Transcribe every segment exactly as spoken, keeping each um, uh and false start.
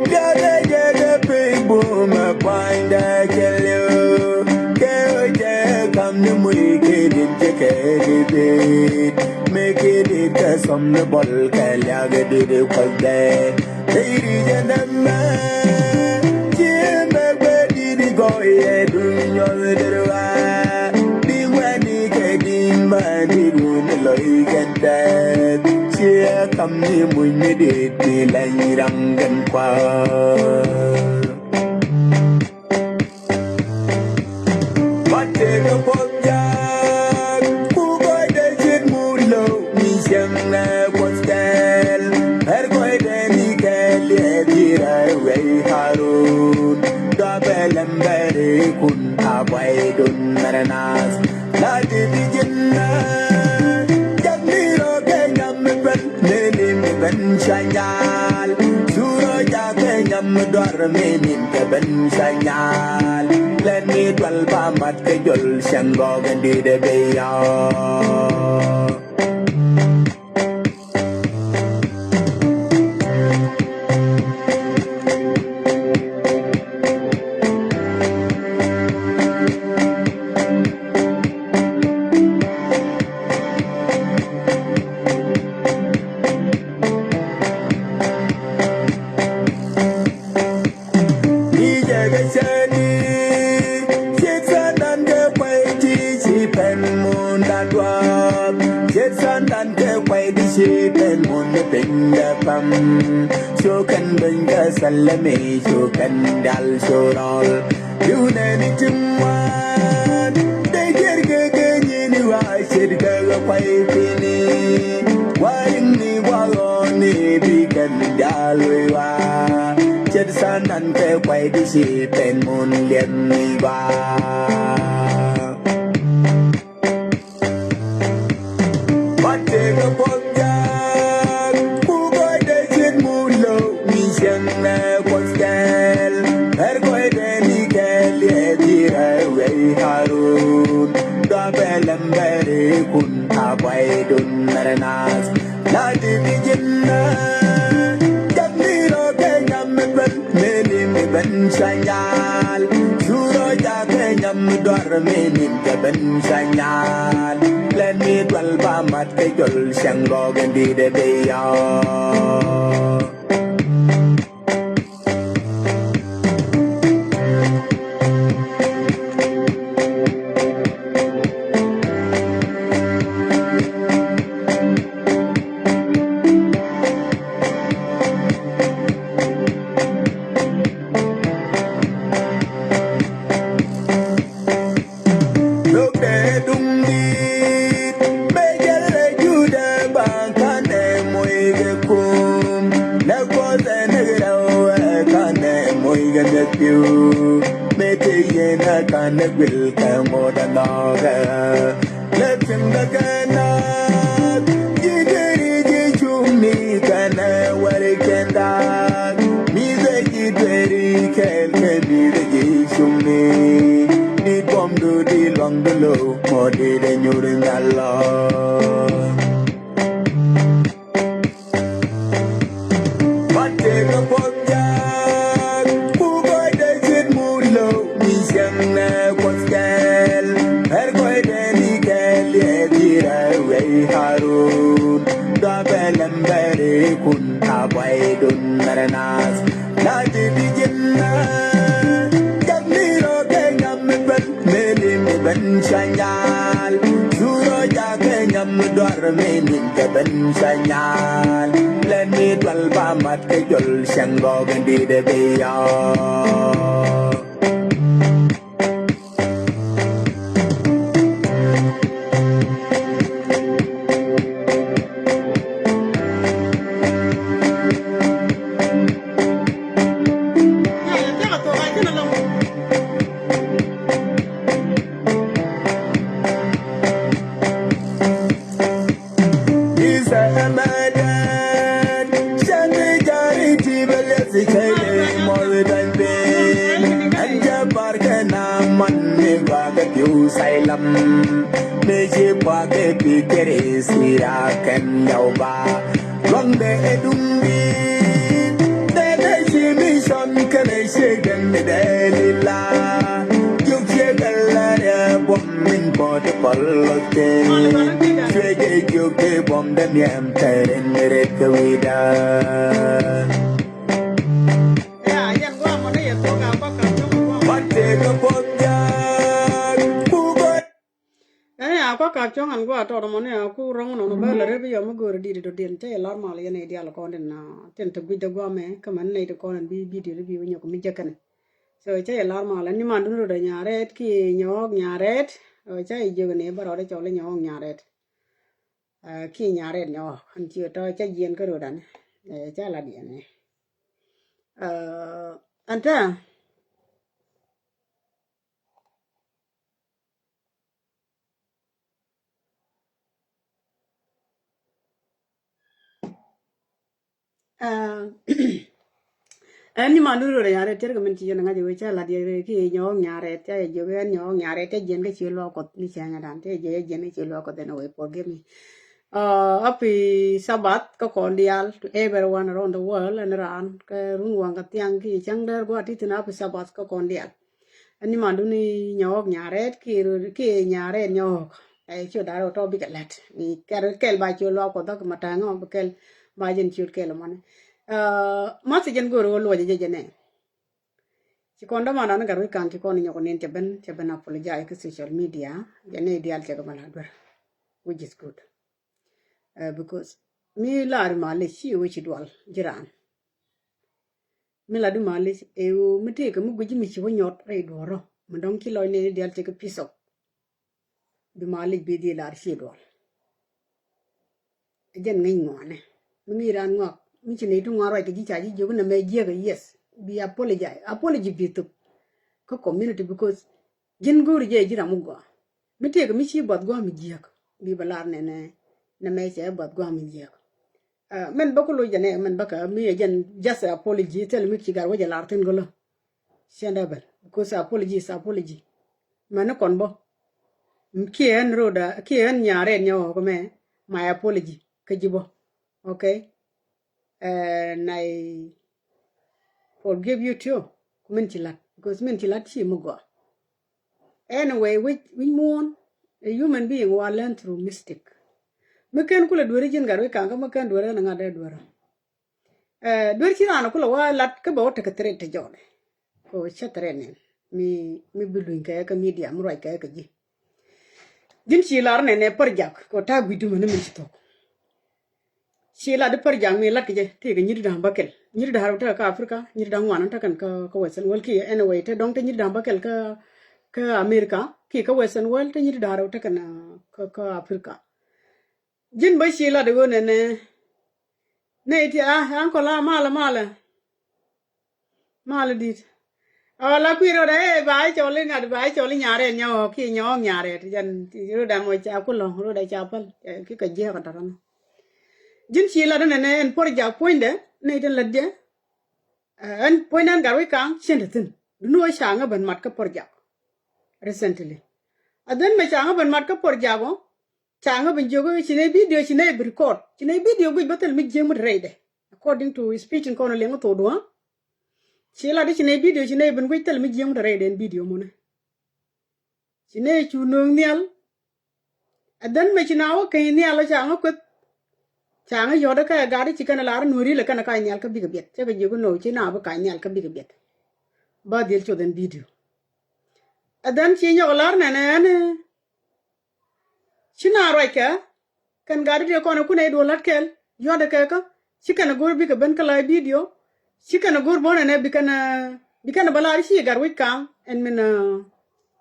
Jɛgɛ jɛgɛ pig bumɛ puanydɛ cɛ liw. Kɛ ɣöö jɛ kam ni muc kɛ dit jɛ kɛ di bit. Mëë kɛ dit kɛ sɔm ni bɔl kɛ liak dit kuɔth dɛ. Tey ri jɛ nɛmɛ. Ci mɛ gbɛ dit gɔyɛ duny nyɔl dir wa. Di wɛni kɛ din ma dit wun lɔy kɛ dɛth. Ciɛ kam ni muc ni dit di lɛny ram gɛn kua. Ba tëëkɛ puɔth jaak ku gɔcdɛ ciet mut lo̱w ni cieŋ nɛ kuɔth kɛɛl. Ɣär gɔcdɛ ni kɛɛl yɛ dhirɛ wɛy Harun. Dɔabɛ lɛm bɛrikun a buaydun mɛrɛ naath. La di di ji̱n nɛ jak ni rɔ kɛ nyam mi ben. Mini mi ben ca nyal. Surɔ jakɛ nyam duar mini kɛ ben ca nyal. Lɛn mi dual ba mat kɛ jɔl cɛn gɔk in di de be yɔ. Ni jɛ kɛ cɛ ni, ciet Satan kɛ kuay ti ci pɛn mun da duɔp. Ciet Satan kɛ kuay ti ci pɛn mun ni piny da pam. Cu kɛn duny kɛ sɛlɛ mi cu kɛn dal cu rɔl. Liw nɛni ti ŋuan dee jiɛr kɛ kɛ nyini wa ce̱tkɛ kɛ kuay pini. Wa riŋni wa ɣɔni bi kɛn diaal wei wa. Ce̱t Satan kɛ kuay di ci pɛn mun liɛm ni wa. Ba tëëkɛ puɔth jaak ku gɔcdɛ ciet mut lo̱w ni cieŋ nɛ kuɔth kɛɛl. Ɣär gɔcdɛ ni kɛɛl yɛ dhirɛ wɛy Harun. Dɔabɛ lɛm bɛrikun a buaydun mɛrɛ naath. La di di ji̱n nɛ jak ni rɔ kɛ nyam mi ben. Mini mi ben ca nyal. Surɔ jakɛ nyam duar mini kɛ ben ca nyal. Lɛn mi dual ba mat kɛ jɔl cɛŋ gɔk in di de be yɔ. Lok dee duŋ dit mëë jälɛ Juda ba kanɛ moc kɛ kum. Nɛ kuɔth ɛ nɛ rɛw ɛ kanɛ moc kɛ mi̱eth piu. Mëë te yen ɛ kanɛ guil kɛ ŋot ɛ nɔɔkɛ. Lɛ piŋ kɛ kɛ naath ji̱ geri ji̱ cuŋni kɛnɛ wɛri kɛn daak. Mi bɛ ji̱ dueri kɛɛl kɛ mi bɛ ji̱ cuŋni. Di buɔmdu di luaŋdu lo̱w mɔ di dɛ nyuri ŋalɔ. Ba tëëkɛ puɔth jaak ku gɔcdɛ ciet mut lo̱w ni cieŋ nɛ kuɔth kɛɛl. Ɣär gɔcdɛ ni kɛɛl yɛ dhirɛ wɛy Harun. Dɔabɛ lɛm bɛrikun a buaydun mɛrɛ naath. La di di ji̱n nɛ jak ni rɔ kɛ nyam mi ben. Mini mi ben ca nyal. Surɔ jakɛ nyam duar mini kɛ ben ca nyal. Lɛn mi dual ba mat kɛ jɔl cɛŋ gɔk in di de be yɔ. Isɛ ɛmɛ dɛn cɛ ni jari ti bɛ lɛ si kɛ yɛ mɔri dɛn bi. Ɛn jɛ barkɛ na man mi gba kɛ piu saylam. Mi ci bwa kɛ pi kɛri sira kɛn yaw ba. Luaŋdɛ ɛ duŋ bi. Dɛ dɛ ci mi Cuɛ jɛ jiök tëë buɔ̱m dee miɛm tɛɛr in mi ret kɛ wi̱i̱da. Ban tëë kɛ buɔ̱m jaak kugɔ. Ɛn a kua kap cɔŋ an gua tɔt mɔ ni a ku roŋ nɔn bä la rep yɔ mi go̱o̱ri dit dɔ̱diɛn cä yɛ lar mal yɛn i̱ dial kɔn din na tin te guic dee gua mɛ kä mɛn nɛy ti kɔn an bi bidio di bi wä nyɔk mi jek kɛn. So cä yɛ lar mal ɛn ni man dun rot a nyaret ki nyɔɔk nyaret. Cä yɛ jiök ni bä rɔɔdɛ cɔl i̱ nyɔɔk nyaret. Ki nyaret nyɔɔk an ci tɔ cä jiɛn kä rot an cä la diɛn ni. Ɛn tɛ Ɛn ni man dun rot a nyaret tiɛt kɛ min ci yɛn ŋa̱c wee cä lat yɛ ki nyɔɔk nyaret cä yɛ jiök ɛn nyɔɔk nyaret cä jiɛn kä ci luɔk kuɔth ni cäŋɛ dan cä yɛ jiök jiɛn kä ci luɔk kuɔth ɛn wee forgive me. Happy Sabbath kä kɔn dial to everyone around the world ɛn raan kɛ run waŋ kɛ thiaŋ ki cäŋ dɛr gua̱a̱ ti thin happy Sabbath kä kɔn dial. Ɛn ni man duni nyɔɔk nyaret ki nyaret nyɔɔk. Ɛ ciö da̱r wä tɔ bikɛ lɛt kɛl ba ciö luak kuɔth dhɔk ma ta̱ŋ ɔ bi kɛl ba jɛn ciöt kɛl mɔni. Math jɛn go̱o̱r wä luɔc jɛ jɛ nɛ. Ci kɔn däman dan gat wi̱i̱ ka̱n ci kɔn nyɔk nin cɛ ben cɛ ben apologize kä social media. Jɛ nɛ dial cɛ kɛ bä la duer, which is good. Because mi lar malic ci wä ci dual jiran. Mi lat di malic ɛ ɣöö mi tëëkɛ mi guic mi ci wä nyɔt rɛy duɔ̱ɔ̱rä mi dɔ̱ŋ ci lɔc nɛni dial cɛ kɛ piece of. Bi malic bi dhil lar ci duɔl. Ɛ jɛn ŋäc ŋuanɛ mi ŋi̱i̱c raan ŋuak mi ci nɛy ti ŋuan ruac kɛ ji̱ ca ji̱ jiök nɛ mɛ jiäk ɛ yes. Bi apologize, apology bi thop kä community because ji̱n go̱o̱ri jɛ ji̱ ram mi gɔaa. Mi tëëkɛ mi ci buath gua̱a̱ mi jiäk bi bɛ lar nɛnɛ nɛ mɛ cɛ buath gua̱a̱ mi jiäk. Mɛn bä ku loc jɛ nɛ mɛn bä kä mi ɛ jɛn just apology thil mi ci gat wä jɛ lar thin gɔlä. Cɛn dɛ bɛl because apology is apology. Mɛn ni kɔn bä kiɛ ɛn roda kiɛ ɛn nyaarɛ nyɛ ɣɔk mɛ my apology kä ji̱ bä. Okay. And I forgive you too. Ku min ci lat because min ci lat ci mi gɔaa. Anyway, wi̱c wi̱c muɔ̱ɔ̱n a human being wa learn through mistake. Mi ken kulɛ dueri ji̱n gat wi̱c kaŋ kä mi ken dueri ɛn ŋa̱t dee dueri. Duer ci raan kulɛ wa lat kä bɛ wä tekɛ threat te jɔɔdɛ. Ko cä threat nɛn mi mi bi luny kɛ kä media mi ruac kɛ kä ji̱. Ji̱n ci lar nɛn ɛ pär jak ko ta̱a̱ gui̱dumä ni min ci thok. Ci lat di pär jak mi lat kɛ jɛ tëëkɛ nyiri da̱a̱m bäkɛl nyiri da̱a̱m tekɛ kä Africa nyiri da̱a̱m ŋuan tekɛn kä kä Western world ki anyway te dɔ̱ŋ te nyiri da̱a̱m bäkɛl kä kä America ki kä Western world te nyiri da̱a̱m tekɛn kä kä Africa. Ji̱n bä ci lat i̱ ɣöö nɛnɛ nɛy ti a ankɔl a malä malä. Malä di̱t a la kui̱ rot ɛ ba cɔl i̱ ŋa̱t ba cɔl i̱ nyaarɛ nyɔɔk kiɛ nyɔɔk nyaarɛ ti jɛn rot ɛ mɔ ca kulɔ̱ŋ rot ɛ ca päl ki kɛ jiɛk ɛ tɔ̱tɔ̱. Ji̱n ci lat i̱ nɛnɛ ɛn puɔ̱r jak puɔ̱nydɛ nɛy tin lät jɛ. Ɛn puɔ̱nydɛ ɛn gat wi̱c ka̱a̱ŋ cien te thi̱n duŋni ɣöö ca ŋä ben mat kä puɔ̱r jak. Recently a dhän mɛ ca ŋä ben mat kä puɔ̱r jak ɔ. Ca ŋä ben jiök ci nɛy video ci nɛy bi record ci nɛy video guic bä thil mi jiäk mi te rɛydɛ. According to speech in kɔn liɛŋ thok duɔ̱ɔ̱ŋ. Ci lat i̱ ci nɛy video ci nɛy ben guic thil mi jiäk mi te rɛydɛ in video munɛ. Ci nɛy cu nööŋ nhial. Ɛ dhän mɛ ci na wä keny nhial ca ŋä kueth. Ca ŋä yɔ̱t kä ɛ gat i̱ ci kɛn ɛ lar nuɔ̱ri lɛ kɛn ɛ kac nhial kä bikɛ biɛt cɛ kɛ jiök inɔ ci na bi kac nhial kä bikɛ biɛt. Ba dhil coth in video. Ɛ dhän ci nyɔk ɛ lar nɛn ɛn ci na ruac kɛ kɛn gat i̱ ti kɔn ɛ kun ɛ i̱ duɔl la̱t kɛl yua̱t ɛ kɛ kä ci kɛn ɛ go̱r bikɛ ben kä la i̱ video. Ci kɛn ɛ go̱r bä nɛn ɛ bi kɛn ɛ bi kɛn ɛ bä lar i̱ ci gat wi̱c ka̱a̱ŋ ɛn min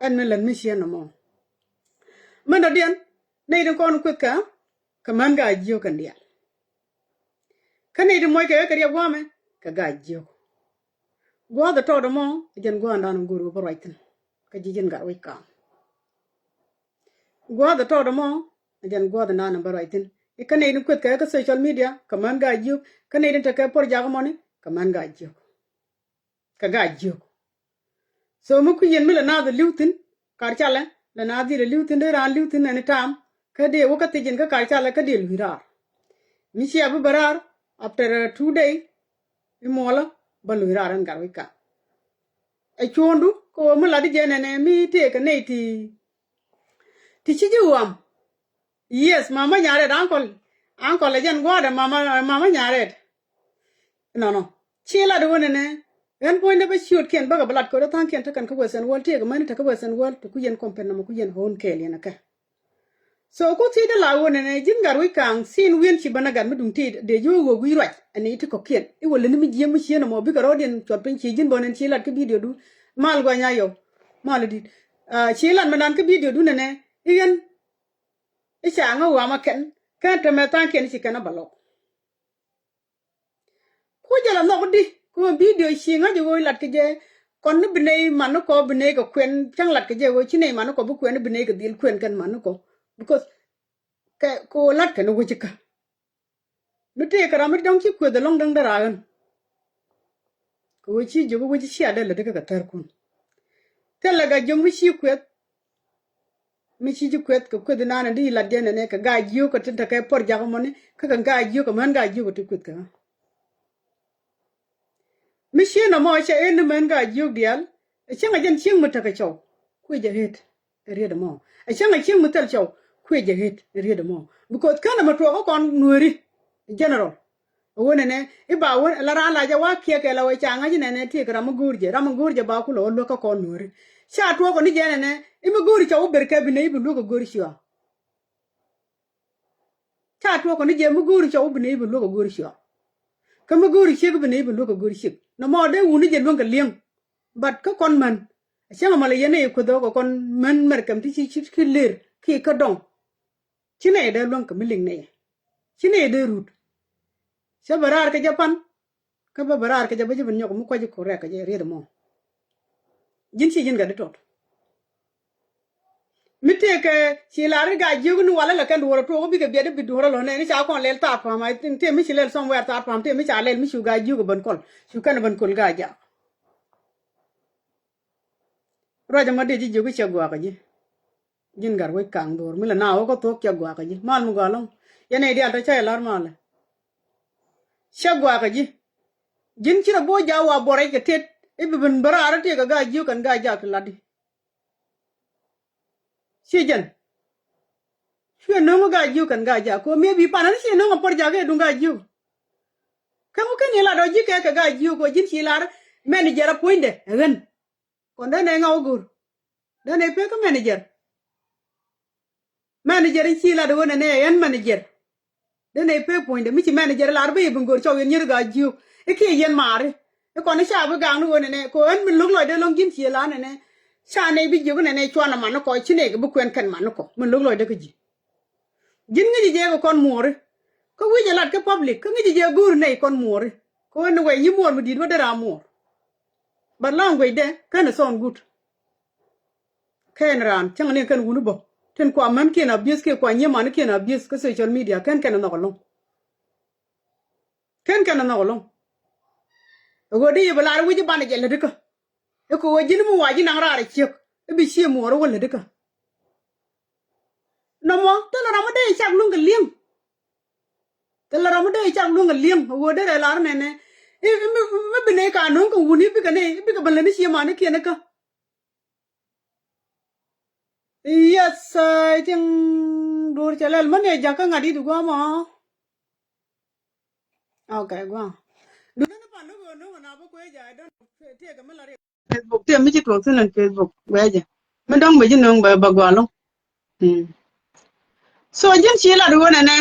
ɛn min lät mi ciɛ nɔmɔ. Min dɔ̱diɛn nɛy ti kɔn kueth kɛ kɛ män gaa jiök kɛn diaal. Kä nɛy ti muɔc kɛ kɛ riɛk gua̱a̱mɛ kɛ gaa jiök. Gua̱a̱th ɛ tɔɔt ɛmɔ ɛ jɛn gua̱a̱ndan ɛ go̱r wä bä ruac thi̱n. Kä ji̱ ji̱n gat wi̱c ka̱a̱ŋ. Gua̱a̱th ɛ tɔɔt ɛmɔ ɛ jɛn gua̱a̱th ɛndan ɛ bä ruac thi̱n. I̱ kä nɛy tin kueth kɛ kä social media kɛ män gaa jiök kä nɛy tin tekɛ puɔ̱r jak ɛmɔni kɛ män gaa jiök. Kɛ gaa jiök. So mi kui̱ yɛn mi lɛ naath ɛ li̱w thi̱n kar calɛ lɛ naath dhil ɛ li̱w thi̱n dee raan li̱w thi̱n ɛn i̱ ta̱a̱m. Kä dee wä kä thiec in kä kar calɛ kä dee luc raar. Mi cia bi bɛ raar after two day i̱ muɔlä bä luc raar ɛn gat wi̱c ka̱a̱ŋ. Ɛ cuɔ̱ɔ̱ŋdu kɛ ɣöö mi lat i̱ jɛ nɛnɛ mi tëëkɛ nɛy ti ti ci ji̱ ɣɔam. Yes, mama Nyarɛt, uncle. Uncle ɛ jɛn gua̱a̱dɛ mama, mama Nyarɛt. Nɔnɔ. Ci lat ɣöö nɛnɛ. Ɣän puɔ̱nydɛ bä ciötkiɛn bäkɛ bä lat kɛ ɣöö tha̱a̱ŋkiɛn tekɛn kä Western world, tëëkɛ mäni te kä Western world, te ku yɛn company nɔmɔ ku yɛn ɣöö kɛɛl yɛn ɛ kɛ. So ku thiecdä la ɣöö nɛnɛ ji̱n gat wi̱c ka̱a̱ŋ thi̱n wi̱en ci bä nɛ gat mi duŋ ti dee ji̱ ɣöö ɣöö wi̱c ruac ɛn i̱ ti kɔ̱kiɛn i̱ wä leni mi jiääk mi cieen ɛmɔ bikɛ rɔɔdiɛn cuɔt piny ci ji̱n bä nɛn ci lat kä video du. Mal guany a yɔw. Mal i̱ di̱t. Ah, ci lat mɛ dan kä video du nɛnɛ i̱ ɣän i̱ ca ŋä wamä kɛn kɛn te mɛ tha̱a̱ŋkiɛn i̱ ci kɛn ɛ bä lɔk. Ku jɛ la nhɔk di ku video ci ŋa̱c ɣöö lat kɛ jɛ. Kɔn ni bi nɛy man ni kɔ bi nɛy kɛ kuɛn cäŋ lat kɛ jɛ ɣöö ci nɛy man ni kɔ bi kuɛn ni bi nɛy kɛ dhil kuɛn kɛn man ni kɔ. Because kɛ kɛ ɣöö lat kɛn wec ikä. Mi tëëkɛ ram mi dɔ̱ŋ ci kueth ɛlɔ̱ŋ däŋ dära ɣän. Kɛ ɣöö ci jiök wec ci a dee lät ikä kɛ thärkun. Thilɛ gat jiök mi ci kueth. Mi ci ji̱ kueth kɛ kueth inan in di lat jɛn ɛnɛ kɛ ga̱a̱c jiök kɛ tin tekɛ puɔr jakä mɔni kä kɛ ga̱a̱c jiök kɛ män ga̱a̱c jiök kɛ ti kueth kɛ ɣä. Mi ci nɔmɔ cɛ en ni män ga̱a̱c jiök diaal. Ɛ cäŋ ɛ jɛn cieŋ mi tekɛ cɔw kui̱ jɛ ɣet. Ɛ riet ɛmɔ ɛ cäŋ ɛ cieŋ mi thil cɔw kui̱ jɛ ɣet. Ɛ riet ɛmɔ because känɛ mi tuɔɔk kä kɔn nueeri. General. Ɣöö nɛnɛ i̱ ba wä la raan la jɛ wa kiɛ kɛ la wee ca ŋa̱c inɛnɛ ti kɛ ram mi go̱o̱r jɛ ram mi go̱o̱r jɛ ba kulɛ wä luäk kä kɔn nuääri. Ca tuɔɔk kɔn ni jɛ nɛnɛ i̱ mi go̱o̱r cɔw i̱ ber kɛ bi nɛy bi luäk kɛ go̱o̱r cua. Ca tuɔɔk kɔn ni jɛ mi go̱o̱r cɔw i̱ bi nɛy bi luäk kɛ go̱o̱r cua. Kä mi go̱o̱r ciek i̱ bi nɛy bi luäk kɛ go̱o̱r ciek nɔmɔ dee wuni jɛ luäŋ kɛ li̱eŋ. But kä kɔn män a cäŋ ɛmɔ la yɛn nɛy kueth ɣä kɛ kɔn män mɛr kɛm ti ci ci ki ler ki kä dɔŋ. Ci nɛy dee luäŋ kɛ mi liŋ nɛy. Ci nɛy dee rut. Cä bɛ raar kɛ jɛ pan. Kä bä bɛ raar kɛ jɛ bä jɛ bɛ nyɔk mi kua̱c kɛ rɛk kɛ jɛ riet ɛmɔ. Ji̱n ci ji̱n gat di tɔt. Mi tëëkɛ ci lar i̱ ga̱a̱c jiök ni walɛ lɛ kɛn duɔ̱ɔ̱r ɛ tuɔɔk bikɛ biɛt i̱ bi duɔ̱ɔ̱r ɛ lɔ̱nɛ ni ca kɔn lɛl thaat pa̱a̱m. Tëë mi ci lɛl somewhere thaat pa̱a̱m tëë mi ca lɛl mi cu ga̱a̱c jiök ɛ ben kɔl cu kɛn ɛ ben kɔl ga̱a̱c jaak. Ruac ɛmɔ dee ji̱ jiök i̱ cɛ guakä ji̱. Ji̱n gat wec kaŋ dhuɔ̱ɔ̱r mi lɛ na wä kä thuɔ̱k cɛ guakä ji̱ mal mi gɔaa lɔ̱ŋ. Yɛn nɛy diaal tɔ cä yɛ la̱r malɛ. Cä guakä ji̱. Ji̱n ci rɔ bo̱o̱c jaak wa buɔrɛc kɛ tet i̱ bi ben bä raar i̱ tëëkɛ ga̱a̱c jiök kɛn ga̱a̱c jaak ti latdi. Ci jɛn. Cuɛ no̱o̱ŋ i̱ ga̱a̱c jiök kɛn ga̱a̱c jaak kɛ ɣöö mëë bi pan ɣän ci no̱o̱ŋ a puɔr jaak i̱ duŋ ga̱a̱c jiök. Kä ŋu kɛn i̱ lat ɔ ji̱ kɛ kɛ ga̱a̱c jiök kɛ ɣöö ji̱n ci lar manager a puɔ̱nydɛ ɛ ɣän. Kɔn dee nɛy ŋa̱ wä go̱o̱r. Dee nɛy pek kä manager. Manager in ci lat ɣöö nɛnɛ ɛn manager. Dee nɛy pek puɔ̱nydɛ mi ci manager lar bi i̱ bi go̱o̱r cɔw yɛn nyier ga̱a̱c jiök i̱ kiɛ yɛn maari. I̱ kɔn i̱ ca bi gaŋni ɣöö nɛnɛ kɛ ɣän min lo̱k lɔcdɛ lo̱ŋ ji̱n ci lar nɛnɛ. Ca nɛy bi jiök nɛnɛ cuan ɛ man ni kɔ ci nɛy kɛ bi kuɛn kɛn man ni kɔ min lo̱k lɔcdɛ kä ji̱. Ji̱n ŋi̱ci jɛ kɛ kɔn muɔɔri. Kä wi̱c ɛ lat kä public kä ŋi̱ci jɛ go̱o̱ri nɛy kɔn muɔɔri. Kɛ ɣöö ni wɛy nyi muɔɔr mi di̱i̱t wä dee raa muɔɔr. But language dɛ känɛ sound good. Kɛn raan cäŋ ni kɛn wuni bä tin kua män kiɛn abuse kiɛ kua nyiemani kiɛn abuse kä social media kɛn kɛn nhɔk ɛlɔ̱ŋ. Kɛn kɛn nhɔk ɛlɔ̱ŋ. Ɛ ɣöö di yɛ bɛ lar wi̱c i̱ banɛ jɛ lätdikä. I̱ kɛ ɣöö ji̱n mi wa ji̱ naŋ raar ɛ ciek i̱ bi cie muɔɔr i̱ wä lätdikä. Nɔmɔ thilɛ ram mi dee cak luäŋ kɛ li̱eŋ. Thilɛ ram mi dee cak luäŋ kɛ li̱eŋ ɛ ɣöö derɛ lar nɛnɛ. I̱ mi bi nɛy ka no̱o̱ŋ kɛ wuni i̱ bikɛ nɛy i̱ bikɛ ben lätni cie manikiɛn ikä. Yes, I think duur cɛ lɛl män yɛ jakä ŋa̱t i̱ di guamɔ. Okay, guam. Duur ni pan ni ɣöö no̱o̱ŋ na bä kuec ja̱ i̱ dɔ̱ŋ tiɛɛk mi la riɛk. Facebook tiɛɛk mi ci tuɔɔk thi̱n ɛn Facebook guɛcɛ mi dɔ̱ŋ bɛ ji̱ no̱o̱ŋ bɛ bɛ gualɔ. So ji̱n ci lat ɣöö nɛnɛ.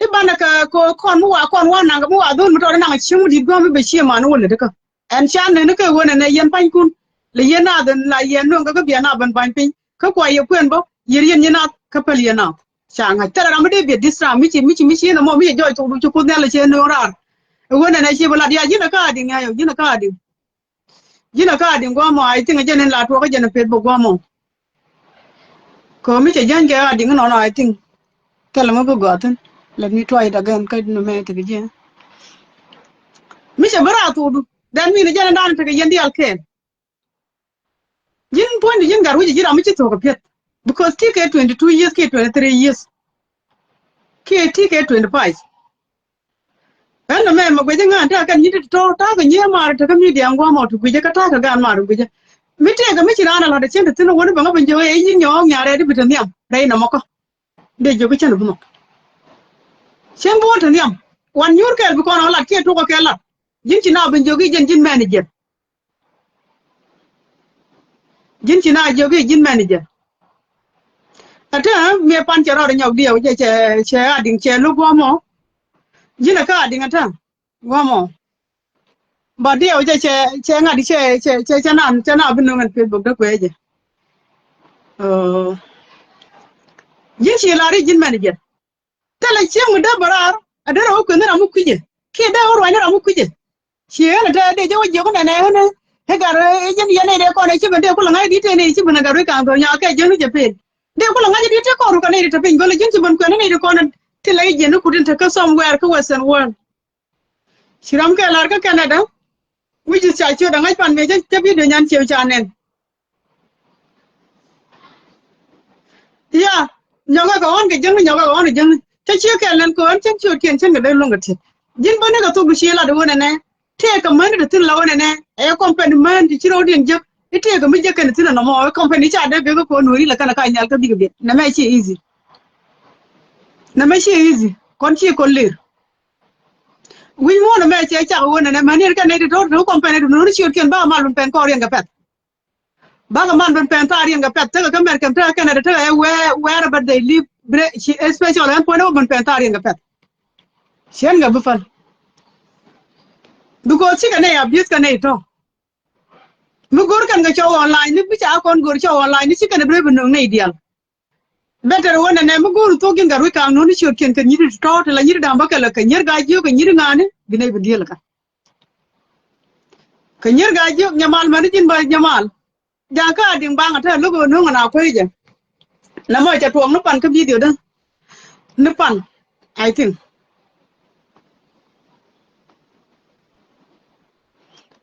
I̱ banɛ kɛ kɛ kɔn mi wa kɔn wa naŋ mi wa dhol mi tɔt naŋ cieŋ mi di̱t gua̱a̱m mi bɛ cie man wä lätdikä. Ɛn ca nɛn kɛ ɣöö nɛnɛ yɛn panykun. Lɛ yɛn naath la yɛn no̱o̱ŋ kɛ kä biɛ naath ben bany piny kä kua yɛ kuɛn bä yɛ riɛn nyi naath kä päl yɛ naath. Ca ŋa̱c thilɛ ram mi dee biɛ this time mi ci mi ci mi ci nɔmɔ mi yɛ jɔɔc thok du ci Kuoth Nhial lɛ cɛ no̱o̱ŋ raar. Ɛ ɣöö nɛnɛ ci bɛ lat ya ji̱n ɛ kä adiŋ ya yɔ ji̱n ɛ kä adiŋ. Ji̱n ɛ kä adiŋ guamɔ, I think, jɛn in la tuɔɔk jɛn in peth bä guamɔ. Kɛ mi cɛ jäny kɛ adiŋ inɔnɔ, I think. Thilɛ mi bi gɔaa thi̱n. Let me try it again kä ni mɛ tekɛ ji̱. Mi cɛ bi raar thokdu. That mean jɛn in dan tekɛ yɛn diaal kɛɛl. Ji̱n puɔ̱nydu ji̱n gat wi̱cɛ ji̱ ram mi ci thok kɛ piɛth. Because ti kɛ twenty two years kiɛ twenty three years. Kiɛ ti kɛ twenty five. Ɛn nɔmɛ mɛ guic ŋa̱n ta̱a̱ kɛn nyi ti tɔ̱ ta̱a̱ kɛ nyi maar tekä media ŋuamɔ ti guic kä ta̱a̱ kɛ gaan maar guic. Mi tëëkɛ mi ci raan a la̱t a cien ti thi̱n a wä ni bɛ ŋä ben jiök ɛ yi̱n nyɔɔk nya rɛɛt i̱ bi te nhiam rɛy nɔmɔ kä. Dee jiök i̱ cän bi nhɔk. Cän bi wä te nhiam. Wan nyuur kɛɛl bi kɔn ɔ lat kiɛ tuɔk ɔ kɛ lat. Ji̱n ci na ben jiök i̱ jɛn ji̱n manager. Ji̱n ci na jiök i̱ ji̱n manager. Ɛ te miɛ pan cɛ rɔɔd nyɔk diɛw jɛ cɛ cɛ adiŋ cɛ lo̱k guɔmɔ. Ji̱n ɛ kä adiŋ ɛ te guɔmɔ. Ba diɛw jɛ cɛ cɛ ŋa̱t cɛ cɛ cɛ cɛ nan cɛ nan bi no̱ŋ ɛn Facebook dee kuɛ jɛ. Ji̱n ci lar i̱ ji̱n manager. Thilɛ cieŋ mi dee bä raar a derɛ wä kueth ni ram mi kui̱cɛ kiɛ dee wä ruac ni ram mi kui̱cɛ. Ci ɣän ɛ te dee jɛ wä jiök nɛnɛ ɣän ɛ gat ɛ jɛn yɛn nɛy dee kɔn ɛ ci ben dee kulɛ ŋa̱c di̱t tëë nɛy ci ben ɛ gat rui̱ ka̱a̱ŋ dhɔr nyakä kɛ jiäkni jɛ pen. Dee kulɛ ŋa̱c di̱t tëë kɔn rukɛ nɛy ti te piny gölɛ ji̱n ci ben kuɛn ni nɛy ti kɔn ti lɛ i̱ jiɛn ni kut in te kä somewhere kä Western world. Ci ram kɛ lar kä Canada. Wi̱c i̱ ca ciöt aŋäc pan mëë cä cä video nyan ciëw ca nɛn. Ya nyɔkɛ kɛ ɣɔn kɛ jiäkni nyɔkɛ kɛ ɣɔn kɛ jiäkni cä ciö kɛl nɛn kɛ ɣän cäŋ ciöt kiɛn cäŋ kɛ dee luäŋ kɛ ti̱t. Ji̱n bä ni kɛ thok bi ci lat ɣöö nɛnɛ tëëkɛ män ti thi̱n la ɣöö nɛnɛ ɛ company män ti ci rɔɔdiɛn jiäk. I̱ tëëkɛ mi jiäk kɛn thi̱n ɛnɔmɔ ɛ company ca dee bek kɛ kɔn nuɔ̱ɔ̱ri la kɛn ɛ ka nyal kä bikɛ biɛt nɛmɛ ci easy. Nɛmɛ ci easy kɔn ci kɔn ler. Wi̱c muɔ̱ɔ̱n ɛmɛ cɛ cak ɣöö nɛnɛ mäni ɛn kɛn nɛy ti tɔ̱ tɔ̱ company ti no̱o̱ni ciöt kiɛn ba mal ben pɛn kɔɔriɛn kɛ pɛth. Bakɛ mal ben pɛn thaariɛn kɛ pɛth tekɛ kä American tekɛ Canada tekɛ ɛ where wherever they live, especially ɛn puɔ̱nydɛ wä ben pɛn thaariɛn kɛ pɛth. Ciɛn kɛ bi päl. Because cikɛ nɛy abuse kɛ nɛy tɔ̱. Mi go̱r kɛn kɛ cɔw online ni bi ca kɔn go̱r cɔw online ni ci kɛn bi rep bi no̱o̱ŋ nɛy diaal. Better wä nɛnɛ mi go̱o̱r thok ji̱n gat wi̱c ka̱a̱ŋ no̱o̱ni ciötkiɛn kɛ nyiri tɔ̱ ti la nyiri da̱ŋ bä kɛlɛ kɛ nyier gaa jiök kɛ nyiri ŋa̱a̱ni bi nɛy bi diël kä. Kɛ nyier gaa jiök nyamal mäni ji̱n bä nyamal. Ja̱a̱ŋ kä adiŋ baŋ a te lo̱k ɣöö no̱o̱ŋ ɣän a kueecɛ. Nɛ mɔ cɛ tuɔɔk ni pan kä video dä ni pan. I think.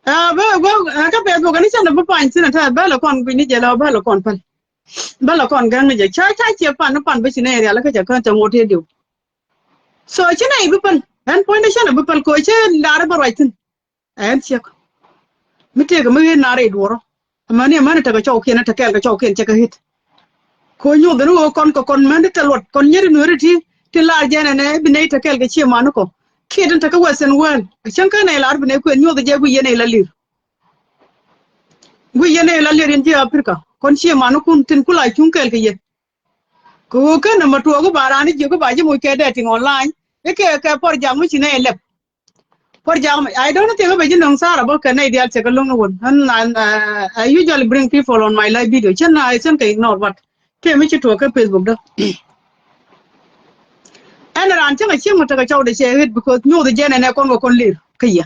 Ɛ bä bä ɛ kä Facebook ni cɛn bi pany thin a te bä lɛ kɔn gui̱ni jɛ lɛ bä lɛ kɔn päl. Bä lɛ kɔn gäŋ ni jɛ ca ca ciɛ pan ni pan bä ci nɛ rial kä cɛ kään cɛ ŋot tëë diw. So ci nɛ i̱ bi päl ɛn puɔ̱nydɛ cɛn a bi päl kɛ ɣöö cä lar bä ruac thi̱n. Ɛn ciek mi tëëkɛ mi ɣet na rɛy duɔ̱ɔ̱rä. Amäni amäni tekɛ cɔwkiɛn tekɛɛl kɛ cɔwkiɛn cɛ kɛ ɣet. Kɛ ɣöö nyoth ni ɣöö kɔn kɛ kɔn mäni te luɔt kɔn nyeri nueeri ti ti lar jɛn ɛnɛ bi nɛy tekɛɛl kɛ cie mani kɔ. Kiɛ tin tekä Western world a cäŋ kä nɛy lar bi nɛy kuɛn nyoth jɛ guiy yɛn nɛy la lir. Guiy yɛn nɛy la lir yɛn ji̱ Africa kɔn cie mani kun tin ku la cuŋ kɛɛl kɛ yɛ. Kɛ ɣöö ken nɔmɔ tuɔɔk i̱ ba raan i̱ jiök i̱ ba ji̱ moc kɛ dating online i̱ kɛ kɛ pɔr jak mi ci nɛy lɛp. Pɔr jak mi I don't think i̱ bɛ ji̱ nöŋ Sarah bä kɛ nɛy diaal cɛ kɛ lo̱ŋ i̱ wun. And I usually bring people on my live video cän I cän kɛ ignore, but tëë mi ci tuɔɔk kä Facebook dä. Ɛn raan cäŋ a cieŋ mi tekɛ cɔwdɛ cɛ ɣet because nyoth jɛn ɛnɛ kɔn kɛ kɔn lir kä yɛ.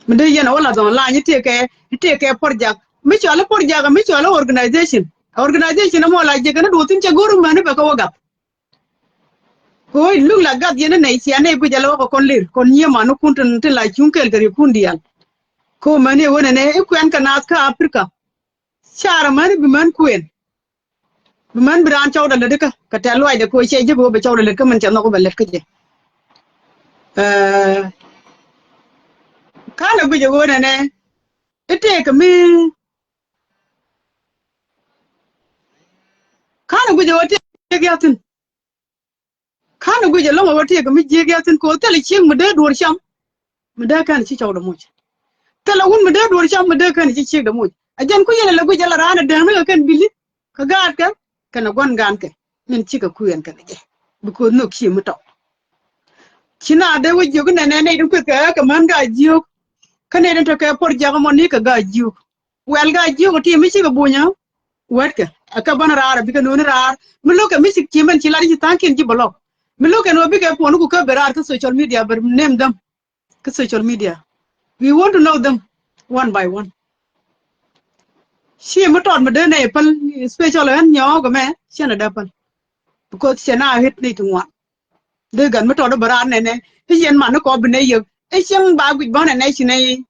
Mi dee yɛn a wä lath online i̱ tëëkɛ i̱ tëëkɛ pɔr jak mi cɔal i̱ pɔr jak mi cɔal i̱ organization. Organization ɛmɔ la jek ɛn i̱ duɔth thi̱n cɛ go̱r i̱ mäni bɛ kɛ wä gap. Kɛ ɣöö look like gat yɛn inɛ cia nɛy guic ala wä kɛ kɔn lir kɔn nyiee manikun tin tin la cuŋ kɛɛl kɛ riɛkun diaal. Kɛ ɣöö mäni ɣöö nɛnɛ i̱ kuɛn kɛ naath kä Africa. Carɛ mäni bi män kuɛn. Bi män bi raan cɔwdɛ lät ikä kɛ tɛ̈th luaacdɛ kɛ ɣöö cɛ ji̱ bi ɣöö bɛ cɔwdɛ lät kä min cɛ nhɔk ɣöö bɛ lät kä jɛ. Ɛ, ka̱n ɛ guic ɛ ɣöö nɛnɛ i̱ tëëkɛ mi ka̱n ɛ guic ɛ ɣöö tëëk ya thi̱n. Ka̱n ɛ guic ɛlɔ̱ŋ ɛ ɣöö tëëkɛ mi jiëëk ya thi̱n kɛ ɣöö thilɛ cieŋ mi dee duɔ̱ɔ̱r cam. Mi dee kɛn ci cɔwdɛ moc. Thilɛ wun mi dee duɔ̱ɔ̱r cam mi dee kɛn ci ciekdɛ moc. Ɛ jɛn kui̱ yɛn ɛ lɛ guic ɛ lɛ raan ɛ dääŋni kɛ kɛn bi̱li kɛ gaatkɛ kɛnɛ gua̱n gaankɛ min cikɛ kui̱ ɛn kɛnɛ jɛ. Because nhök ci mi tɔk. Ci na dee wä jiök inɛnɛ nɛy tin kueth kɛ ɣä kɛ män gaa jiök. Kä nɛy tin tɔk kɛ puɔ̱r jiak ɛmɔ ni kɛ gaa jiök. Wɛl gaa jiök ɔ ti mi cikɛ bunyä. Wätkɛ ɛ kɛ bän raar ɛ bikɛ nuɔ̱ni raar mi lo̱kɛ mi cik ci mɛn ci lat i̱ ci tha̱a̱ŋkiɛn ji̱ bɛ lɔk. Mi lo̱kɛ nuɔ bikɛ puɔ̱ni ku kä ben raar kä social media bɛ name them. Kä social media we want to know them one by one. Ci mi tɔt mi dee nɛy päl special ɣän nyɔɔk ɛmɛ ciɛn ɛ dee päl. Because ciɛn a ɣet nɛy ti ŋuan. Dee gat mi tɔt i̱ bɛ raar nɛnɛ i̱ yɛn mani kɔ bi nɛy yek i̱ cieŋ ba guic bä nɛnɛ ci nɛy.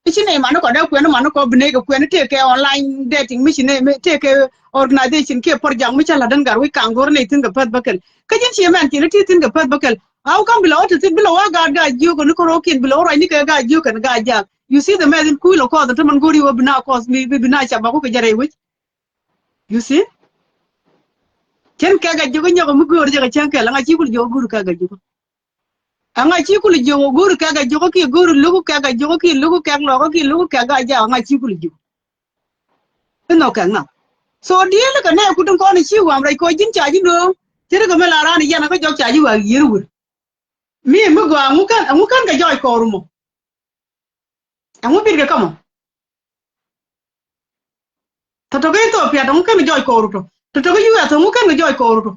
I̱ ci nɛy mani kɔ dee kuɛn i̱ mani kɔ bi nɛy kɛ kuɛn i̱ tëëkɛ online dating mi ci nɛy mi tëëkɛ organization kiɛ puɔ̱r jak mi cä la̱t dän gat wi̱c kaŋ go̱r nɛy thi̱n kɛ päth bäkɛl. Kä ji̱n ci mɛn ci ni ti thi̱n kɛ päth bäkɛl. How come bi la wä te thi̱n bi la wä gaat gaa jiök ni kärɔɔkiɛn bi la wä ruacni kɛ gaa jiök kɛn gaa jak. You see the mess in kui̱ la kɔth te man go̱r i̱ wä bi na kɔth bi bi na cap ba ku kɛ jɛ rɛy wec. You see? Cɛn kɛk a jiök nyɔk mi göör jɛ kɛ cɛn kɛl, ɛŋa ci kul jiök göör kɛk a jiök? Ɛŋa ci kul jiök göör kɛk a jiök kiɛ göör luk kɛk a jiök kiɛ luk kɛk lɔk kiɛ luk kɛk a jiök, ɛŋa ci kul jiök? Inɔ kɛk na. So diɛl kɛ nɛ kut in kɔn ci wam rɛc kɔ ji̱n ca ji̱ nööŋ. Cɛ ri kɛ mi la raan yɛn kä jɔk ca ji̱ wa yier wur. Mi mi gɔaa ɛŋu kɛn, ɛŋu kɛn kɛ jɔɔc kɔɔr mɔ? Ɛŋu bit kɛ kä mɔ? Tɔtɔ kä Ethiopia tɔ ŋu kɛn kɛ jɔɔc kɔɔr tɔ. Tɔtɔ kä U S tɔ ŋu kɛn kɛ jɔɔc kɔɔr tɔ.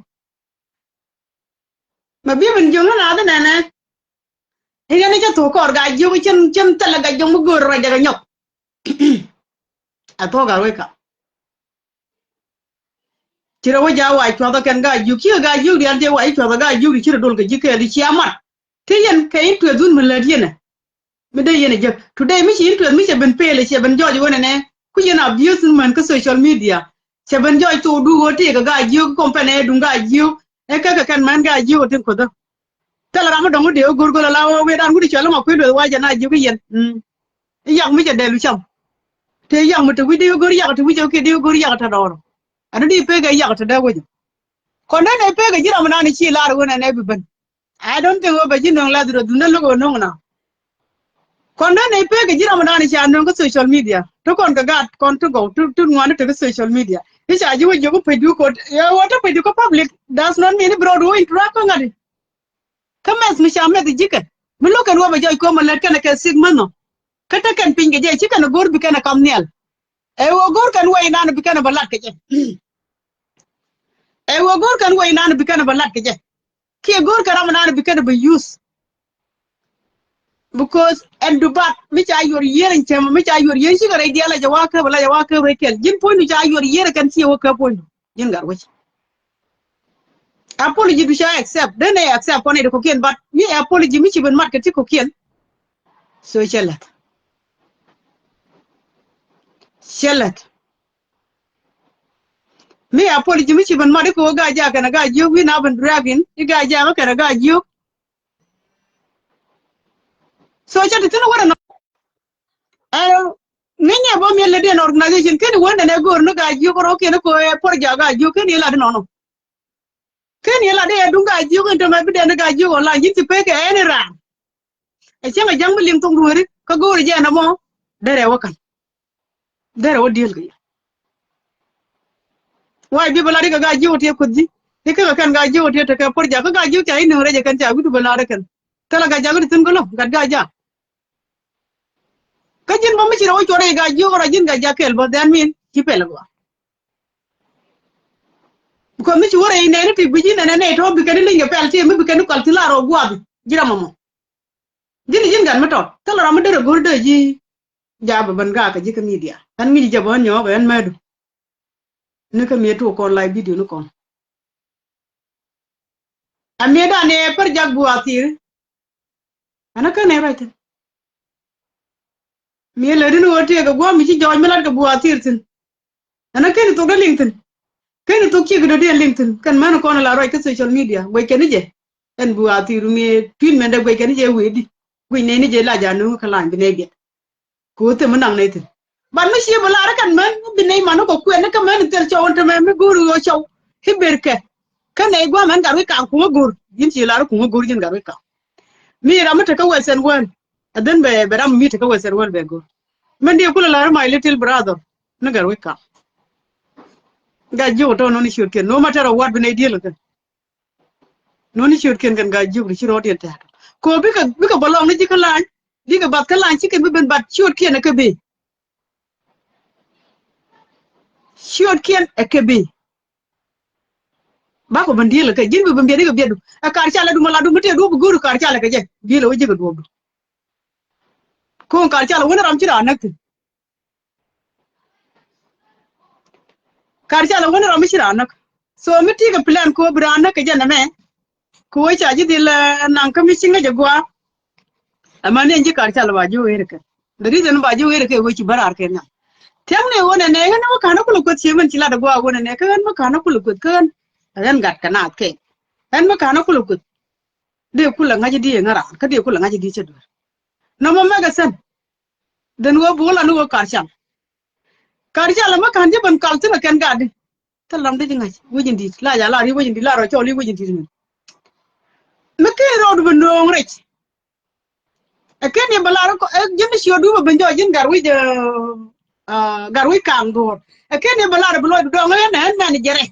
Mɛ bi min jiöŋ ni naath nɛnɛ. Iŋɛ ni cä thok kɔɔr Gaajiök cin, cin thilɛ Gaajiök mi göör rɔc dɛkɛ nyɔk. A thok a wek ka. Ci rɛ wä ja wac cuɔth kɛn Gaajiök, ci Gaajiök diaal tëë wac cuɔth Gaajiök di ci rɛ dol kɛ ji̱ kɛɛl di cia mat. Ti yɛn kɛ interest wun mi lät yɛn ɛ. Mi dee yɛn ɛ jek. Today mi ci interest mi cɛ ben pel cɛ ben jɔɔc wun ɛnɛ. Ku yɛn abuse män kä social media. Cɛ ben jɔɔc thok du ɣöö tëë kɛ Gaajiök company duŋ Gaajiök. Ɛ kɛ kɛ kɛn män Gaajiök ɛ tin kuothä. Thilɛ ram mi dɔ̱ŋ wä dee wä go̱r go̱r ala wä wee dan wut i̱ cɔl i̱ ma kui̱ lueth wa jɛ na jiök i̱ yɛn. Mm. I̱ yak mi cɛ dɛl wi̱cam. Te yak mi te wi̱c dee wä go̱r yak te wi̱c ɛ kiɛ dee wä go̱r yak te dɔɔrɔ. Ani di pek ɛ yak te dee wecä. Kɔn dee nɛ pek ɛ ji̱ ram mi naan i̱ ci lar wen ɛn ɛ bi ben. I don't think wä bɛ ji̱ nöŋ lath rɔ dhundä lo̱k ɛ nöŋ na. Kɔn dee nɛ pek ɛ ji̱ ram mi naan i̱ ca nöŋ kä social media. Te kɔn kɛ gaat kɔn te gɔw te, te ŋuan te kä social media. I̱ ca ji̱ wä jiök i̱ pecdu kɔ, ɛ wä te pecdu kä public. That's not mean i̱ bi rɔɔd wä interact kä ŋa̱t i̱. Kä mɛth mi ca mɛth ji̱ kɛ mi lo̱k kɛn wä bɛ jɔc ko̱o̱m ɛ lät kɛn ɛ kɛ sik mänh ɔ. Kä te kɛn piny kɛ jɛ ci kɛn ɛ go̱r bi kɛn ɛ kam nhial. Ɛ wä go̱r kɛn wä inan bi kɛn ɛ bɛ lat kɛ jɛ. Ɛ wä go̱r kɛn wä inan bi kɛn ɛ bɛ lat kɛ jɛ. Kiɛ go̱r kɛn ram inan bi kɛn ɛ bɛ use. Because ɛn dubat mi ca yuɔr yier in cɛm mi ca yuɔr yier cikɛ rɛy diaal a jɛ wa käp ala jɛ wa käp rɛy kɛl ji̱n puɔ̱nydu ca yuɔr yier kɛn ciɛ wä käp puɔ̱nydu. Ji̱n gat wec. Apology du ca accept. Den ɛ accept kɔn ɛ di kɔkiɛn but mi apology mi ci ben mat kɛ ti kɔkiɛn. So cɛ lɛt. Cɛ lɛt. Mi apology mi ci ben mat ikɛ wä Gaajiök kɛn a Gaajiök wi̱n a ben drag in i Gaajiök kɛn a Gaajiök. So cɛ ti thin wä rɛ nɔ. Ɛ ŋi̱nyɛ bä miɛl lɛ diɛn organization keni wä nɛnɛ go̱o̱r ni Gaajiök rɔ kiɛn ko ɛ por ja Gaajiök keni lat nɔnɔ. Keni lat dee duŋ Gaajiök in tämɛ bi dɛn ni Gaajiök online ji̱n ci pek kɛ ɛn iran. Ɛ cäŋ ɛ ja̱ŋ mi liŋ thoŋ rueeri kä go̱o̱r jɛ nɔmɔ. Derɛ wä ka̱n. Derɛ wä diel kɛ yɛ. Why bi bä lat ikɛ Gaajiök tiɛ kuth ji̱. Ikɛ kɛ kɛn Gaajiök tiɛ tekɛ por ja kä Gaajiök ca inöŋ rɛc ɛ kɛn ca wi̱du bä lat ikɛn. Thilɛ Gaajiök ti thi̱n kä lo̱ gat Gaajak. Kä ji̱n bä mi ci rɔ wä cuɔt rɛy Gaajiök rɔ ji̱n Gaajak kɛl bä dhɛn min ci pɛl gɔaa. Because mi ci wä rɛy nɛni ti gui̱c inɛnɛ nɛy tɔ̱ bi kɛn iliny kɛ pɛl ti mi bi kɛn ikɔl ti la rɔ gua̱a̱th ji̱ ram mɔmɔ. Ji̱n ji̱n gat mi tɔt thilɛ ram mi derɛ go̱r dee ji̱. Ja bɛ ben gaak kɛ ji̱ kä media ɛn ŋi̱ci jɛ bä ɛn nyɔɔk ɛn mɛɛdu. Ni kä miɛ tuɔk kɔn live video ni kɔn. Ɛ miɛ dan ɛ per jak bu a thi̱i̱ri. Ɛn a kän ɛ ruac thi̱n. Miɛ lɛ rin ɣöö tëëk ɛ gua̱a̱m mi ci jɔɔc mi lat kɛ bu a thi̱i̱r thi̱n. Ɛn a keni thok dee liŋ thi̱n. Keni thok ciek dee dee liŋ thi̱n kɛn män kɔn la ruac kä social media guec kɛn ni jɛ. Ɛn bu a thi̱i̱r miɛ tui̱n mɛn dee guec kɛn ni jɛ wee di. Guec nɛy ni jɛ la ja nööŋ kä lany bi nɛy biɛt. Kɛ ɣöö thim mi naŋ nɛy thi̱n. But mi cie bi lar kɛn män bi nɛy man ni kɔ kuɛn ni kä män in thil cɔw in te mɛ mi go̱o̱r ɣöö cɔw. I̱ ber kɛ kä nɛy gua̱a̱m ɛn gat wi̱i̱ kaŋ kuŋä go̱o̱r ji̱n ci lar kuŋä go̱o̱r ji̱n gat wi̱i̱ kaŋ. Mi ram mi te kä Western world. Ɛ dhän bɛ bɛ ram mi te kä Western world bɛ go̱o̱r. Mɛn diɛ kulɛ lar my little brother ni gat wi̱i̱ kaŋ. Gat jiök tɔ̱ nɔni ciötkiɛn no matter of what bi nɛy diel kɛ. Nuni ciötkiɛn kɛn Gaajiök ti ci rɔɔdiɛn tɛ̈t. Kɛ ɣöö bikɛ bikɛ bɛ lɔŋni ji̱ kä lany bikɛ bath kä lany ci kɛn bi ben bat ciötkiɛn ɛ kɛ bi. Ciötkiɛn ɛ kɛ bi. Bakɔ ben diël ɛ kɛ ji̱n bi ben biɛt ikɛ biɛtdu ɛ kar calɛ du mɛ latdu mi tëë du bi go̱o̱r kar calɛ kɛ jɛ biël ɛ wä ji̱ kɛ duɔ̱ɔ̱pdu. Ko̱o̱ŋ kar calɛ wä ni ram ci raan näk thi̱n. Kar ca lɛ wä ni rɔ mi ci raan näk. So mi ti kɛ plan kɛ wä bi raan näk kɛ jɛ nɛmɛ. Kɛ wä ca ji̱ dhil naŋ kä mi ci ŋäc ɛ gua̱a̱. Ɛmɛ ni ɛn ji̱ kar ca lɛ ba ji̱ wee rɛ kɛ. The reason ba ji̱ wee rɛ kɛ wee ci bä raar kɛ nhiam. Thia̱ŋ ni wä nɛnɛ ɣän wä ka̱n ɛ kulɛ kueth ci mɛn ci lat ɛ gua̱a̱ wä nɛnɛ kä ɣän mi ka̱n ɛ kulɛ kueth kä ɣän. Ɛ ɣän gat kɛ naath kɛ ɣän mi ka̱n ɛ kulɛ kueth. Dee kulɛ ŋa̱c di ŋä raan kä dee kulɛ ŋa̱c di cä duer. Nɔmɔ mɛk ɛ sɛn. Dhen ɣöö bi wä la ni ɣöö kar cal. Kar cal ɛmɛ ka̱n ji̱ ben kal thin ɛ kɛn gat di. Thil ram dee ji̱ ŋa̱c wec in di̱i̱t la ja lar i̱ wec in di̱i̱t la rɔ cɔl i̱ wec in di̱i̱t. Mi ken rɔɔdu bi nööŋ rɛc. Ɛ ken i̱ bɛ lar ɛ ji̱n i̱ ciötdu bɛ ben jɔɔc ji̱n gat wec, ɛ, ɛ, gat wec ka̱a̱ŋ duɔ̱ɔ̱r. Ɛ ken i̱ bɛ lar ɛ bi lɔcdu dɔ̱ŋ ɛ ɣän ɛ ɣän mɛn jɛrɛ.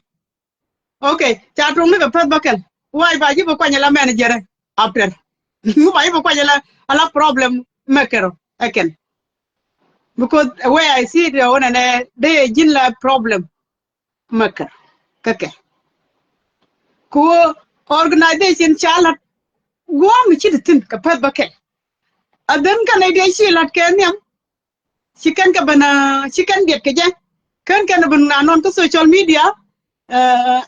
Okay, ca tuŋni kɛ pɛth bä kɛl. Why ba ji̱ bi kuany ala manager after? Ŋu ba ji̱ bi kuany ala, ala problem maker ɛ kɛn. Because the way I see it, ɛ wä nɛnɛ dee ji̱n la problem maker kä kɛ. Ku organization ca lat guam mi ci ti thin kɛ pɛth bä kɛl. A then kɛn a idea ci lat kɛ nhiam. Ci kɛn kɛ ben, ah, ci kɛn biɛt kɛ jɛ. Kɛn kɛn ben na nɔn kä social media. Eh,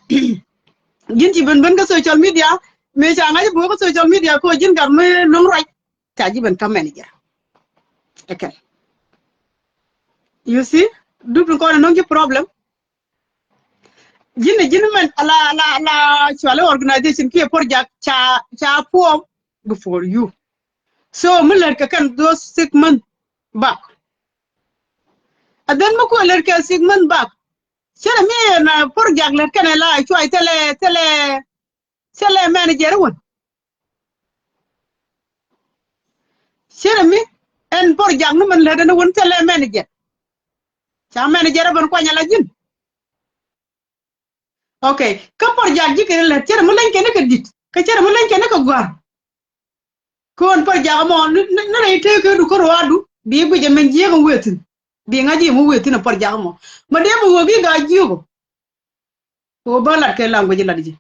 ji̱n ci ben ben kä social media. Mëë ca ŋa̱c i̱ buk kä social media ko ji̱n gat mi luŋ ruac. Ca ji̱ ben kä manager. Ɛ kɛn. You see? Dup in kɔn in nɔŋ ji̱ problem. Ji̱n, ji̱n mɛn ala, ala, ala cuali organization kiɛ project ca, ca form before you. So mi lät kɛ kɛn those six months back. And then mi kuɛ lät kɛ six months back. Cɛ mi ɛn, uh, project lät kɛn ala cuay thilɛ, thilɛ, thilɛ manager wän. Cɛ mi ɛn project ni mɛn lät ni wän thilɛ manager. Ca manager ɛ ben kuany ala ji̱n. Okay, kä project ji̱ kɛ lät cɛ mi leny kɛn kɛ di̱t. Kä cɛ mi leny kɛn kɛ gua̱r. Kɔn project mɔ ni, ni, ni rɛy tëëkädu kä ruaadu bi guic ɛmɛn jiɛk ɛn wëë thi̱n. Bi ŋa̱c ji̱ ɛmɛ wëë thi̱n ɛ project mɔ. Ma dee mi ɣöö bi gaa jiök ɔ. Ɣöö bä lat kɛ language lat ji̱.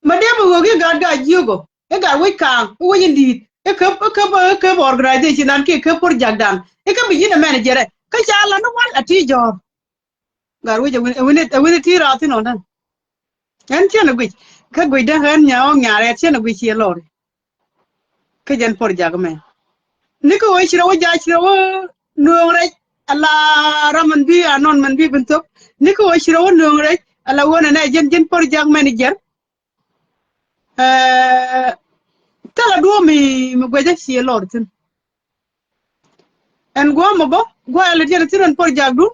Ma dee mi ɣöö bi gaa gaa jiök ɔ. I̱ gat wec kaaŋ, i̱ wec in di̱i̱t, i̱ käp, i̱ käp, i̱ käp organization dan kiɛ käp project dan. I̱ käp bi ji̱n ɛ manager ɛ. Kä ca lat ni wal a ti jɔ̱ɔ̱r. Gat wec ɛ win, ɛ win, ɛ win ti rath in ɔn dan. Ɛn cɛn ɛ guic. Kä guic dee ɛn nyaw ŋa̱r ɛ cɛn ɛ guic ciɛ lɔr. Kä jɛn project mɛ. Ni kä wä ci rɛ wä jac ci rɛ wä nööŋ rɛc ala ram mɛn bi anɔn mɛn bi bin thop. Ni kä wä ci rɛ wä nööŋ rɛc ala wä nɛ nɛ jɛn jɛn project manager. Ɛɛ, thilɛ duɔ̱ɔ̱p mi, mi guɛcä ciɛ lɔr thi̱n. Ɛn gua̱a̱ mɔ bä gua̱a̱ ɛlɛ tiɛn thi̱n ɛn project du.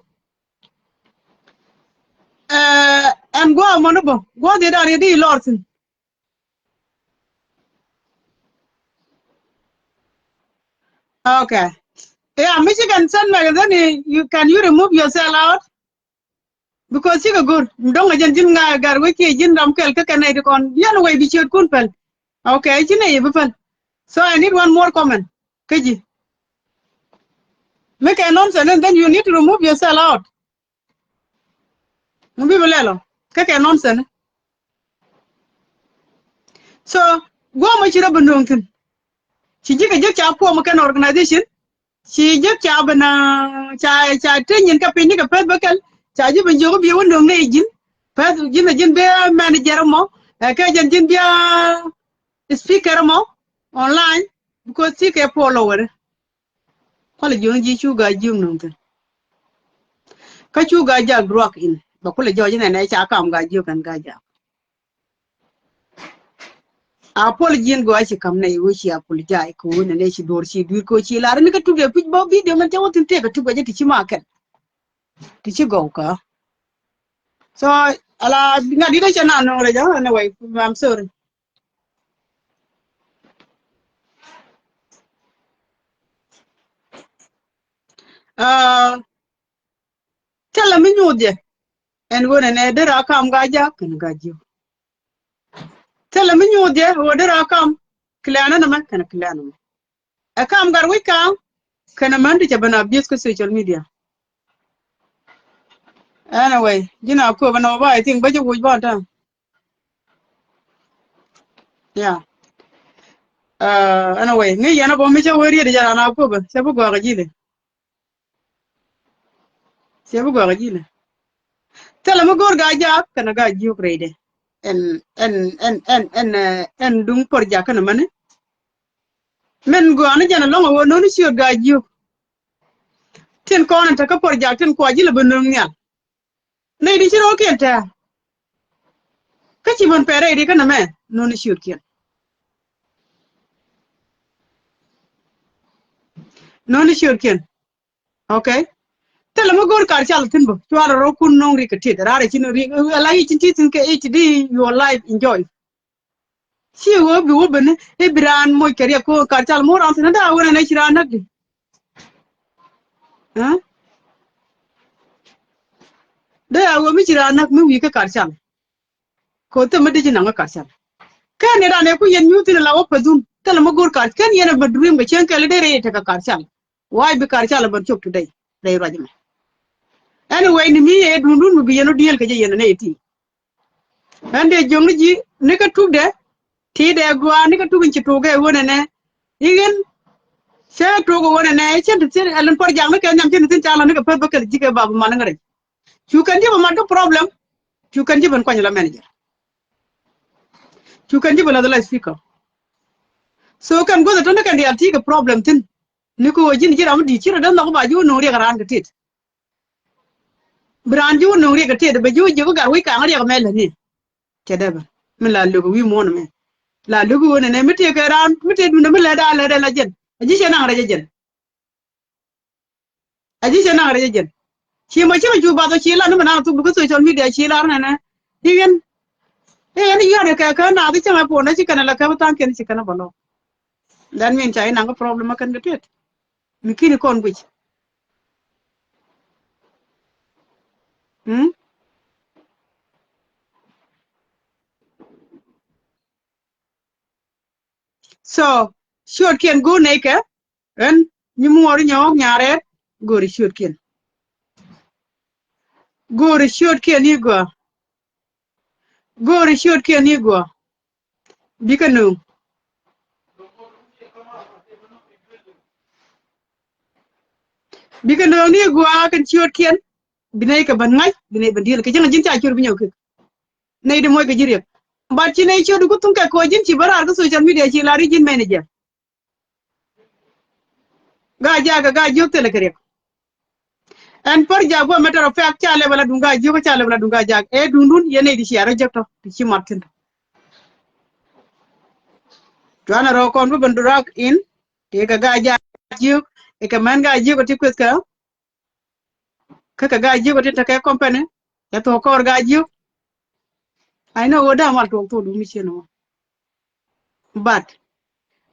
Ɛɛ, ɛn gua̱a̱ mɔ ni bä gua̱a̱ dhiet da̱ŋ riet di lɔr thi̱n. Okay. Yeah, Michigan Sun Magazine, you, can you remove yourself out? Because cikɛ go̱r dɔ̱ŋ a jɛn ji̱n ŋa gat wec kiɛ ji̱n ram kɛl kä kɛn nɛy ti kɔn yɛn wec bi ciötkun päl. Okay, ci nɛy bi päl. So I need one more comment. Kä ji̱ mi kɛ nonsense, and then you need to remove yourself out. Ŋu bi bi lɛl ɔ kä kɛ nonsense. So guɔmɔ ci rɔ bi nööŋ thi̱n. Ci ji̱ kɛ ji̱ ca puɔm kɛn organization. Ci ji̱ ca bi na ca, ca te nyin kɛ piny ni kɛ peth bä kɛl. Ca ji̱ bi jiök bi wä nööŋ ni ji̱n peth ji̱n a ji̱n bi manager mɔ. Ɛ kɛ jɛn ji̱n bi speaker mɔ online. Because ci kɛ puɔl lɔ wɛrɛ. Kualɛ jiök ji̱ cu gaa jiök nööŋ thi̱n. Kä cu gaa jak drug in bɛ kulɛ jɔɔc inɛnɛ ca kam gaa jiök kɛn gaa jak. A puɔl ji̱n gɔaa ci kam nɛ iwä ci a puɔl jay kɛ wä nɛnɛ ci duɔr ci dui̱r kɛ wä ci lar ni kä tuk dee pic bä video mɛn cɛ wä thi̱n tëëk a tuk bɛ jɛ ti ci ma kɛn. Ti ci gɔw kä. So ala ŋa̱t dit a cɛ na nööŋ rɛ jɛ, anyway, I'm sorry. Aa, thilɛ mi nyuuth jɛ. Ɛn ɣöö nɛnɛ dee rɔ kam gaa jak kɛn gaa jiök. Thilɛ mi nyuuth jɛ ɣöö dee rɔ kam kilɛ̈nä nɛmɛ kɛn kilɛ̈nä mɛ. Ɛ kam gat wec ka̱a̱ŋ kɛn män ti cɛ ben abuse kä social media. Anyway, ji̱n a kööbä nɔmɔ ba, I think bä ji̱ wuc ba ta̱a̱. Yeah. Uh, anyway, ŋi̱i̱c yɛn a bä mi cä wee riet jɛ ran a kööbä cä bi gɔak a ji̱lɛ. Cɛ bi gɔak a ji̱lɛ. Thilɛ mi go̱o̱r gaa jak kɛn a gaa jiök rɛydɛ. Ɛn, ɛn, ɛn, ɛn, ɛn, eh, ɛn duŋ por jak kɛn a mäni. Min gɔaa ni jɛn a lɔŋ a wä no̱ni ciöt gaa jiök. Tin kɔn in te kä por jak tin kua ji̱lɛ bi nöŋ nhial. Nɛy di ci ro̱o̱kiɛn tɛ̱̈ɛ̱̈. Kä ci män pɛr rɛy di kä nɛmɛ no̱ni ciötkiɛn. No̱ni ciötkiɛn. Okay. Thilɛ mi go̱o̱r kar cal thi̱n bä. Cuarɛ rɔ kun no̱o̱ŋ riɛk kɛ tit. Raar ɛ ci no̱o̱ŋ riɛk. Ala i̱ ci ti thi̱n kɛ i̱ ti di your life enjoy. Ci ɣöö bi wä ben i̱ bi raan moc kɛ riɛk ko̱o̱ŋ kar cal mo̱o̱r raan thi̱n dee a wen ɛn ɛ ci raan näk di. Ɛ? Dee a wen mi ci raan näk mi wi̱i̱ kä kar cal. Ko̱ thil mi dee ji̱ naŋ kä kar cal. Kɛn ni raan ɛ ku yɛn nyuuth thi̱n la wä pädhun. Thilɛ mi go̱o̱r kar kɛn yɛn ɛ bä durim kɛ cieŋ kɛl i̱ dee rɛy tekɛ kar cal. Why bi kar cal ɛ bä cop today? Rɛy ruac mɛ. Anyway, ni mi yɛ dundun mi bi yɛn wä dieel kɛ jɛ yɛn ɛ nɛy ti. Ɛn dee jiökni ji̱ ni kä tukdɛ ti dee gɔaa ni kä tuk in ci tuk ɛ ɣöö nɛnɛ. I̱ ɣän cä tuk ɛ ɣöö nɛnɛ cɛn ti thi̱n ɛlɛn puɔr jaŋni kɛ nhiam cɛn ti thi̱n ca lɔ ni kɛ peth bä kɛl ji̱ kɛ bap man ŋä rɛc. Cu kɛn ji̱ bä mat kä problem. Cu kɛn ji̱ bä ni kuany la manager. Cu kɛn ji̱ bä la the last speaker. So kɛn guäth ɛ tɔ̱ ni kɛn diaal ti kɛ problem thi̱n. Ni kɛ ɣöö ji̱n ji̱ ram mi di̱i̱t ci rɔ dee nhɔk ba ji̱ wä no̱o̱ŋ riɛk raan kɛ tit. Bi raan ji̱ wä no̱o̱ŋ riɛk kɛ tit bɛ ji̱ wä ji̱ wä gat wi̱c kaŋ riɛk mɛ lätni. Cɛ dee bä mi la lo̱k wi̱i̱ muɔ̱ɔ̱n mɛ. La lo̱k ɣöö nɛnɛ mi tëëkɛ raan mi tëë duundä mi lät a lät ɛn la jɛn. A ji̱ cɛ naŋ rɛc ɛ jɛn. A ji̱ cɛ naŋ rɛc ɛ jɛn. Ci mɔ cikɛ cu bath ɔ ci lar ni mi naŋ thuk bi kä social media ci lar nɛnɛ. I̱ ɣän i̱ ɣän i̱ yɔ̱ɔ̱t ɛ kɛ kä naath i̱ cäŋɛ puɔ̱nydä ci kɛn ɛ la kɛ bi tha̱a̱ŋkiɛn ci kɛn ɛ bä lɔ̱k. That mean ca i̱ naŋ kä problem ɛ kɛn kɛ tuet. Mi ki̱ni kɔn guic. Mm? So ciötkiɛn go̱o̱r nɛy kɛ ɣän nyi muɔɔr nyɔɔk nyarɛɛt. Go̱o̱ri ciötkiɛn. Go̱o̱ri ciötkiɛn i̱ gɔaa. Go̱o̱ri ciötkiɛn i̱ gɔaa. Bikɛ nööŋ. Bikɛ nööŋ ni gɔaa kɛn ciötkiɛn. Bi nɛy kɛ bän ŋa̱c bi nɛy bän diël kɛ cäŋ ji̱n ca ciöt bi nyɔk kek. Nɛy di moc kɛ ji̱ riɛk. But ci nɛy ciöt di ku thuŋ kɛ koc ji̱n ci bä raar kä social media ci lar i̱ ji̱n manager. Gaa jaak ɛ gaa jiök thilɛ kɛ riɛk. Ɛn pär jaak guɔ matter of fact ca lɛp ala duŋ gaa jiök ca lɛp ala duŋ gaa jaak ɛ duundun yɛn nɛy di cia rɔ jek tɔ ti ci mat thi̱n tɔ. Cuanɛ rɔ kɔn bi ben drag in. Ti kɛ gaa jaak jiök ikɛ mɛn gaa jiök ɛ ti kueth kɛ. Kä kɛ gaa jiök ɛ ti tekɛ company cɛ thuɔ̱k kɔɔr gaa jiök. I know ɣöö da̱a̱ mal tuɔɔk thok duun mi ciën ɣöö. But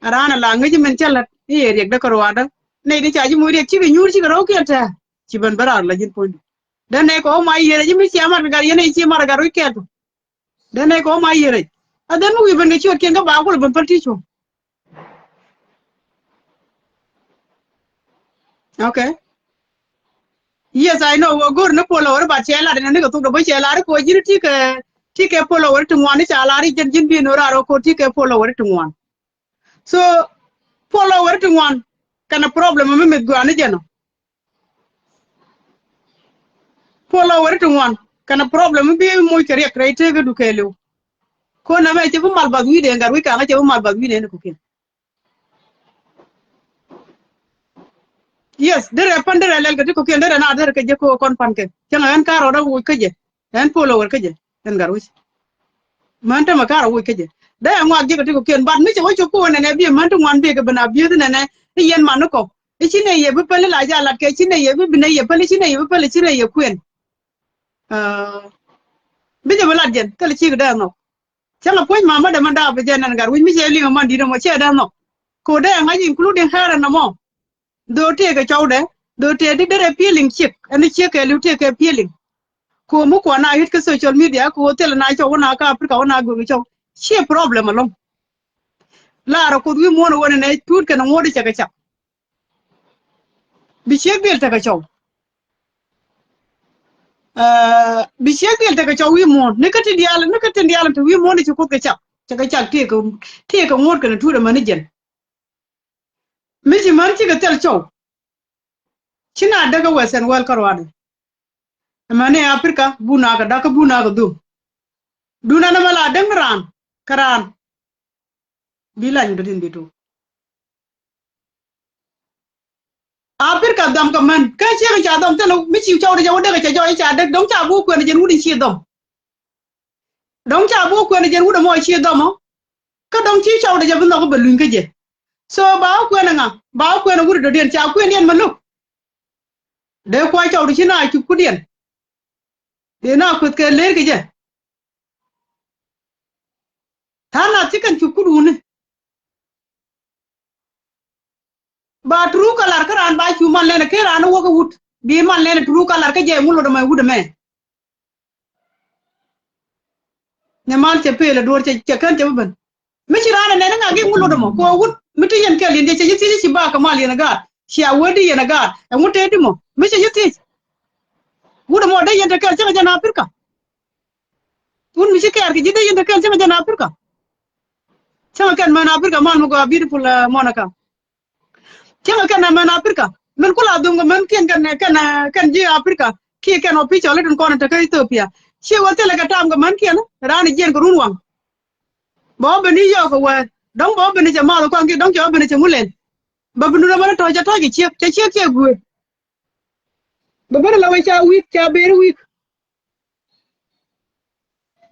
a raan a la ŋäc min cä la̱t i̱ yɛ riɛk däk kä ruaadä. Nɛy ti ca ji̱ moc riɛk cikɛ nyuur cikɛ rɔ̱kiɛn tɛ̱̈ɛ̱̈ ci ben bä raar la ji̱n puɔ̱nydu. Dee nɛy kɛ ɣöö ma yiëër ɛ ji̱ mi cia mat kɛ gat yɛn nɛy ci mat ɛ gat ruc kɛɛl tɔ. Dee nɛy kɛ ɣöö ma yiëër ɛ a dhɛn mi wi̱i̱ ben kɛ ciötkiɛn kä ba kulɛ ben päl ti cuɔ̱ŋ. Okay. Yes, I know. Wä go̱r ni follower ba cɛ lat ni ni kɛ thok dɔ bä cɛ lat ko ji̱n ti kɛ ti kɛ follower ti ŋuan ni ca lat ri jɛn ji̱n bi ni rar ko ti kɛ follower ti ŋuan. So follower ti ŋuan kɛn a problem mi mi gɔani jɛn. Follower ti ŋuan kɛn a problem mi bi moc kɛ riɛk rɛy tëëkä du kɛɛliw. Ko na mɛ cɛ bi mal bath wi̱i̱dɛ gat wi̱i̱ kaŋä cɛ bi mal bath wi̱i̱dɛ ni kukiɛn. Yes, derɛ pän derɛ lɛl kɛ ti kɔkiɛn derɛ na derɛ kɛ jɛ ko kɔn pan kɛ cäŋ ɣän karɔ dä wuc kä jɛ. Ɣän follower kä jɛ ɣän gat wi̱c. Män tämɛ karɔ wuc kä jɛ dee ɛ ŋuak jɛ kɛ ti kɔkiɛn bat mi cɛ wä cɛ ko nɛnɛ bi män ti ŋuan bi kɛ ben a biöth nɛnɛ. I̱ yɛn man ni kɔ i̱ ci nɛ yɛ bi päl i̱ la jɛ a lat kɛ ci nɛ yɛ bi bi nɛ yɛ päl i̱ ci nɛ yɛ bi päl i̱ ci nɛ yɛ kuɛn. Bi jɛ bi lat jɛn thilɛ cik dee nhɔk. Cäŋ a puɔ̱ny mamädɛ mɛn daap bi jɛ nɛn gat wi̱c mi cɛ liŋ a man di̱t ɛmɔ cɛ dee nhɔk. Kɛ ɣöö dee ŋa̱c including her ɛn ɛmɔ. Dho̱o̱ tëëkɛ cɔwdɛ dho̱o̱ tëë di derɛ feeling ciek ɛn ciek kɛ li̱w tëëkɛ feeling. Kɛ ɣöö mi kuan a yut kä social media kɛ ɣöö thilɛ na cɔw wä na kä Africa wä na go̱o̱r kɛ cɔw. Ciɛ problem ɛlɔ̱ŋ. Laarɛ Kuoth wi̱i̱ muɔ̱ɔ̱n ɛ ɣöö nɛnɛ tuut kɛn ɛ ŋuɔ̱t i̱ cɛ kɛ cak. Bi ciek dhil tekɛ cɔw. Bi ciek dhil tekɛ cɔw wi̱i̱ muɔ̱ɔ̱n ni kä tin diaal ni kä tin diaal ti wi̱i̱ muɔ̱ɔ̱n ni ci Kuoth kɛ cak cɛ kɛ cak tëëkɛ tëëkɛ ŋuɔ̱t kɛnɛ tuut ɛmäni jɛn. Mi ci män cikɛ thil cɔw. Ci na däk kä Western world kä ruaadɛ. Ɛmäni Africa bun a kɛ da̱k kä bun a kɛ dhum. Duundɛ nɛmɛ la däk ni raan kä raan. Bi lany dɔ̱diɛn bi tok. Africa dhɔm kɛ män kä ciek ca dhɔm thilɛ mi ci cɔwdɛ jɛ wä dek cɛ jɔc ca dek dɔ̱ŋ ca bi wä kuɛn jɛn wut in ci dhɔm. Dɔ̱ŋ ca bi wä kuɛn jɛn wut ɛmɔ ci dhɔm ɔ. Kä dɔ̱ŋ ci cɔwdɛ jɛ bi nhɔk bɛ luny kä jɛ. So ba wä kuɛn ŋa ba wä kuɛn wut dɔ̱diɛn ca kuɛn yɛn mɛ lo̱k. Dee kua̱c cɔw ti ci na cup kudiɛn. Dee na kueth kɛ ler kɛ jɛ. Tha̱a̱ŋ nath ci kɛn cup kuduni. Ba true colour kä raan ba cu man lɛn kä raan wä kä wut. Bi man lɛn true colour kä jɛ ŋu lot ɛmɛ wut ɛmɛ. Ni mal cɛ pel ɛ duɔr cɛ, cɛ kän cɛ bi ben. Mi ci raan ɛ nɛn ŋa gi ŋu lot ɛmɔ kɛ wut mi ti yɛn kɛl yɛn jɛ cɛ ci thiec ci ba kɛ mal yɛn ɛ gaat. Ci a wee di yɛn ɛ gaat. Ɛŋu tëë di mɔ mi cɛ ci thiec. Wut ɛmɔ dee yɛn te kɛl cä kɛ jɛn Africa. Wut mi ci kɛɛr kɛ ji̱ dee yɛn te kɛl cä kɛ jɛn Africa. Cä kɛ kɛn män Africa mal mi gɔaa beautiful, uh, Monica. Cäŋ kɛn ɛ män Africa min ku la dhum kɛ män kiɛn kɛn kɛn kɛn ji̱ Africa kiɛ kɛn official itin kɔn in te kä Ethiopia. Ciɛ wä thilɛ kɛ tam kɛ män kiɛn raan jiɛn kɛ run waŋ. Bä wä ben i̱ yɔɔk kɛ wɛɛr dɔ̱ŋ bä wä ben i̱ cɛ math kuaŋ kiɛ dɔ̱ŋ cɛ wä ben i̱ cɛ ŋu lɛn. Bä ben dun ɛmɛn tɔ̱ cɛ ta̱c kɛ ciek cɛ ciek ciɛ guëë. Bä ben la wä ca wi̱i̱k ca ber wi̱i̱k.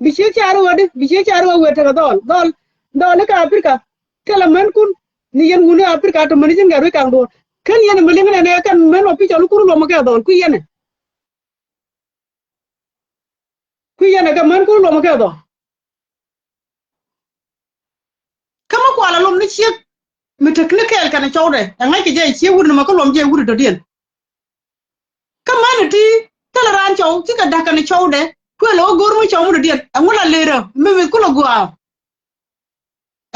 Bi ciek ca rɔ wä di bi ciek ca rɔ wä wëë tekɛ dhɔl dhɔl dhɔl ikä Africa. Thilɛ män kun ni yɛn wuni Africa te män i̱ cin kɛ rui̱ kaŋ duɔ̱ɔ̱r kän yɛn mi liŋ nɛnɛ kɛn män official kun luɔmɔ kɛ dhɔl kui̱ yɛnɛ. Kui̱ yɛnɛ kɛ män kun luɔmɔ kɛ dhɔl. Kä mi kual a luɔm ni ciek mi tekni kɛɛl kɛn cɔwdɛ ɛ ŋa̱c kɛ jɛ ciek wut ni mɛ kä luɔm jɛ wut dɔ̱diɛn. Kä män ti thilɛ raan cɔw cikɛ da̱k kɛn cɔwdɛ kuël ɛ wä go̱r mi cɔw mi dɔ̱diɛn ɛ ŋu la lerä mi mith kulɛ gua̱a̱.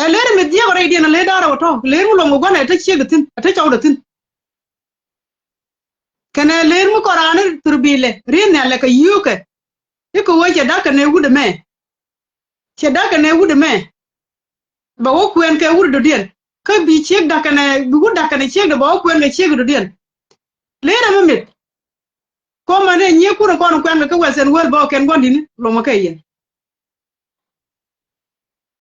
Ɛ ler mi dhiek rɛydiɛn ɛ ler da̱rɛ wä tɔ̱ ler mi luɔm kɛ gua̱n ɛ te ciek dɛ thi̱n ɛ te cɔwdɛ thi̱n. Kɛnɛ ler mi kɔn raan thurbilɛ ri̱n nhial lɛ kɛ yio̱o̱kɛ. I̱ kɛ wee cɛ da̱k kɛnɛ wut ɛmɛ. Cɛ da̱k kɛnɛ wut ɛmɛ. Bɛ wä kuɛn kɛ wut dɔ̱diɛn kä bi ciek da̱k kɛnɛ bi wut da̱k kɛnɛ ciek dɛ bɛ wä kuɛn kɛ ciek dɔ̱diɛn. Ler ɛmɛ mit. Kɔmɛ ni nyiek kun kɔn kuɛn kɛ kä Western world bä kɛn gua̱n di̱ni luɔmɔ kɛ yɛn.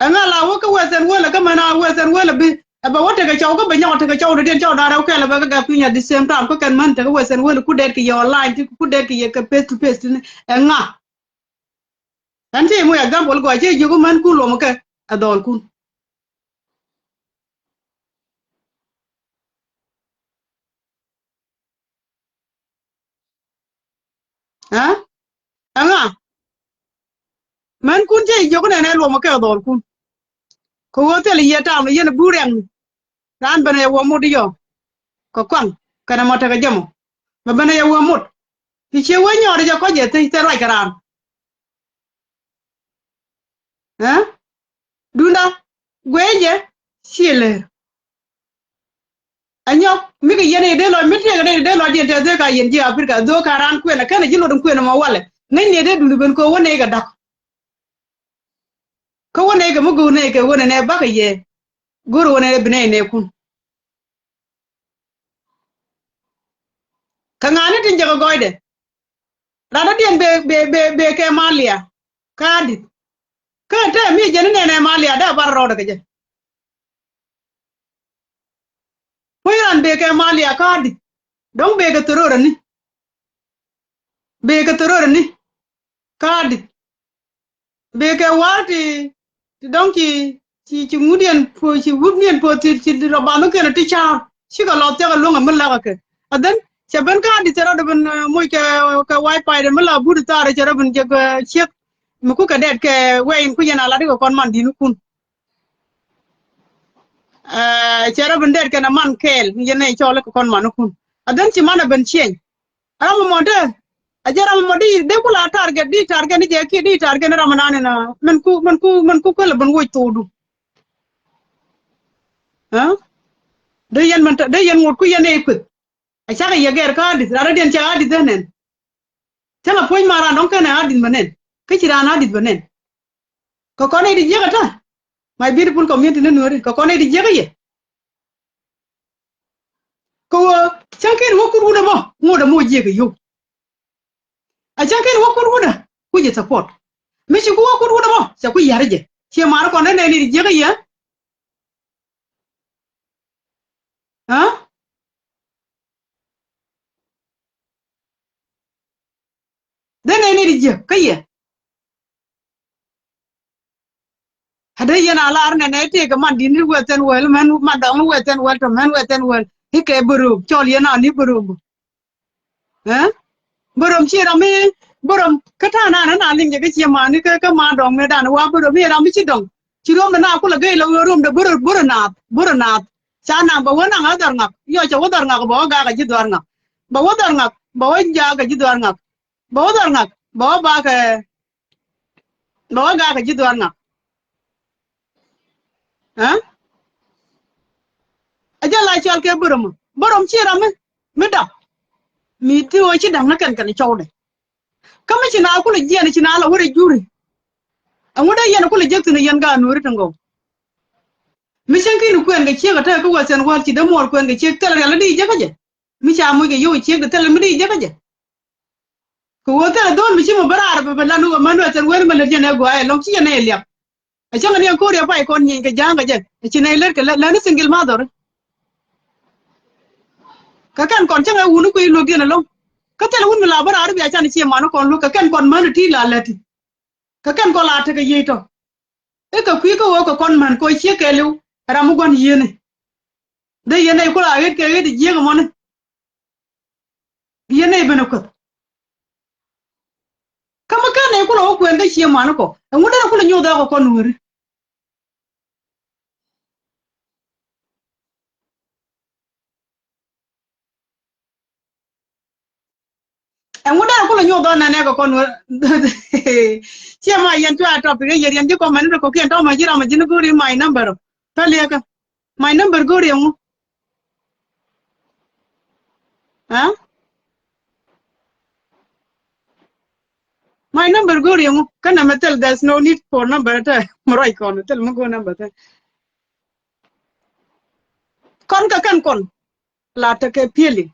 Ɛŋa la wä kä Western world kä mɛn a Western world bi ɛ bɛ wä tekɛ cɔw kä bɛ nyɔk tekɛ cɔw dɔ̱diɛn cɔw da̱rɛ wä kɛl ɛ bɛ kä gak pinyɛ the same time kä kɛn män tekɛ Western world ku dɛt kɛ yɛ online ti ku dɛt kɛ yɛ kɛ face to face ti ni ɛŋa. Ɛn ti muk example gɔaa ci jiök män kun luɔmɔ kɛ ɛ dhɔl kun. Ɛ ɛŋa män kun cɛ jiök nɛnɛ luɔmɔ kɛ dhɔl kun. Kɛ ɣöö thil yiëë tam yɛn bur rɛŋ. Raan ben yɛ wä mut yɔ kɛ kuaŋ kɛnɛ mɔ tekɛ jɛ mɔ. Mɛ ben yɛ wä mut ti cië wä nyɔɔt jɛ kɔc jɛ thiec thil ruac kɛ raan. Ɛ dunda guey jɛ cië lër. Anyɔk mi kɛ yɛn i̱ dee lɔc mi tiɛɛk i̱ dee lɔc diɛn tɛth dee ka yɛn ji̱ Africa dho̱o̱k ka raan kuɛn ɛ kɛn ɛ ji̱ luɔt in kuɛn ɛmɔ walɛ ŋäcni i̱ dee duni ben kɛ wä nɛy kɛ da̱k. Kä wä nɛy kɛ mi go̱o̱k nɛy kɛ wä nɛnɛ bakɛ yɛ go̱o̱r wä nɛnɛ bi nɛy nɛɛkun. Kɛ ŋa̱ni tin jɛ kɛ gɔɔydɛ. Ran dɔ̱diɛn bee bee bee bee kɛ Malia kä Adith. Kä tɛm mi jɛn inɛnɛ Malia dee bar rɔɔdɛ kɛ jɛ. Puɔ̱ny ran bee kɛ Malia kä Adith. Dɔ̱ŋ bee kɛ thororɛ ni. Bee kɛ thororɛ ni kä Adith. Bee kɛ war ti ti dɔ̱ŋ ci ci ci ŋudiɛn puɔ̱ ci wupniɛn puɔ̱ ti ci rɔ bath mi kɛn ti ca̱a̱r cikɛ lɔ thiakä luäŋ ɛ mi lakä kɛ. Adhɛn cɛ ben kä Adith cɛ rɔ dee ben moc kɛ kɛ wifi dee mi la but thaar cɛ rɔ ben jɛ kɛ ciek. Mi ku kɛ dɛt kɛ wɛy in ku yɛn a lat ikɛ kɔn man di̱n ikun. Cɛ rɔ ben dɛt kɛn a man kɛɛl mi yɛn nɛ cɔl ikɛ kɔn man ikun. Adhɛn ci man a ben ciɛny. Ram mɔ dee a jɛ ram mɔ di dee kula target di target ni jɛ ki di target ni ram nan ni na min ku min ku min ku kul bin wuc thokdu. Dee yɛn min dee yɛn ŋot ku yɛn ɛ kueth. A cakɛ yɛ gɛr kä Adith ran rɔ diɛn cɛ Adith dee nɛn. Cäŋ a puɔ̱ny ma ran dɔ̱ŋ kɛn ɛ Adith mɛ nɛn kä ci ran Adith mɛ nɛn. Kɛ kɔn i̱ di jiäkä ta̱. My beautiful community ni nuɔ̱ri kɛ kɔn i̱ di jiäkä yɛ. Kɛ ɣöö cäŋ ken wä kut wut ɛmɔ ŋot ɛmɔ jiäkä yio̱w. A cäŋ ken wä kut wut ɛ kui̱c ɛ support. Mi ci ku wä kut wut ɛmɔ cɛ kui̱ ya̱r jɛ ciɛ mar kɔn ɛ nɛn i̱ di jiäkä yɛ. Aa. Dee nɛy ni di jiäk kä yɛ. A dee yɛn a lar nɛ nɛy tëëkɛ man di̱t ni wɛth thɛn wäl mɛn man dɔŋ ni wɛth thɛn wäl tɔ mɛn wɛth thɛn wäl i̱ kɛ bärööm cɔl yɛn a ni bärööm. Ɛ? Bä röm ci ram mi, bä röm kä ta̱a̱ nan na liŋ jɛ kä ciɛ mani kä, kä ma dɔŋ mi dan wa bä röm mi ram mi ci dɔŋ. Ci röm na kulɛ gɛy la ɣöö röm dɛ bä röm, bä röm naath, bä röm naath. Ca na bä wä naŋ a dhɔr ŋak. Yɔ cɛ wä dhɔr ŋak bä wä gak a ji̱ dhɔr ŋak. Bä wä dhɔr ŋak, bä wä jak a ji̱ dhɔr ŋak. Bä wä dhɔr ŋak, bä wä bak ɛ, bä wä gak a ji̱ dhɔr ŋak. Ɛ? A jɛ la cɔal kɛ bä röm, bä röm ci ram mi, mi dap. Mi ti ɣöö ci da̱ŋ ni kɛn kɛn cɔwdɛ. Kä mi ci na kulɛ jiɛn ci na la wä rɛ juri. Ɛŋu dee yɛn kulɛ jek thi̱n yɛn gaat Nuääri tin gɔw. Mi cäŋ kin kuɛn kɛ ciek a te kä Western world ci dee muɔɔr kuɛn kɛ ciek thilɛ rial di jek kä jɛ. Mi ca moc kɛ yio̱w ciek di thilɛ mi di jek kä jɛ. Kɛ ɣöö thilɛ dho̱l mi ci mɔ bä raar bɛ bɛ lan wä män Western world mɛ lät jɛn ɛ gua̱a̱c ɛlɔ̱ŋ ci jɛn ɛ liak. Ɛ cäŋ ni ɛn Korea pay kɔn nyieeny kɛ ja̱a̱ŋ kɛ jɛ. Ɛ ci nɛy lät kɛ lä, läni single mother. Kɛ kɛn kɔn cäŋ ɛ wuni kui̱ luäkdiɛn ɛlɔ̱ŋ. Kä thilɛ wun mi la bä raar bia can cie mani kɔn luäk kɛ kɛn kɔn män ti la läti. Kɛ kɛn kɔn la tekɛ yiey tɔ. I̱ kɛ kui̱ kä ɣöö kɛ kɔn män kɛ ɣöö ciek kɛɛliw. Ram mi gua̱n yieni. Dee yɛn nɛy kula ɣet kɛ ɣet jiek mɔni. Yɛn nɛy ben ɛ kueth. Kä mi kɛn nɛy kulɛ wä kuɛn kä cie mani kɔ. Ɛŋu dee kulɛ nyoth ɛ kɛ kɔn weri. Ɛŋu dee kulɛ nyuɔth ɔ nɛnɛ kɛ kɔn wä. Ciɛ ma yɛn cua topic ɛ yɛ riɛn ji̱ comment rɛ kɔkiɛn tɔmɔ ji̱ ram ji̱ ni go̱ri my number. Pɛliɛkä. My number go̱ri ɛŋu. Ɛ? My number go̱ri ɛŋu. Kä nɛmɛ thil, there's no need for number tɛ. Mi ruac kɔn thil mi go̱r number tɛ. Kɔn kɛ kɛn kɔn. La tekɛ pieli.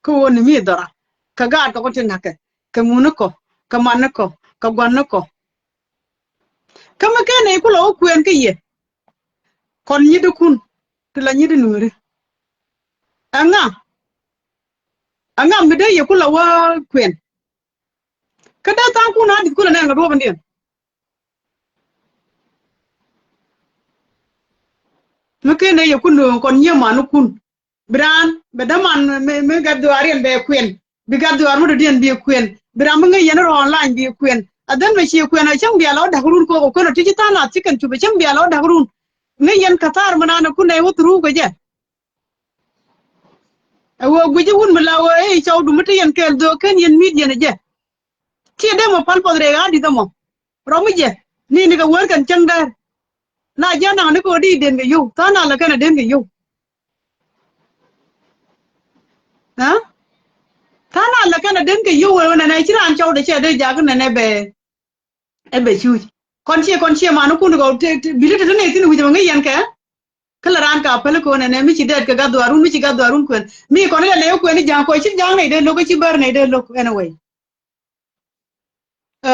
Kä ɣöö ni mi dhɔra kɛ gaat kɛ kɔ ti na̱kɛ kɛ ŋuni kɔ kɛ mani kɔ kɛ gua̱ni kɔ. Kä mi kɛn nɛy kulɛ wä kuɛn kä yɛ. Kɔn nyit ikun ti la nyit inueri. Ɛŋa? Ɛŋa mi dee yɛ kulɛ wä kuɛn? Kä dee tha̱a̱ŋ kun a di̱th kulɛ nɛn kɛ duɔ̱ɔ̱p in diɛn. Mi ken nɛ yɛ kun nööŋ kɔn nyiee man kun. Bi raan bɛ däman mi, mi gat dhuaariɛn bɛ kuɛn. Bi gat dhuaar mi dɔ̱diɛn bi kuɛn. Bi ram mi ŋäc yɛn rɔ online bi kuɛn. A dhɛn bɛ cie kuɛn a cäŋ bia lɔ da̱k run kok a kuɛn a ti ci tha̱a̱ŋ nath ci kɛn cupɛ cäŋ bia lɔ da̱k run. Ŋäc yɛn ka̱thaar mi naan a kun nɛ wä thuruu kɛ jɛ. Ɛ wee guic i̱ wun mi la wee i̱ cɔwdu mi te yɛn kɛɛl dhöök ken yɛn mi̱i̱t yɛn ɛ jɛ. Ciɛ dee mɔ pal puɔth rɛy ɣa̱a̱ di̱t ɛmɔ. Rɔm mi jɛ ni ni kɛ wär kɛn cäŋ däär. Na ji̱ anaŋ ni kɛ ɣöö di den kɛ yio̱w tha̱a̱ŋ na lɛ kɛn ɛ den kɛ yio̱w. Ɛ? Tha̱a̱ŋ na lɛ kɛn ɛ den kɛ yio̱w wee wee nɛnɛ ci raan cɔwdɛ cɛ dee jakä nɛnɛ bɛ. Ɛ bɛ cuuc kɔn ciɛ kɔn ciɛ man kun kɔ te, te, bili te te nɛy thin wi̱c ɛmɛ ŋäc yɛn kɛ. Kä lɛ raan ka päl kɛ ɣöö nɛnɛ mi ci dɛɛt kɛ gat dhuaarun mi ci gat dhuaarun kuɛn mi kɔn ilɛ lɛ kuɛn i̱ ja̱a̱ŋ kɔc ci ja̱a̱ŋ nɛy dee lo̱k kä ci bär nɛy dee lo̱k anyway. Ɛ,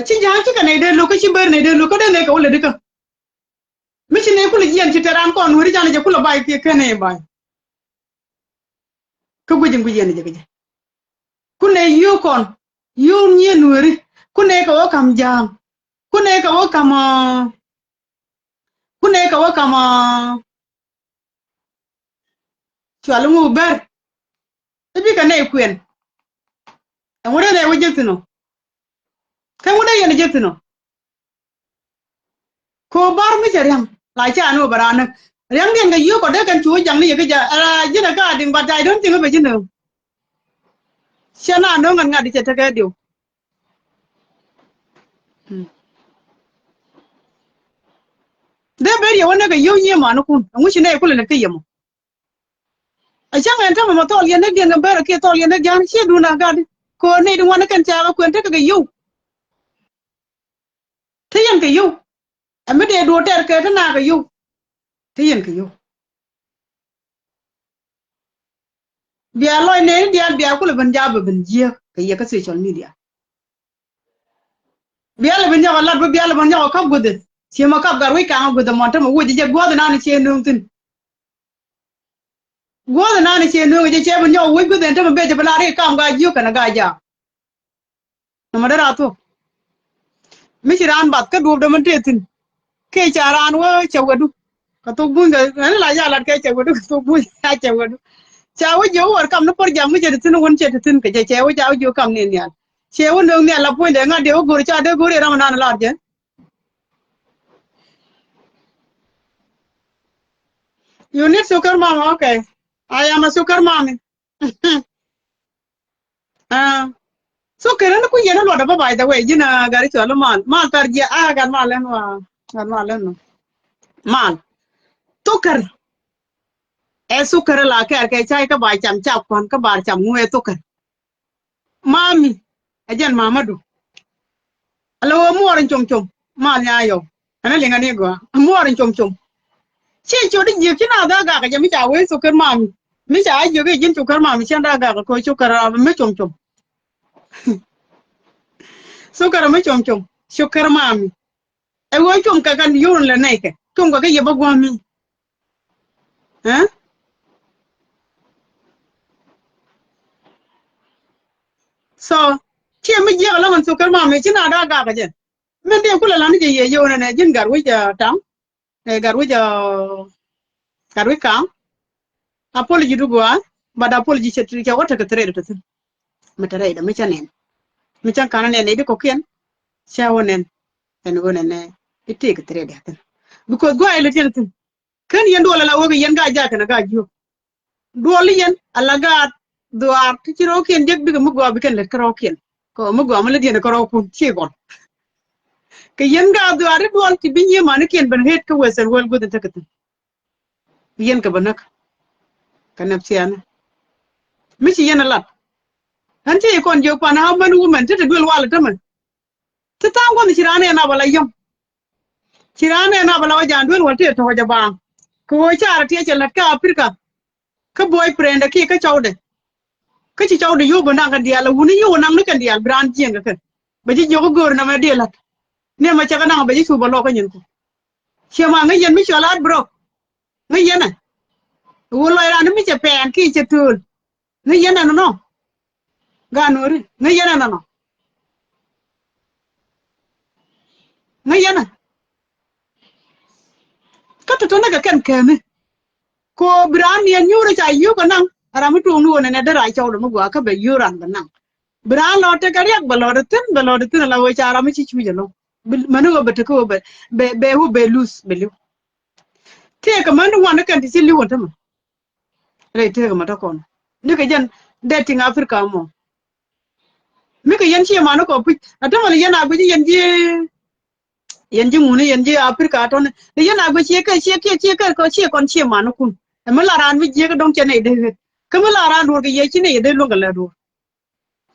ci ja̱a̱ŋ ci kɛ nɛy dee lo̱k kä ci bär nɛy dee lo̱k kä dee nɛy kɛ wä lɛ dikä. Mi ci nɛy kulɛ jiɛn ci te raan kɔn nueri ja̱a̱ŋ jɛ kulɛ bay kiɛ kɛn nɛy bay. Kä guic in guic yɛn jɛ kɛ jɛ. Kun nɛy yio̱w kɔn yio̱w nyiee nueri. Kun nɛy kɛ wä ka̱m ja̱a̱ŋ. Kun nɛy kɛ wä ka̱m, ɛ, kun nɛy kɛ wä ka̱m, ɛ, cual ŋu bär. I̱ bikɛ nɛy kuɛn. Ɛŋu dee nɛy wä jek thi̱n ɔ? Kɛ ŋu dee yɛn jek thi̱n ɔ? Ko bar mi cɛ ria̱ŋ la ca ni wä bɛ raan ni ria̱ŋ diɛn kɛ yio̱k kɔ dee kɛn cu wä jaŋ ni yɛ kä ja, ɛ, ji̱n ɛ ka diŋ, but I don't think bɛ ji̱n ɛ. Cɛ na no̱o̱ŋ ɛn ŋa̱t di cɛ tekɛ diw. Dee ber yɛ wä ni kɛ yio̱k nyiee man ni kun ɛŋu ci nɛy kulɛ lät kä yɛ mɔ. A cäŋ ɛn tämɛ mɔ thɔɔl yɛn ni diɛn kɛ ber a kiɛ thɔɔl yɛn ni dia̱n ciɛ duun a gat. Ko nɛy di ŋuan ni kɛn ca kɛ kuɛn tekɛ kɛ yio̱w. Te yɛn kɛ yio̱w. Ɛ mi dee duɔ̱ɔ̱r tɛr kɛ te na kɛ yio̱w. Te yɛn kɛ yio̱w. Bia lɔc nɛɛni diaal bia kulɛ ben jaabä ben jiääk kɛ yɛ kä social media. Bia lɛ ben nyɔk ɛ lat bä bia lɛ ben nyɔk ɛ kap guäthɛ. Ciɛ mɔ kap gat wec kaŋ ɛ guäthɛ mɔn tämɛ woc ɛ jɛ gua̱a̱th ɛnan ɛ ciɛ nööŋ thi̱n. Guɔ̱ɔ̱th ɛnan ɛ ciɛ nööŋ ɛ jɛ cɛ ben nyɔk ɛ woc guäthɛ ɛn tämɛ bia jɛ ben lar i̱ kam gaa jiök kɛnɛ gaa jaak. Nɔmɔ dee raan thuɔ̱k. Mi ci raan bath kä duɔ̱ɔ̱pdɛ min tëë thi̱n. Kɛ ca raan wä cɛ wädu. Kɛ thok buny kɛ ɛn la ca lat kɛ cɛ wädu kɛ thok buny a cɛ wädu. Ca wä jiök wä kam ni por jam mi cɛ ti thi̱n wun cɛ ti thi̱n kɛ jɛ, cɛ wä ca wä jiök kam ni nhial. Cɛ wä nööŋ nhial la puɔ̱nydɛ ŋa̱t dee wä go̱r ca dee go̱r i̱ ram nan lar jɛ. You need sugar mama, okay. I am a sugar mommy. Ah. Sugar ni ku yɛn luɔt a bä, by the way, ji̱n a gari cual mal. Mal tar jiɛ a gan mal ɛn wa. Gan mal ɛn wa. Mal. Sugar. Ɛ sugar la kɛɛr kɛ cay kä ba cam ca kuan kä ba cam ŋuɛ sugar. Mami. Ɛ jɛn mamadu. Ala wä muɔr in com com. Mal nya yɔ. Ɛn a liŋa ni gɔa. Muɔr in com com. Ci cot i̱ jiök ci na dhä gak jɛ mi ca wee sugar mami. Mi ca a jiök i̱ ji̱n sugar mami cɛn dhä gak kɛ sugar mi com com. Sugar mi com com. Sugar mami. Ɛ wee com kɛ kɛ yur lɛ nɛy kɛ. Com kɛ kɛ yɛ bä guami. Ɛ? So, ciɛ mi jiɛk lɔŋ ɛn sugar mami ci na dhä gak jɛ. Min dee kulɛ lan jɛ yɛ yɛ wunɛ nɛ ji̱n gat wi̱c a tam. Ɛ gat wi̱c a gat wi̱c kaŋ. Apology du gua, but apology cɛ ti cɛ wä tekɛ thread ti thin. Mi te rɛydɛ mi cɛ nɛn. Mi cɛ kanɛ nɛn nɛ di kɔkiɛn. Cɛ wä nɛn. Ɛn wä nɛn nɛ. Itek thread a thin. Because gua ilɛ tiɛn thin. Kän yɛn duɔl ala wä kɛ yɛn ga jakɛ na ga jiök. Duɔl i̱ yɛn ala gaat dhuaar ti ci rɔɔkiɛn jek bikɛ mi gɔaa bi kɛn lät kä rɔɔkiɛn. Kɛ mi gɔaa mi lät yɛn kä rɔɔkun ci gɔl. Kɛ yɛn gaat dhuaar ti duɔl ti bi nyiee manikiɛn ben het kä western world guth in tekɛ thi̱n. Yɛn kɛ bä näk. Kɛ nɛp thiaani. Mi ci yɛn a lat. Ɣän ci kɔn jiök pan how many women ti te duel wal tämɛ. Ti tha̱a̱ŋ gua̱n ci raan ëë nap ala yɔ̱ŋ. Ci raan ëë nap ala wä ja̱a̱n duel wal tëë tɔ̱k jɛ baaŋ. Kɛ ɣöö carɛ tiɛcɛ la̱t kä Africa. Kä boyfriend ɛ kiɛ kä cɔwdɛ. Kä ci cɔwdɛ yio̱w bä naŋ kɛn diaal ɛ wuni yio̱w naŋ ni kɛn diaal bi raan jiɛn kɛ kɛn. Bɛ ji̱ jiök i̱ göör nɛmɛ diɛ la̱t. Nɛmɛ cɛ kɛ naŋ bɛ ji̱ cu bä lɔk kä nyin ku. Ciɛ ma ŋäc yɛn mi cɔal heartbroken. Ŋäc yɛn ɛ. Ɛ wun lɔc raan mi cɛ pɛɛn kiɛ cɛ tööl. Ŋäc yɛn ɛnɔnɔ. Gaat nuɔ̱ɔ̱ri ŋäc yɛn ɛnɔnɔ. Ŋäc yɛn ɛ. Kä tɔ̱tɔ̱ ni kɛ kɛn kɛɛmi. Ko bi raan niɛn nyuuri ca yio̱w kɛ naŋ. A ram mi tuɔɔk ni ɣöö nɛnɛ dee rac cɔwdɛ mi gɔaa kä bɛ yio̱w raan bɛ naŋ. Bi raan lɔ tekɛ riɛk bɛ lɔɔdɛ thi̱n bɛ lɔɔdɛ thi̱n ala ɣöö ca ram mi ci cuc ɛlɔ̱ŋ. Bi mɛni ɣöö bɛ tekɛ ɣöö bɛ bɛ ɣöö bɛ luth bɛ li̱w. Tëëkɛ män ti ŋuan ni kɛn ti ci li̱w ɛn tämɛ. Rɛy tëëkɛ mɛ tɔ̱ kɔn. Ni kɛ jɛn dating Africa mɔ. Mi kɛ yɛn ciɛ man kɔ puc. A tämɛ li yɛn a guic yɛn ji̱. Yɛn ji̱ ŋuni yɛn ji̱ Africa tɔni. Li yɛn a guic ciɛ kɛ ciɛ kiɛ ciɛ kɛ kɔ ciɛ kɔn ciɛ man kun. Ɛ mi la raan mi jiɛ kɛ dɔŋ cɛ nɛy dee ɣet. Kä mi la raan duɔr kɛ yɛ ci nɛy dee luäŋ kɛ lɛ duɔr.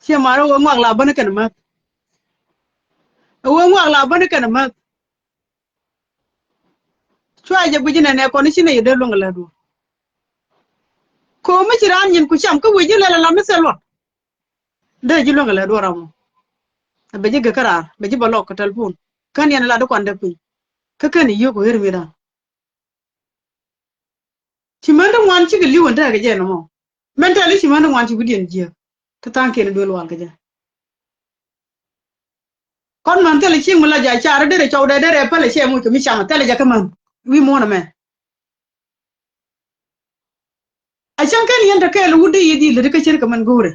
Ciɛ man wee ŋuak la bäni kɛn mäth. Wee ŋuak la bäni kɛn mäth. Cua jɛ guic inɛnɛ kɔn i̱ ci nɛy dee luäŋ kɛ lɛ duɔr. Ko̱o̱m mi ci raan nyin ku cam kä wec ji̱ lɛl ala mi thil luɔt. Dee ji̱ luäŋ kɛ lɛ duɔr amɔ. Bɛ ji̱ gek kä raar bɛ ji̱ bä lɔk kɛ telephone. Kän yɛn lat di kuan dee piny. Kä kän i̱ yio̱k kɛ ɣer mi da̱a̱n. Ci män ti ŋuan cikɛ li̱w ɛn tekɛ jɛ nɔmɔ. Mɛn tɛli ci män ti ŋuan ci wi̱diɛn jiääk. Ti tha̱a̱ŋkiɛn duel wal kɛ jɛ. Kɔn män thilɛ cieŋ mi la jɛ a car derɛ cɔwdɛ derɛ pälɛ cɛ muc kɛ mi cam thilɛ jɛ kä män wi̱i̱ muɔ̱ɔ̱n ɛmɛ. A cäŋ kɛn yɛn te kɛɛl wut dee yɛ dhil lät kä cir kɛ män go̱o̱rɛ.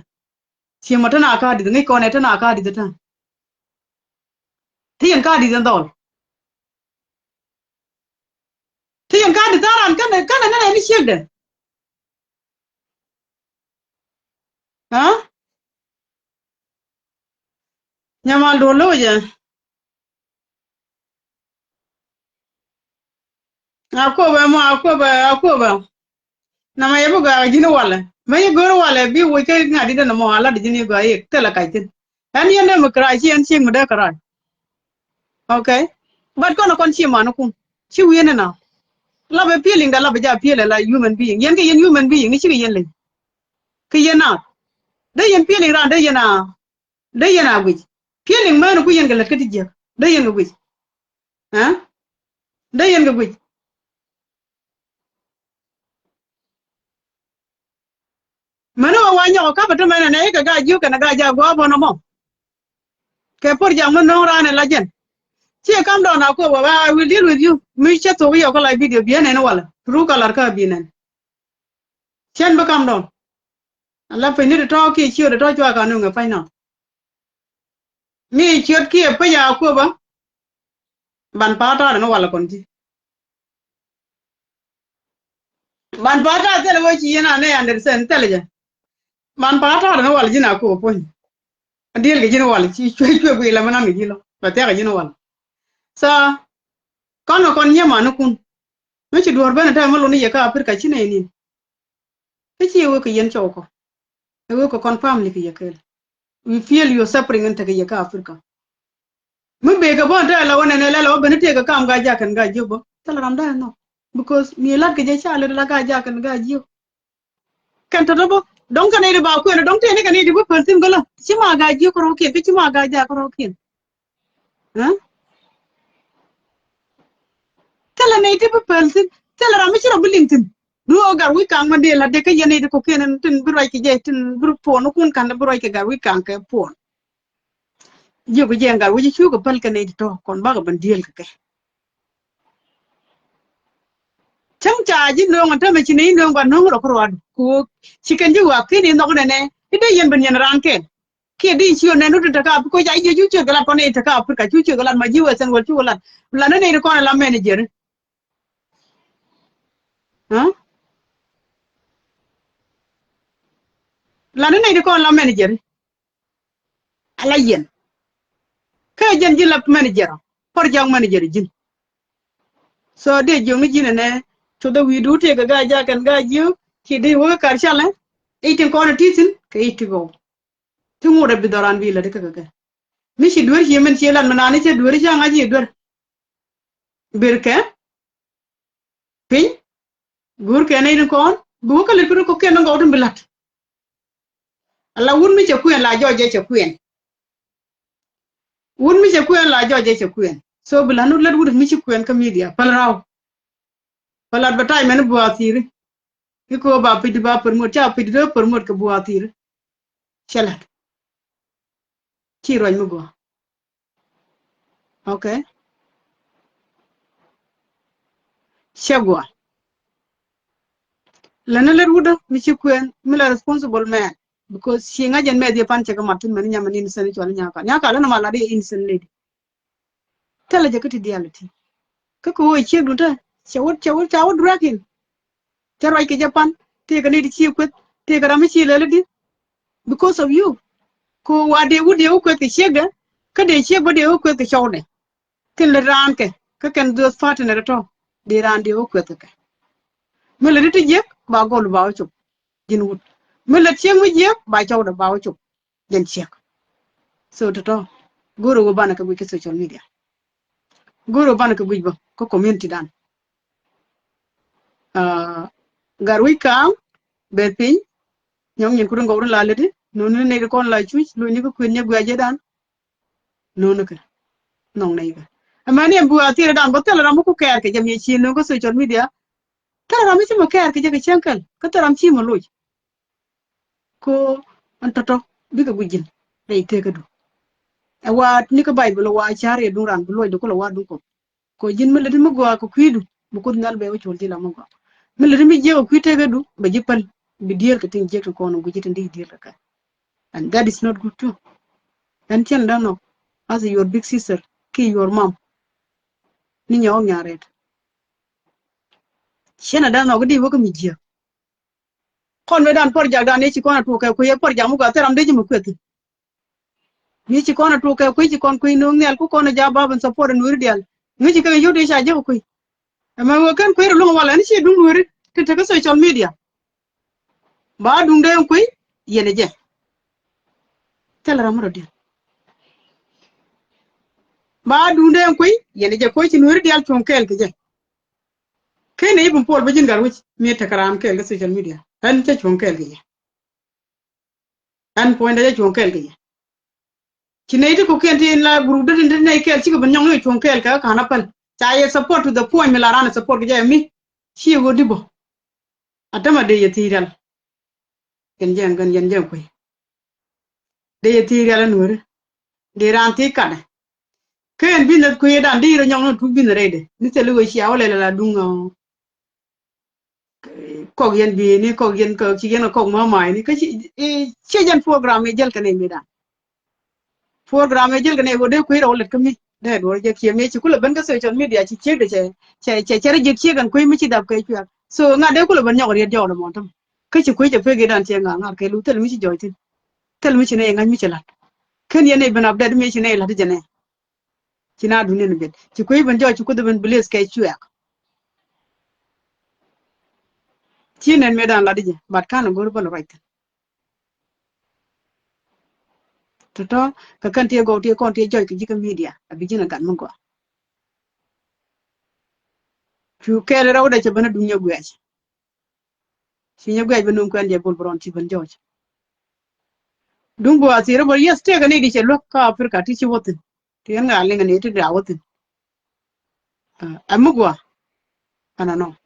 Ciɛ mɔ te na ka̱a̱dith ŋäc kɔn ɛ te na ka̱a̱dith te. Te yɛn ka̱a̱dith ɛn dhɔl. Te yɛn ka̱a̱dith tha̱a̱ŋ ran känɛ känɛ nɛnɛ ni ciekdɛ. Aa? Nyamal duɔl lo̱cɛ. Akopɛ mɔ akopɛ akopɛ. Nama yɛ bi gɔaa ji̱n walɛ mɛ yɛ go̱r walɛ bi woc kä ŋa̱t i̱ dɛn mɔ a lat ji̱n i̱ gɔaa i̱ thilɛ kac thi̱n. Ɛn yɛn dee mi kɛ rac ci ɛn cieŋ mi dee kɛ rac. Okay. But kɔn kɔn ci man kun ci wi̱i̱n ina. Lapɛ feeling da lapɛ ja feel ɛ la human being yɛn kɛ yɛn human being ni cikɛ yɛn leny. Kɛ yɛn na dee yɛn feeling ran dee yɛn a dee yɛn a guic. Feeling mään ku yɛn kɛ lät kä ti jiäk dee yɛn kɛ guic. Aa? Dee yɛn kɛ guic. Mɛni wä wa nyɔk kä bä tämɛ nɛ nɛ ikɛ ga jiök kɛnɛ ga ja guɔ bɔn ɔmɔ. Kɛ por jaŋ mi no̱o̱ŋ raan ɛ la jɛn. Ci kam dɔn a kuɔ wä I will deal with you. Mi cɛ thok yɔ kä la video biɛ nɛn walɛ. Ru kä lar kä bi nɛn. Cɛn bi kam dɔn. Ala piny ni ti tɔ̱ kiɛ ciöt ti tɔ̱ cua ka nuŋ ɛ piny nɔ. Mi ciöt kiɛ piny a kuɔpä. Ban pa̱a̱t ta̱a̱ dɛn wal kɔn ji̱. Ban pa̱a̱t ta̱a̱ thilɛ wee ci yɛn a nɛ understand thilɛ jɛ. Ban pa̱a̱t ta̱a̱ dɛn wal ji̱n a kuɔpä puɔ̱ny. A diël kɛ ji̱n wal ci cuɛ cuɛ guiy lɛ mi nan kɛ ji̱ lɔ bɛ thia̱k kɛ ji̱n wal. Tha kɔn kɛ kɔn nyiɛ manikun. Mi ci duɔ̱ɔ̱r ben a tɛm mi luni yɛ kä Africa ci nɛy ni̱n. Kä ci ɛ wee kɛ yɛn cɔw kɔ. Ɛ wee kɛ kɔn family kɛ yɛ kɛɛl. We feel your suffering in tekɛ yɛ kä Africa. Mi bekɛ bä in te la wä nɛnɛ lɛl a wä ben in tekɛ kam Gaa-jiak kɛn Gaa-jiök bä. Thilɛ ram da̱a̱n nhɔk. Because mi lat kɛ jɛ ca lät la Gaa-jiak kɛn Gaa-jiök. Kɛn tɔ̱tɔ̱ bä dɔ̱ŋ kɛ nɛy ti ba kuɛn dɔ̱ŋ tëë ni kɛ nɛy ti bä päl thi̱n gölä. Ci ma Gaa-jiök kärɔ̱kiɛn kä ci ma Gaa-jiak kärɔ̱kiɛn. Ɛ? Thilɛ nɛy ti bi päl thi̱n. Thilɛ ram mi ci rɔ bi liŋ thi̱n. Duɔ̱ɔ̱k Gatwec Kaŋ ma dee la̱t dee kä yɛn nɛy ti kɔ̱kiɛn tin bi ruac kɛ jɛ tin bi puɔ̱n kun ka̱n bi ruac kɛ Gatwec Kaŋ kɛ puɔ̱n. Jiök kɛ jɛ Gatwec ci cukɛ päl kɛ nɛy ti tɔ̱ kɔn bakɛ ben diëël kɛ kɛ. Cäŋ ca ji̱ nööŋ ɛn täämɛ ci nɛy nööŋ ba nööŋ rɔ kä ruaadu. Ku ci kɛn ji̱ wa̱a̱ ki̱n in nhɔk nɛnɛ i̱ dee yɛn ben yɛn raan kɛn. Kiɛ di ci ɣöö nɛn wut in te kä Africa ca jiɛ cu ciöt kɛ lat kɔn in te kä Africa cu ciöt kɛ lat ma ji̱ wee thɛn wäl cu kɛ lat. Lat ni nɛy ti kɔn ala manager. Ɛ? Lat ni nɛy ti kɔn ala manager. Ala yɛn. Kä jɛn ji̱ la manager. Project manager ji̱n. So dee jiök ni ji̱n ɛnɛ. Cuthɛ wi̱i̱du tëëkɛ Gaa-jiak kɛn Gaa-jiök. Ci dee wä kä kar calɛ. I̱ tin kɔn ɛ ti̱thi̱n kɛ i̱ ti gɔw. Ti ŋot ɛ bi dhɔran bi lät kä kɛ kɛ. Mi ci duer ci min ci lat mi nani cɛ duer ca ŋa̱c i̱ duer. Ber kɛ piny. Guur kɛ nɛy ni kɔn bi wä kä lät kä rɔ kɔ̱kiɛn ni gɔw tin bi la̱t. Ala wut mi cɛ kuɛn la jɔc jɛ cɛ kuɛn. Wut mi cɛ kuɛn la jɔc jɛ cɛ kuɛn. So bi la̱t ni lät wut mi ci kuɛn kä media päl raw. Päl advertisement ni buathiri. I̱ ko̱ ba pi̱cdi ba promote ca pi̱cdi dee promote kɛ buathiri. Cɛ la̱t. Ci ruac mi gɔaa. Okay. Cɛ gɔaa. Lɛ ni lät wutdä mi ci kuɛn mi la responsible man. Because ci ŋa̱c ɛn mɛ dhiɛ pan cɛ kɛ mat tin mɛn nyam ɛn innocent cual nyaka nyaka lɛ ni ma lat i̱ innocent lady. Thilɛ jɛ kä ti diaal iti. Kä kɛ ɣöö ciekdun te cɛ wä cɛ wä ca wä drag in. Cɛ ruac kɛ jɛ pan tëëkɛ ni ti ci kueth tëëkɛ ram mi ci lɛl idi. Because of you. Kɛ ɣöö wa dee wut dee wä kueth kɛ ciekdɛ kä dee ciek bä dee wä kueth kɛ cɔwdɛ. Tin lät raan kɛ kä kɛn those partner tɔ dee raan dee wä kueth kɛ kɛ. Mi lät ti jiek ba gɔl ba wä cop. Ji̱n wut mi lät ciek mi jiek ba cɔwdɛ ba wä cop. Jɛn ciek. So tɔtɔ go̱o̱r ɣöö banɛ kɛ guic kä social media. Go̱o̱r ɣöö banɛ kɛ guic bä kä community dan. Aa, Gatwec Kaŋ bɛ piny. Nyɔŋ nyin kut in gɔw rin la leti nuni ni nɛy ti kɔn la cuc luny ni kä kuën nyɛ guiac jɛ dan. Nuni kɛ nhɔŋ nɛy kɛ ɛmɛni ɛn bi wa thier dan bä thilɛ ram mi ku kɛɛr kɛ jɛ mi ci nöŋ kä social media. Thilɛ ram mi ci mɔ kɛɛr kɛ jɛ kɛ cäŋ kɛl kä thilɛ ram ci mɔ loc. Ko ɛn tɔtɔ bikɛ guic ji̱n rɛy tekädu. Ɛ wa ni kä Baibol wa ca̱r yɛ duŋ ran bi luɔcdu kulɛ wa duŋ kɔp. Ko ji̱n mi lät mi gɔaa kɛ kui̱du bi Kuoth Nhial bɛ wä col ji̱ la mi gɔaa. Mi lät mi jiɛk kɛ kui̱ tekädu bɛ ji̱ päl bi diëël kɛ tin jiɛk tin kɔn gui̱ci tin di diëël kɛ kɛ. And that is not good too. Ɛn cɛn däŋ nɔ as your big sister ki your mom. Ni nyɔk nyaret. Cɛn däŋ nɔ kä di wä kä mi jiɛk. Kɔn mëë dan project dan ni ci kɔn a tuɔk kɛ kui̱ ɛ project mi gɔaa thil ram dee ji̱ mi kueth. Ni ci kɔn a tuɔk kɛ kui̱ ci kɔn kui̱ no̱o̱ŋ nhial ku kɔn a ja̱ bap in support in weri dial. Ŋi̱ci kɛ yot i̱ ca jiäk kui̱. Ɛmɛ wee kɛn kui̱ rɛ luŋ walɛ ni ci duŋ weri ti tekä social media. Ba duŋ dee kui̱ yɛn ɛ jɛ. Thil ram rɔ dial. Ba duŋ dee kui̱ yɛn ɛ jɛ kui̱ ci weri dial cuɔ̱ŋ kɛɛl kɛ jɛ. Ken i̱ bin puɔl bä ji̱n Gatwec mi tekɛ raan kɛɛl kä social media. Ɛn cä cuɔ̱ŋ kɛɛl kɛ jɛ. Ɛn puɔ̱nydä cä cuɔ̱ŋ kɛɛl kɛ jɛ. Ci nɛy ti kɔ̱kiɛn ti in la group dä tin ti nɛy kɛɛl cikɛ bin nyɔŋ ni cuɔ̱ŋ kɛɛl kɛ kä ka̱n a päl. Ca yɛ support to the point mi la raan support kɛ jɛ mi. Ci ɣöö di bä. A tämɛ dee yɛ thiec rial. Kɛn jɛ ɛn kɛn yɛn jɛ kui̱. Dee yɛ thiec rial ɛn weri. Dee raan thiec katdɛ. Ken business kui̱ dan di rɔ nyɔŋ ni tuk business rɛydɛ ni thil i̱ ɣöö cia wä lɛl ala duŋ ɔ. Kɔk yɛn bi̱i̱ni, kɔk yɛn kɔk ci yɛn kɔk mama̱a̱ni kä ci, ci jɛn program i̱ jäl kɛ nɛy mëëdan. Program i̱ jäl kɛ nɛy ɣöö dee kui̱ rɛw lät kä mi dee duɔ̱ɔ̱r jɛ kiɛ mëë ci kulɛ ben kä social media ci ciek de cɛ cɛ cɛ cɛ rɛ ji̱k ciek ɛn kui̱ mi ci dap kɛ cuɛk. So ŋa̱t dee kulɛ ben nyɔk riet jɔɔk dɛ mɔn täm. Kä ci kui̱ cɛ pek i̱dan ciɛ ŋa̱ ŋa̱r kɛ lu thil mi ci jɔɔc thi̱n. Thil mi ci nɛy ŋa̱c mi ci la̱t. Ken yɛn i̱ ben update mi ci nɛy la̱t i̱ jɛ nɛ. Ci na duni ni ben ci kui̱ ben jɔɔc ci kuth ben bilis kɛ cuɛk. Ci nɛn mëëdan lat i̱ jɛ but kan go̱r bä lɔ ruac thi̱n. Tɔ̱tɔ̱ kɛ kɛn tiɛ gɔw tiɛ kɔn tiɛ jɔc kɛ ji̱ kɛ media a bi ji̱n a gat mi gɔaa. Cu kɛɛl rɛw dɛ cɛ ben a duŋ nyɛ guɛc. Ci nyɛ guɛc ben nuŋ kuɛn jɛ bol bɛ rɔn ci ben jɔc. Duŋ guɔ a thir rɛ bä yes tëëkɛ ni di cɛ luäk kä Africa ti ci wä thi̱n. Ti ɣän ŋa liŋ ni ti da wä thi̱n. Ɛ mi guɔ. Ɛn anɔ.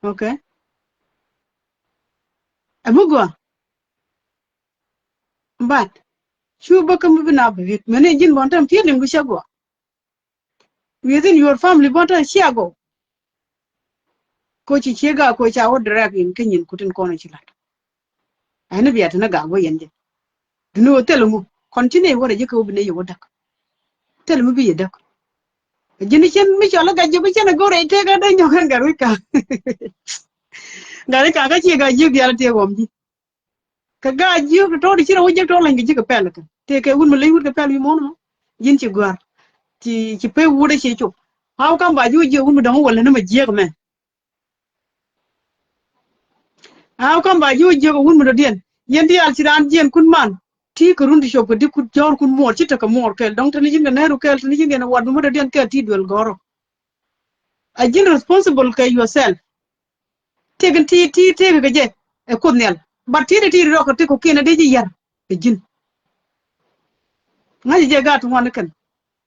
Okay. Ɛ mi guɔ. But cu bä kä mi bi na bi wit mɛn in ji̱n bɔn täm pi̱i̱ liŋ bi cä guɔ. Within your family bɔn täm cia guɔ. Ko ci cie ga ko ca wä direct in kä nyin kutin kɔn ci lat. Ɛn bi a ti na ga wä yɛn jɛ. Duni wä thil ŋu kɔn ci ne wä rɛ ji̱ kä wä bi ne yɛ wä däk. Thil ŋu bi yɛ däk. Ji̱n cien mi cɔl kä ji̱ bi cien a go̱r rɛ tek a dee nyɔk ɛn gat wi̱c ka. Gat wi̱c ka kä ci ga ji̱ bial ti ɣɔm ji̱. Kɛ ga̱a̱c jiök ti tɔ̱ ti ci rɛw wä jiäk tɔ̱ leny kɛ ji̱ kɛ pɛl kɛ tëë kɛ wut mi leny wut kɛ pɛl wi̱i̱ muɔ̱ɔ̱n mɔ. Ji̱n ci gua̱a̱r ci ci pek wut ɛ ci cop. How come ba ji̱ wä jiök wut mi dɔ̱ŋ wä lät ni mɛ jiäk mɛ? How come ba ji̱ wä jiök wut mi dɔ̱diɛn? Yɛn diaal ci raan jiɛn kun man ti kɛ run ti cop kɛ di kut jɔ̱ɔ̱r kun muɔɔr ci tekɛ muɔɔr kɛɛl dɔ̱ŋ te ni ji̱n kɛ nɛɛru kɛɛl te ni ji̱n kɛ ni wat mi mɛ dɔ̱diɛn kɛɛl ti duel gɔ̱rɔ. A ji̱n responsible kɛ yourself. Tëëkɛ ti ti tëëkɛ kɛ jɛ ɛ Kuoth Nhial. But ti ti ti rɔk kɛ ti kɔ̱kiɛn a dee ji̱ yar kɛ ji̱n. Ŋa̱c jɛ gaat ti ŋuan ni kɛn.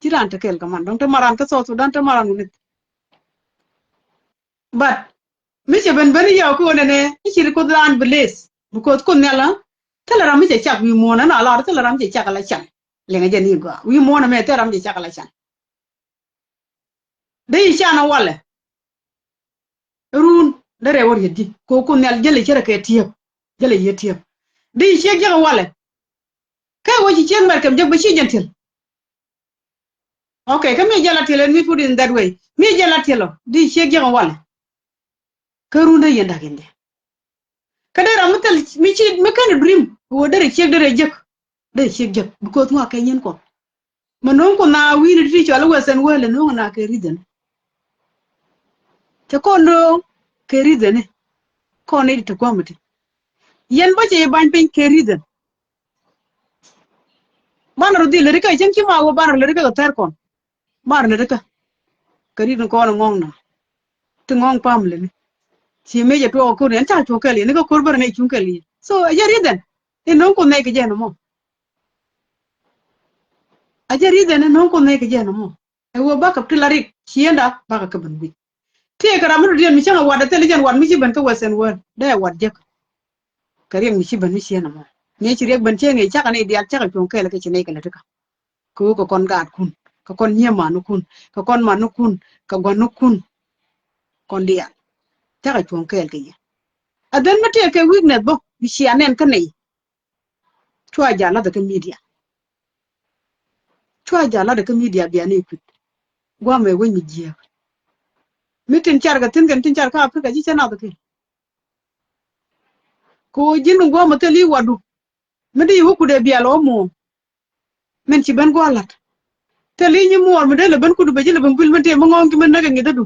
Ci raan te kɛɛl kɛ man dɔ̱ŋ te maran kä South Sudan te maran wunith. But mi cɛ ben ben i̱ yɛ kä ɣöö nɛnɛ i̱ ci ri Kuoth raan bi leth. Because Kuoth Nhial a thilɛ ram mi cɛ cak wi̱i̱ muɔ̱ɔ̱n ɛn a lar thilɛ ram mi cɛ cak ala can. Liŋɛ jɛ ni gɔaa wi̱i̱ muɔ̱ɔ̱n ɛmɛ thilɛ ram mi cɛ cak ala can. Dee yi can a walɛ. Run dee rɛw wä riet ji̱ ko Kuoth Nhial jälɛ cärɛ kɛ tiep. Jälɛ yiet tiep. Dee yi ciek jiäk a walɛ. Kɛ wä ci ciek mɛr kɛm jiäk bä ci jɛn tiel. Okay kä mi jɛl a tiel ɛn mi put in that way mi jɛl a tiel ɔ dee yi ciek jiäk a walɛ. Kä run dee yɛn da̱k in jɛ. Kä dee ram mi thil mi ci mi kɛn a dream wä derɛ ciek derɛ jiäk. Dee ciek jiäk because ŋɔak kɛ nyin Kuɔth. Mɛ no̱o̱ŋ Kuoth na wi̱i̱ni ti cɔal i̱ Western world ɛ no̱o̱ŋ na kɛ reason. Cɛ kɔn no̱o̱ŋ kɛ reason ni kɔn ni ti ti kua̱m ti. Yɛn bä cɛ yɛ ba̱ny piny kɛ reason. Banɛ rɔ dhil lät ikä cäŋ ci ma wä banɛ rɔ lät ikä kɛ thɛr kɔn. Banɛ rɔ lät ikä kɛ reason kɔn ŋɔ̱ŋ na ti ŋɔ̱ŋ family ni. Ci mëë cɛ tuɔɔk ko̱r ni ɛn ca cuɔ̱ŋ kɛl yɛn ikä ko̱r bärɛ ni cuŋ kɛl yɛn so ɛ jɛ reason. Inɔŋ Kuoth nɛy kɛ jɛ nɔmɔ. A jɛ reason inɔŋ Kuoth nɛy kɛ jɛ nɔmɔ. Ɛ wee bakɛ ti la rik ciënda bakɛ kɛ ben wi̱c. Ti kɛ ram mi dɔ̱diɛn mi cäŋ ɛ wat ɛ thil jɛn wat mi ci ben kä Western world dee ɛ wat jek. Kɛ riɛk mi ci ben mi ciënda mɔ mi ci riɛk ben cieŋ i̱ cakɛ nɛy diaal cakɛ cuɔ̱ŋ kɛɛl kɛ ci nɛy kɛ lät kä. Kɛ wee kɛ kɔn gaatkun kɛ kɔn nyiee manikun kɛ kɔn manikun kɛ gua̱nikun. Kɔn diaal cakɛ cuɔ̱ŋ kɛɛl kɛ yɛ. Ɛ dhɛn mi tëë kɛ weakness bä mi cia nɛn kä nɛy. Cua jal lath kä media. Cua jal lath kä media bia ni kui̱t. Guamɛ wec mi jiääk. Mi tin car kɛ thi̱n kɛn tin car kä Africa ji̱ cɛ nath kɛ. Kɛ ɣöö ji̱n mi guamɛ thil i̱ wadu. Mi di i̱ wä kut ɛ bial ɔ muɔ̱ɔ̱ŋ. Min ci ben gua̱a̱r la̱t. Thil i̱ nyi muɔɔr mi dee lɛ ben kut bɛ ji̱ lɛ ben guil min tëë mi ŋɔ̱ɔ̱ŋ ji̱ min näk ɛ ŋi̱th ɛ du.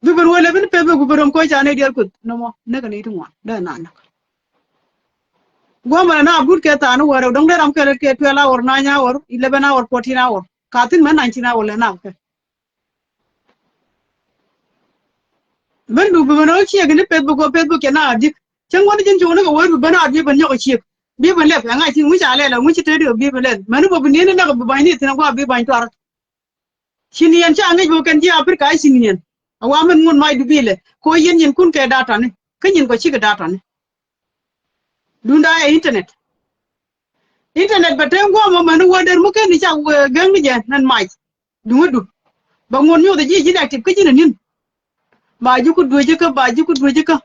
Bi ben wee lɛ ben peth bɛ gup ben rom koc ca nɛy diaal kueth nɔmɔ näk ɛ nɛy ti ŋuan dee na näk. Gua̱a̱mɛ na gut kɛ thaani wäär ɛ dɔ̱ŋ dee ram kɛ lät kɛ twelve hour, nine hour, eleven hour, fourteen hour. Ka thi̱n mɛ nineteen hour lɛ nak kɛ. Ben du bi ben ɔ ciek ni peth bi gɔ peth bi kɛ na adik. Cäŋ wä ni ji̱n cuŋ ni kɛ wee bi ben a bi ben nyɔk ɛ ciek. Bi ben lɛp ɛ ŋa̱c ti ŋuc a lɛl ɛ ŋuc ci te di kɛ bi ben lɛl. Mɛn ni bä bi nieni näk bi ba̱ny ni thi̱n ɛ gua̱a̱ bi ba̱ny tuar. Ci ni yɛn ca ŋi̱c bä kɛn ji̱ Africa i̱ ci ni yɛn. A wa min ŋun mac du bilɛ ko yɛn yɛn kun kɛ datani kä nyin kɔ cikɛ datani. Dunda ɛ internet. Internet bɛ teŋ guɔmɔ mɛn wä der mi ken ni ca gäŋ ni jɛ nɛn mac. Duŋä du bɛ ŋun nyoth ji̱ ji̱n active kä ji̱n anin. Ba ji̱ ku duecä kä, ba ji̱ ku duecä kä.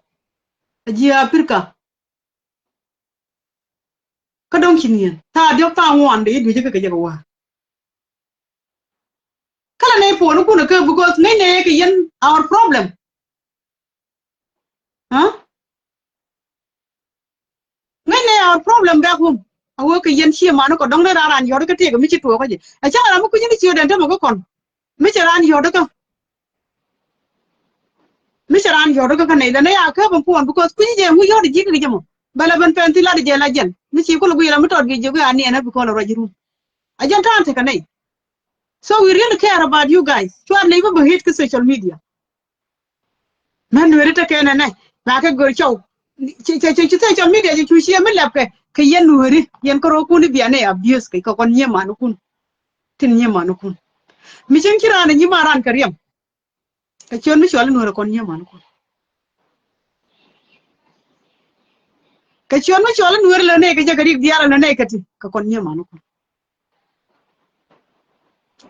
A ji̱ Africa. Kä dɔ̱ŋ ci ni̱en. Thaa diɔ̱k thaa ŋuan dee ji̱ duecä kä kɛ jɛ kɛ wa̱a̱. Kä la nɛy puɔ̱nykun kä, because ŋäcnɛ kɛ yɛn our problem. Huh? Ŋäcnɛ our problem back home. A wee kɛ yɛn ciɛ man kɔ dɔ̱ŋ dee raan raan yɔ̱t kä tëëk mi ci tuɔɔk kä jɛ. A cäŋ ram mi kui̱c ni ciö dɛn tämɛ kä kɔn. Mi cɛ raan yɔ̱t kä. Mi cɛ raan yɔ̱t kä kä nɛy lɛ nɛy a kääp ɛn puɔ̱n, because kui̱c jɛ ŋu yɔ̱t ji̱ kä jɛ mɔ. Bɛ lɛ ben pɛn thi lat jɛ la jɛn. Mi ci kulɛ guic ram mi tɔt bi jiök i̱ a niɛn ɛ bi kɔn rɔ ji̱ run. A jɛn ta̱a̱n tekɛ nɛy. So we really care about you guys. Cuat nɛy bä bä hit kä social media. Mɛn Nueri tekɛ nɛnɛ ba kɛ gör cɔw. Ci, ci, ci, ci social media ci cu ciɛ mi lɛpkɛ kɛ yɛn Nueri, yɛn kärokun i̱ bia nɛ abuse kɛ kɛ kɔn nyiee manikun. Tin nyiee manikun. Mi cieŋ ci raan nyiee man raan kɛ riɛm. Kɛ ciöt mi cɔal i̱ Nueri kɔn nyiee manikun. Kɛ ciöt mi cɔal i̱ Nueri lɛ nɛ kɛ jɛ kɛ rik diaal lɛ nɛ kɛ ti kɛ kɔn nyiee manikun.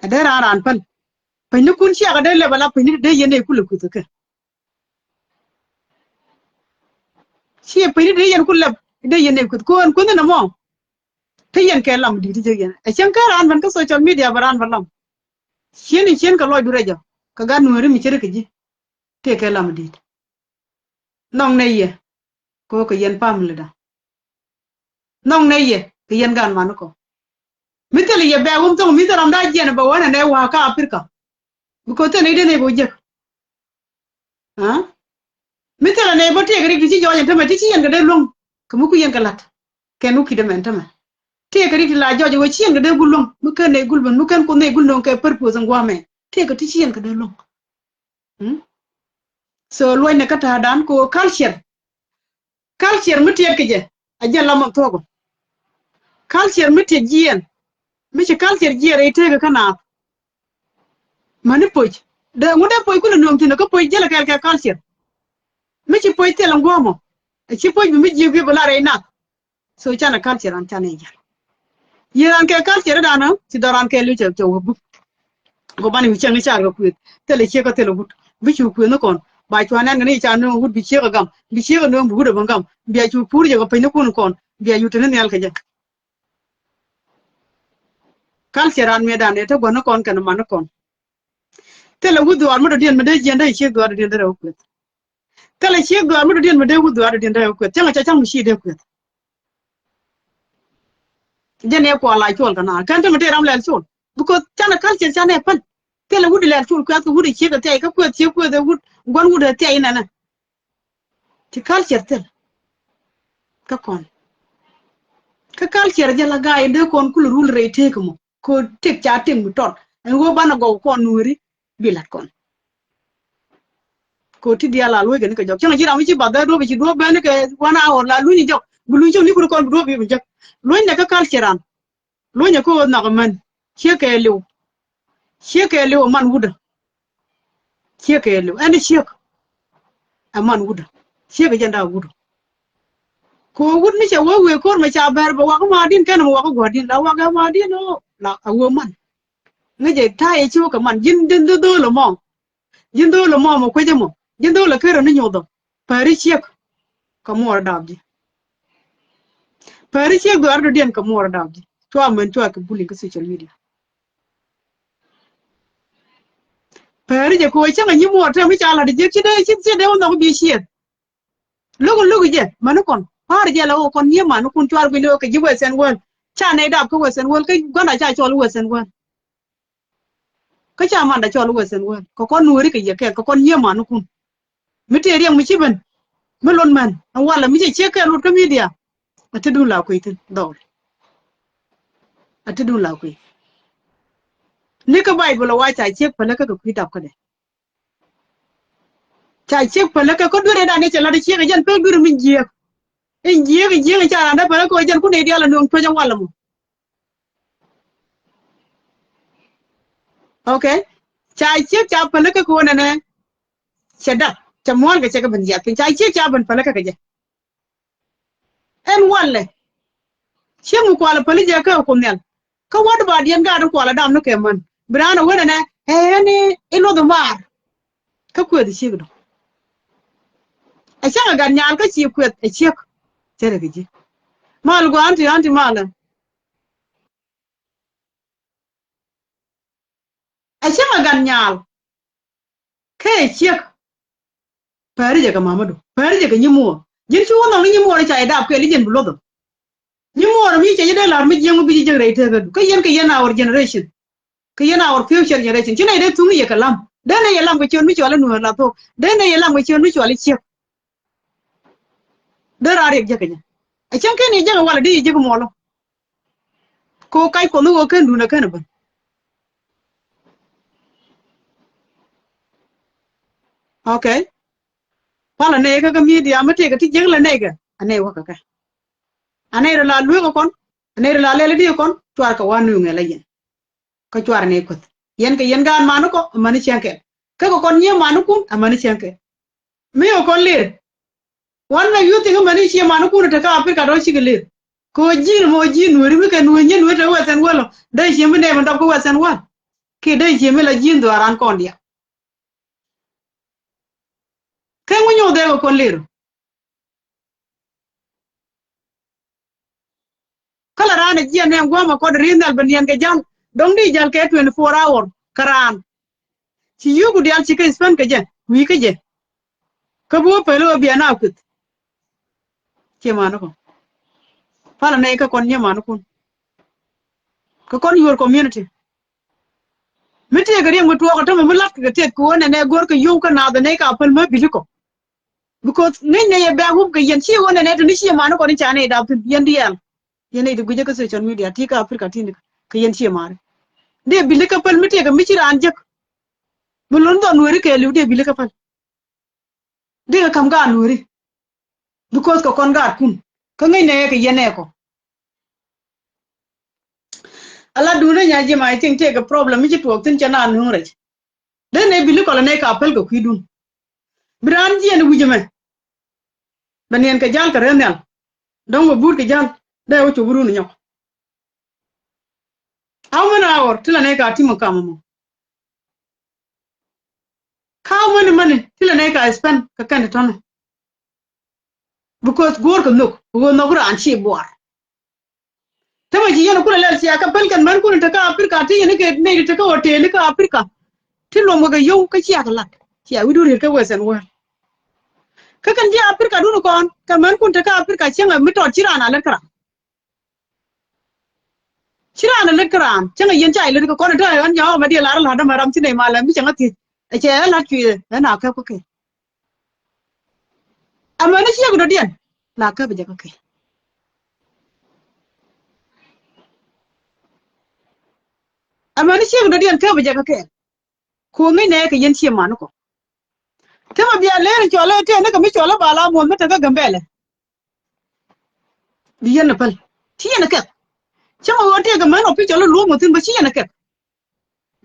Ɛ dee raan raan päl. Piny ni kun ciak ɛ dee lɛp ala piny ni dee yɛn ɛ kulɛ kuth kɛ. Ciɛ piny ni dee yɛn kulɛ lɛp dee yɛn ɛ kuth. Ko̱n kuth ni nɛ mɔ. Te yɛn kɛ lam di̱t jɛ yɛn. Ɛ cieŋ kä raan ben kä social media bɛ raan bɛ lam. Cien in cien kɛ lɔcdu rɛc ɔ kɛ gat Nueri mi ceri kɛ ji̱. Tëë kɛ lam di̱t. Nhɔk nɛ yɛ. Kɛ ɣöö kɛ yɛn family da. Nhɔk nɛ yɛ kɛ yɛn gan man kɔ. Mi thilɛ yɛ bɛɛ wun thok mi thilɛ ram da jiɛn bɛ wä nɛ nɛ wa̱a̱ kä Africa. Because thilɛ nɛ idɛ nɛ bɛ wä jek. Aa? Mi thilɛ nɛ bä tëëk rik ti ci jɔɔc ɛn tämɛ ti ci yɛn kɛ dee luäŋ. Kɛ mi ku yɛn kɛ la̱t. Kɛn wä ki̱t ɛmɛn tämɛ. Tëëk rik ti la jɔɔc ɛ wee ci yɛn kɛ dee gul luäŋ. Mi kɛn nɛ gul ben mi kɛn kun nɛ gul luäŋ kɛ purpose in gua̱a̱mɛ. Tëëk ti ci yɛn kɛ dee luäŋ. Mm? So luɔ̱cnɛ kä ta̱a̱dan kɛ ɣöö culture. Culture mi tiɛt kɛ jɛ a jɛ lam ɔ thuɔ̱k ɔ. Culture mi tiɛt jiɛn. Mi ci culture jiɛn rɛy tëëkɛ kä naath. Mäni poc dee ŋut dee poc kulɛ nööŋ thi̱n kä poc jälɛ kɛɛl kɛ culture. Mi ci poc thil ɛn guɔ̱ɔ̱mɔ. A ci poc bi mi jiök bi bi la rɛy nath. So canɛ culture an canɛ jal. Yiëë ran kɛ culture dan ɛ ci dhɔran kɛ li̱w cɛ cɛ wä buk. Gɔ ban wi̱c cäŋ i̱ car kɛ kuëth thilɛ ciek kä thilɛ wut bi cu kuëth ni kɔn ba cua nɛn kɛ ni ca nööŋ wut bi ciek ɛ gam bi ciek ɛ nööŋ bi wut ɛ bä gam bia cu pur jɛ kɛ piny ni kun kɔn bia cu te ni nhial kɛ jɛ. Culture an miɛ dan ɛ te gua̱n ni kɔn kɛn man ni kɔn. Thilɛ wut dhuaar mi dɔ̱diɛn mi dee jiɛn dee ciek dhuaar dɔ̱diɛn dee rɛw kuëth. Thilɛ ciek dhuaar mi dɔ̱diɛn mi dee wut dhuaar dɔ̱diɛn dee rɛw kuëth cäŋ ca cäŋ mi ci dee kuëth. Jɛn ɛ kual la cuɔl kɛ na kɛn te mi te ram lɛl cuɔl. Because canɛ culture canɛ päl. Thilɛ wut lɛl cuɔl kuɛth kɛ wut ciek kɛ thiay kä kuɛth ciek kuɛth ɛ wut gua̱n wut ɛ thiay nɛnɛ. Ti culture thil. Kä kɔn. Kä culture jɛ la ga̱a̱c dee kɔn kulɛ rul rɛy tëëk mɔ. Ko tëk ca tëk mi tɔt ɛn ɣöö banɛ gɔw kɔn Nueri. Bi la̱t kɔn. Ko ti diaal a luɔ̱c kɛ ni kɛ jɔk cäŋ ci ram mi ci bath dee duɔ̱p ci duɔ̱p ben ni kɛ wan a ɣɔr la luny jɔk bi luny cäŋ ni kun kɔn bi duɔ̱p bi bi jek. Luɔ̱cnɛ kä culture an. Luɔ̱cnɛ kä ɣöö nhɔk män ciek kɛ liw. Ciek kɛ liw man wutdä. Ciek kɛ liw ɛn ciek. Ɛ man wutdä ciek kɛ jɛn da̱a̱ wutdä. Kɛ ɣöö wut mi cɛ wee wee ko̱r mɛ ca bɛr bɛ wak ma din kɛn mɛ wak gua̱di̱n la wak ɛ ma din ɔ la a wee man. Ŋäcɛ ta̱a̱ yɛ ci wä kɛ man ji̱n ji̱n dho̱l ɛmɔ. Ji̱n dho̱l ɛmɔ mɔ kuecä mɔ ji̱n dho̱l ɛ ker ɛn ni nyoth ɔ. Päri ciek. Kɛ muɔɔr daap ji̱. Päri ciek dhuaar dɔ̱diɛn kɛ muɔɔr daap ji̱ cua män cua kɛ bullying kä social media. Päri jɛ kɛ wee cäŋ ɛ nyi muɔɔr tɛm mi ca la̱t ji̱ ci dee ci ci dee wä nhɔk bi cieth. Lo̱k lo̱k jɛ mäni kɔn pa̱a̱r jɛ la wä kɔn nyiee man kun cuar gui̱n wä kɛ ji̱ Western world. Ca nɛy dap kä Western world kä gua̱nda ca cɔl Western world. Kä ca manda cɔl Western world kɛ kɔn Nueri kɛ yɛ kɛɛl kɛ kɔn nyiee man kun. Mi tëë riɛŋ mi ci ben mi lot män ɛn walɛ mi cɛ ciek kɛɛl lot kä media. A te dun la kui̱ thin dhɔl. A te dun la kui̱. Ni kä Baibol ɛ wa ca ciek pälä kä kɛ kui̱ dap kädɛ. Ca ciek pälä kä kä duer ëëdan ni cɛ la̱t ciek ɛ jɛn pek duer mi jiek. In jiek in jiek in ca randä pälä kä jɛn kun ëë diaal ɛ nuɔ̱ŋ tuɔ̱c ɛ walɛ mɔ. Okay. Ca ciek ca pälä kä kɛ wä nɛnɛ. Cɛ dak cɛ muɔ̱ɔ̱n kɛ cɛ kɛ ben jiath piny ca ciek ca ben pälä kä kɛ jɛ. Ɛn walɛ. Ciek mi kualɛ päli jɛ kä ɛ Kuoth Nhial. Kä wädɛ ba diɛn gaat in kualɛ dam ni kɛ män bi raan ɛ wen ɛnɛ ɛ ɛn i̱ luɔth i̱ maar. Kä kuëth i̱ ciek dɔ̱ŋ. Ɛ cäŋ ɛ gat nyal kä ci kuɛth ɛ ciek. Cɛ rɛ kɛ ji̱. Mal gua̱a̱n ti ɣän ti malä. Ɛ cäŋ ɛ gat nyal. Kɛ ɛ ciek. Päri jɛ kɛ mamadu. Päri jɛ kɛ nyimuɔɔr. Ji̱n ci wä nhɔk ni nyimuɔɔr ca idap kɛɛl i̱ jɛn bi luɔth ɔ. Nyimuɔɔr mi cɛ ji̱ dee la̱r mi jiäŋ mi bi ji̱ jek rɛy tekädu. Kä yɛn kɛ yɛn our generation. Kɛ yɛn our future generation. Ci nɛy dee thuŋ i̱ yɛ kɛ lam. Dee nɛy yɛ lam kɛ ciöt mi cual i̱ nuɔɔr la thok. Dee nɛy yɛ lam kɛ ciöt mi cual i̱ ciek. Dee raar yɛ jek kɛ nyɛ. Ɛ cäŋ ken i̱ jek ɛ walɛ dee i̱ jek muɔlɔ. Ko kac kuɔth ni ɣöö ken duun ɛ ken ɛ ben. Okay. Palä nɛy kä kä media mi tëëkɛ ti jiäk lɛ nɛy kɛ a nɛy wä kɛ kɛ. A nɛy rɔ la lueek ɛ kɔn. A nɛy rɔ la lɛl i̱di ɛ kɔn cuarkɛ wa nuŋ ɛ la yɛn. Kä cuarɛ nɛy kuäth yɛn kɛ yɛn gaat mani kɔ amäni cäŋ kɛl. Kä kɛ kɔn nyiee manikun amäni cäŋ kɛl. Mi ɛ kɔn lir. Wan na yuth iŋä mani cie manikun te kä Africa dɔ̱ŋ cikɛ lir. Kɛ ɣöö ji̱n mɔ ji̱n nueeri mi kɛ nueer nyin nueer te Western world ɔ dee cie mi nɛy mi dɔp kä Western world. Kiɛ dee cie mi la ji̱n dhuaaran kɔn diaal. Kä ŋu nyoth dee kɛ kɔn lir. Kä la raan ɛ jiɛn nɛ gua̱a̱mɛ kɔn ri̱i̱n nhial bɛ niɛn kɛ ja̱l dɔ̱ŋ di ja̱l kɛ twenty four hour kä raan. Ci yio̱o̱ku diaal ci kɛ spend kɛ jɛ wi̱i̱ kä jɛ. Kä bi wä pɛl wä bian a kueth. Cie manikɔ. Palä nɛy kä kɔn nyiee manikun. Kä kɔn your community. Mi tëëkɛ riɛŋ mi tuɔɔk ɛ tämɛ mi la̱tkɛ kɛ tëët kɛ ɣöö nɛnɛ go̱rkɛ yio̱w kä naath ɛ nɛy ka päl mä bi̱likɔ. Because ŋäcnɛ yɛ bɛ̈k wup kɛ yɛn ci ɣöö nɛnɛ te ni cie manikɔ ni ca nɛy dap thi̱n yɛn diaal. Yɛn nɛy ti gui̱cä kä social media ti kä Africa ti ni kɛ yɛn cie mani. Dee bi̱likä päl mi tëëkɛ mi ci raan jek. Mi lon dhɔn nueeri kɛɛliw dee bi̱likä päl. Dee kɛ ka̱m gaat nueeri. Because kɛ kɔn gaatkun kä ŋäcnɛ yɛ kɛ yɛn nɛɛkɔ. Ala duundä nya ji̱ ma I think tëëkɛ problem mi ci tuɔɔk thi̱n cɛ naan nuŋ rɛc. Dee nɛy bi̱likɔ lɛ nɛy ka päl kɛ kui̱dun. Bi raan jiɛn wi̱c ɛmɛ. Bɛ niɛn kɛ ja̱l kɛ rɛn nhial. Dɔ̱ŋ bɛ buut kɛ ja̱l dee wä cop run nyɔk. How many hour ti la nɛy ka ti̱m ɔ kam ɛmɔ? How many money ti la nɛy ka spend kɛ kɛn ti tɔ̱nɛ? Because go̱o̱rkɛ nhök ɣöö nhɔk raan ci buar. Tämɛ ci yɛn kulɛ lɛl cia kɛ pɛl kɛn män kun te kä Africa ti yɛn kɛ nɛy ti te kä hotel kä Africa. Ti luɔm kɛ kɛ yio̱w kä cia kɛ lat cia wi̱cdu riet kä Western world. Kä kɛn ji̱ Africa dun kɔn kɛ män kun te kä Africa cieŋɛ mi tɔt ci raan a lät kä raan. Ci raan a lät kä raan cäŋ a yɛn ca ilät kä kɔn a tɔ̱ ɣän nyɔk ma diɛ lar lat dämɛ ram ci nɛy malɛ mi cäŋ a thiec. Ɛ cɛ ɛ lat cuiɛ ɛ na kɛp kä kɛ. Amäni ciek dɔ̱diɛn la kɛp jɛ kä kɛ. Amäni ciek dɔ̱diɛn kɛp jɛ kä kɛ. Ko̱ ŋäcnɛ kɛ yɛn cie manikɔ. Te ma bia ler in cɔl ɛ tëë ni kɛ mi cɔl ɛ bal a muɔth mi te kä Gambɛlɛ. Bi yɛn ɛ päl ci yɛn ɛ kɛp. Cäŋ ɛ ɣöö tëëkɛ män ɔ pi cɔl ɛ luɔ̱ɔ̱m ɔ thi̱n bä ci yɛn ɛ kɛp.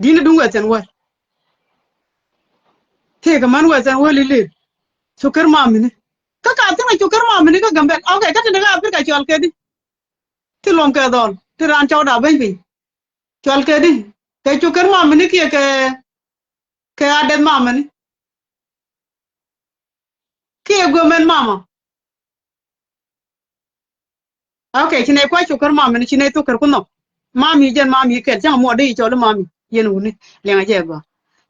Di̱n ɛ duŋ Western world. Tëëkɛ män Western world i̱ lir. Cukär mamini kä ka thi̱n ɛ cukär mamini kä Gambɛl. Okay, kä tin kä Africa cɔal kɛ di. Ti luɔm kɛ dhɔl ti raan cɔwda beny piny. Cɔal kɛ di kɛ cukär mamini kiɛ kɛ kɛ adɛth mamini. Kiɛ guɛmɛn mama. Okay, ci nɛy kua̱c cukär mamini ci nɛy thukär ku nhɔk. Mami jɛn mami kɛl cäŋ muɔt di cɔl mami yɛn wuni liɛŋ a jɛ gɔaa.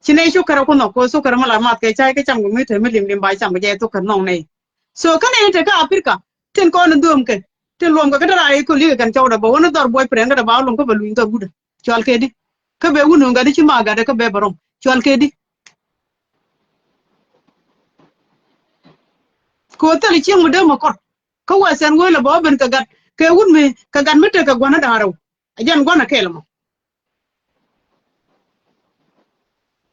Ci nɛy cukär ku nhɔk ko cukär mi la math kɛ cay kä cam kɛ mi te mi lim lim ba cam kɛ jɛ thukär nhɔk nɛy. So kä nɛy te kä Africa tin kɔn in dhom kɛ tin luɔm kɛ kä dara i̱ kolik kɛn cɔwdɛ bä wä ni dhɔr buɔy pirɛn kä dɛ ba wä luɔm kä bɛ luny dhɔr wudɛ. Cɔal kɛ di kä bɛ wun gat i̱ ci ma gatdɛ kä bɛ bɛ rɔm cɔal kɛ di. Kɛ ɣöö thil cieŋ mi dee mi kɔt kä Western world ɛ bɛ wä ben kɛ gat kɛ wut mi kɛ gat mi tek kɛ gua̱n ni da̱ŋ rɛw. Ɛ jɛn gua̱n ɛ kɛɛl ɛmɔ.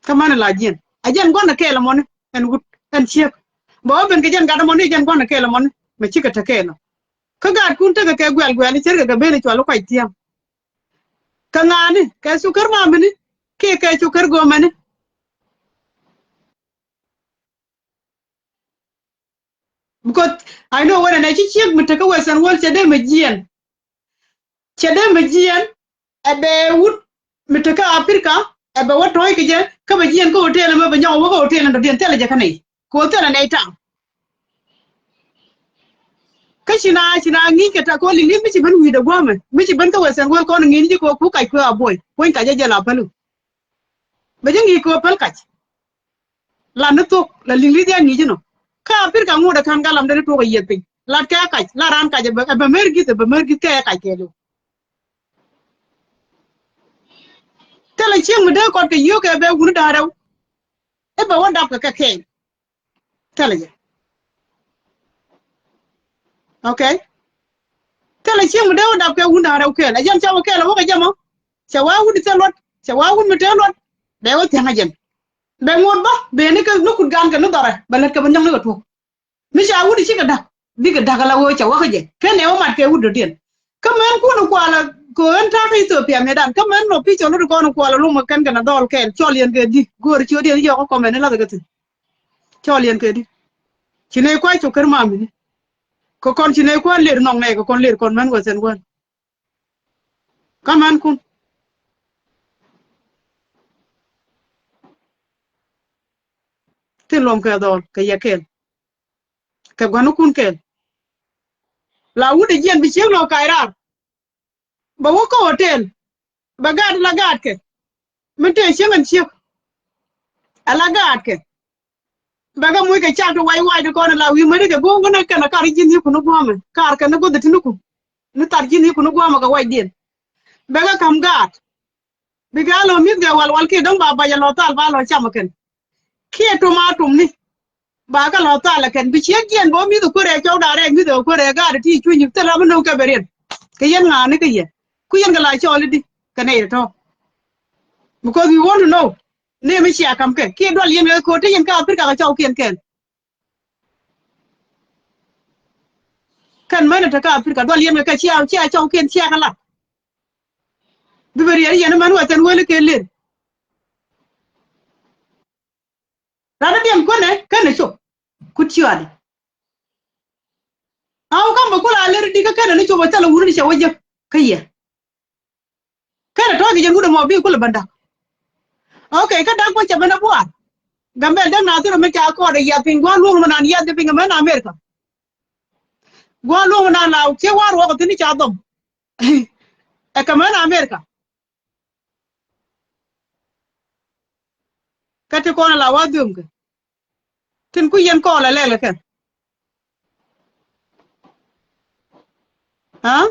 Kä mani la jiɛn ɛ jɛn gua̱n ɛ kɛɛl ɛmɔni ɛn wut ɛn ciek. Bɛ wä ben kɛ jɛn gat ɛmɔni ɛ jɛn gua̱n ɛ kɛɛl ɛmɔni mɛ cikɛ te kɛɛl ɔ. Kä gaatkun tekɛ kɛ guɛl guɛl i̱ ce̱tkɛ kɛ ben i̱ cual i̱ kuac thia̱a̱ŋ. Kɛ ŋa̱a̱ni kɛ cukär mamini kiɛ kɛ cukär gomɛni. Because I know whether nɛ ci ciek mi tekä Western world cɛ dee mɛ jiɛn. Cɛ dee mɛ jiɛn ɛ bɛ wut mi tekä Africa ɛ bɛ wä tɔ̱ɔ̱c kɛ jɛ kä bɛ jiɛn kä hotel ɛmɛ bɛ nyɔk wä kä hotel ɛn dɔ̱diɛn thilɛ jɛ kä nɛy kɛ hotel ɛn nɛy taŋ. Kä ci na, ci na ŋi̱i̱c kɛ ta kɔ liŋ li̱th mi ci ben wi̱i̱dɛ gua̱a̱mɛ. Mi ci ben kä Western world kɔn ŋi̱i̱c ji̱ kɔ ku kac kuɛ a buɔy. Puɔ̱ny kac jɛ jɛ la pälu. Bɛ ji̱ ŋi̱i̱c kɔ päl kac. La ni thok, la liŋ li̱th ya ŋi̱i̱c inɔ. Kä Africa ŋot ɛ ka̱n galam dee ni tuɔk ɛ yieth piny. Lat kɛ kac, la raan kac ɛ bɛ, ɛ bɛ mer gi̱th, ɛ bɛ mer gi̱th kɛ kac kɛ liw. Thilɛ cieŋ mi dee kɔt kɛ yio̱o̱k kɛ bɛ wuni da̱a̱ rɛw. I̱ bɛ wä dap kɛ kɛ kɛɛl. Thilɛ jɛ. Okay. Thilɛ cieŋ mi dee wä dap kɛ wuni da̱a̱ rɛw kɛɛl. Ɛ jɛn ca wä kɛɛl ɛ wä kɛ jɛ mɔ. Cɛ wa wuni thil luɔt. Cɛ wa wuni mi tee luɔt. Bɛ wä thia̱ŋ ɛ jɛn. Bɛ ŋot bä. Bɛ ni kɛ ni kut gan kɛ ni dhɔrɛ. Bɛ lät kɛ bä nyɔŋ ni kɛ tuɔk. Mi ca wut cikɛ da̱k, bikɛ da̱k ala ɣöö ca wakä jɛ. Kɛn ɛ wä mat kɛ wut dɔ̱diɛn. Kä mɛn kun kualä kɛ ɣän ta̱a̱ kä Ethiopia mëëdan. Kä mɛn nɔ pi̱c cɔl wut kɔn kualä lomä kɛn kɛn a dhɔl kɛɛl. Cɔl yɛn kɛ di. Go̱o̱r ciötdiɛn yɔk kä kɔmɛn in lathɛ kä thi̱n. Cɔl yɛn kɛ di. Ci nɛy kua̱c cok kär mamini. Kɛ kɔn ci nɛy kua̱c lër nɔŋ nɛy kɛ kɔn lër kɔn mɛn wä thɛn wän. Kä mɛn kun. Tin luɔm kɛ dhɔl kɛ yɛ kɛɛl. Kɛ gua̱nikun kɛl. La wut ɛ jiɛn bi cieŋ lɔ kac raar. Bɛ wä kä hotel. Bɛ gaat la gaatkɛ. Min tëë cieŋ ɛn ciek. Ala gaatkɛ. Bɛ kɛ muc kɛ cak ti wac wac ti kɔn ɛ la wi̱i̱ mäni kɛ go̱o̱ŋ kä ni kɛn ɛ kar ji̱n yikun i̱ gua̱a̱mɛ. Kar kɛn i̱ gua̱th ɛ ti̱n i̱ kun. Ni thar ji̱n yikun i̱ gua̱a̱mɛ kɛ wacdiɛn. Bɛ kɛ ka̱m gaat. Bikɛ a lɔ mi̱th kɛ walwal kiɛ dɔ̱ŋ ba bac a lɔ thal ba lɔ cam ɛ kɛn. Kiɛ tom a tomni. Ba kɛ lɔ thal ɛ kɛn bi ciek jiɛn bä mi̱th ɛ kuerɛ cɔw da̱rɛ mi̱th ɛ kuerɛ gaat ɛ ti cuny thil ram mi no̱o̱ŋ kɛ bɛ riɛn. Kɛ yɛn ŋa̱a̱ni kä yɛ. Ku yɛn kɛ la cɔɔl i̱di kɛ nɛy tɔ̱. Because we want to know. Ni mi cia ka̱m kɛ kiɛ dual yɛn kɛ ko̱ te yɛn kä Africa kɛ cɔw kiɛn kɛn. Kɛn män ɛ te kä Africa dual yɛn kɛ cia cia cɔw kiɛn cia kɛ lat. Bi bɛ riɛl yɛn män wɛ thɛn weli kɛ len. Ran diɛn kuɛnɛ kɛnɛ cop kut ciɔaadi. Aw kam bɛ kula ler di kä kɛnɛ ni cop a thɛl a wuni ni cɛ wä jek kä yɛ. Kɛnɛ tɔ̱ kɛ jɛn wut ɛmɔ bi kulɛ bän dak. Okay, kä dak bä cɛ ben a buar. Gambɛl däk na thir mi ca kɔɔt a yiath piny gua̱a̱r luɔ̱ŋ mi nan yiath piny kɛ män America. Gua̱a̱r luɔ̱ŋ mi nan la ciɛ war wä kɛ thin i̱ ca dhɔm. Ɛ kɛ män America. Kä ti kɔn a la wa dhöm kɛ. Tin ku yɛn kɔɔl a lɛl kɛ. Ha?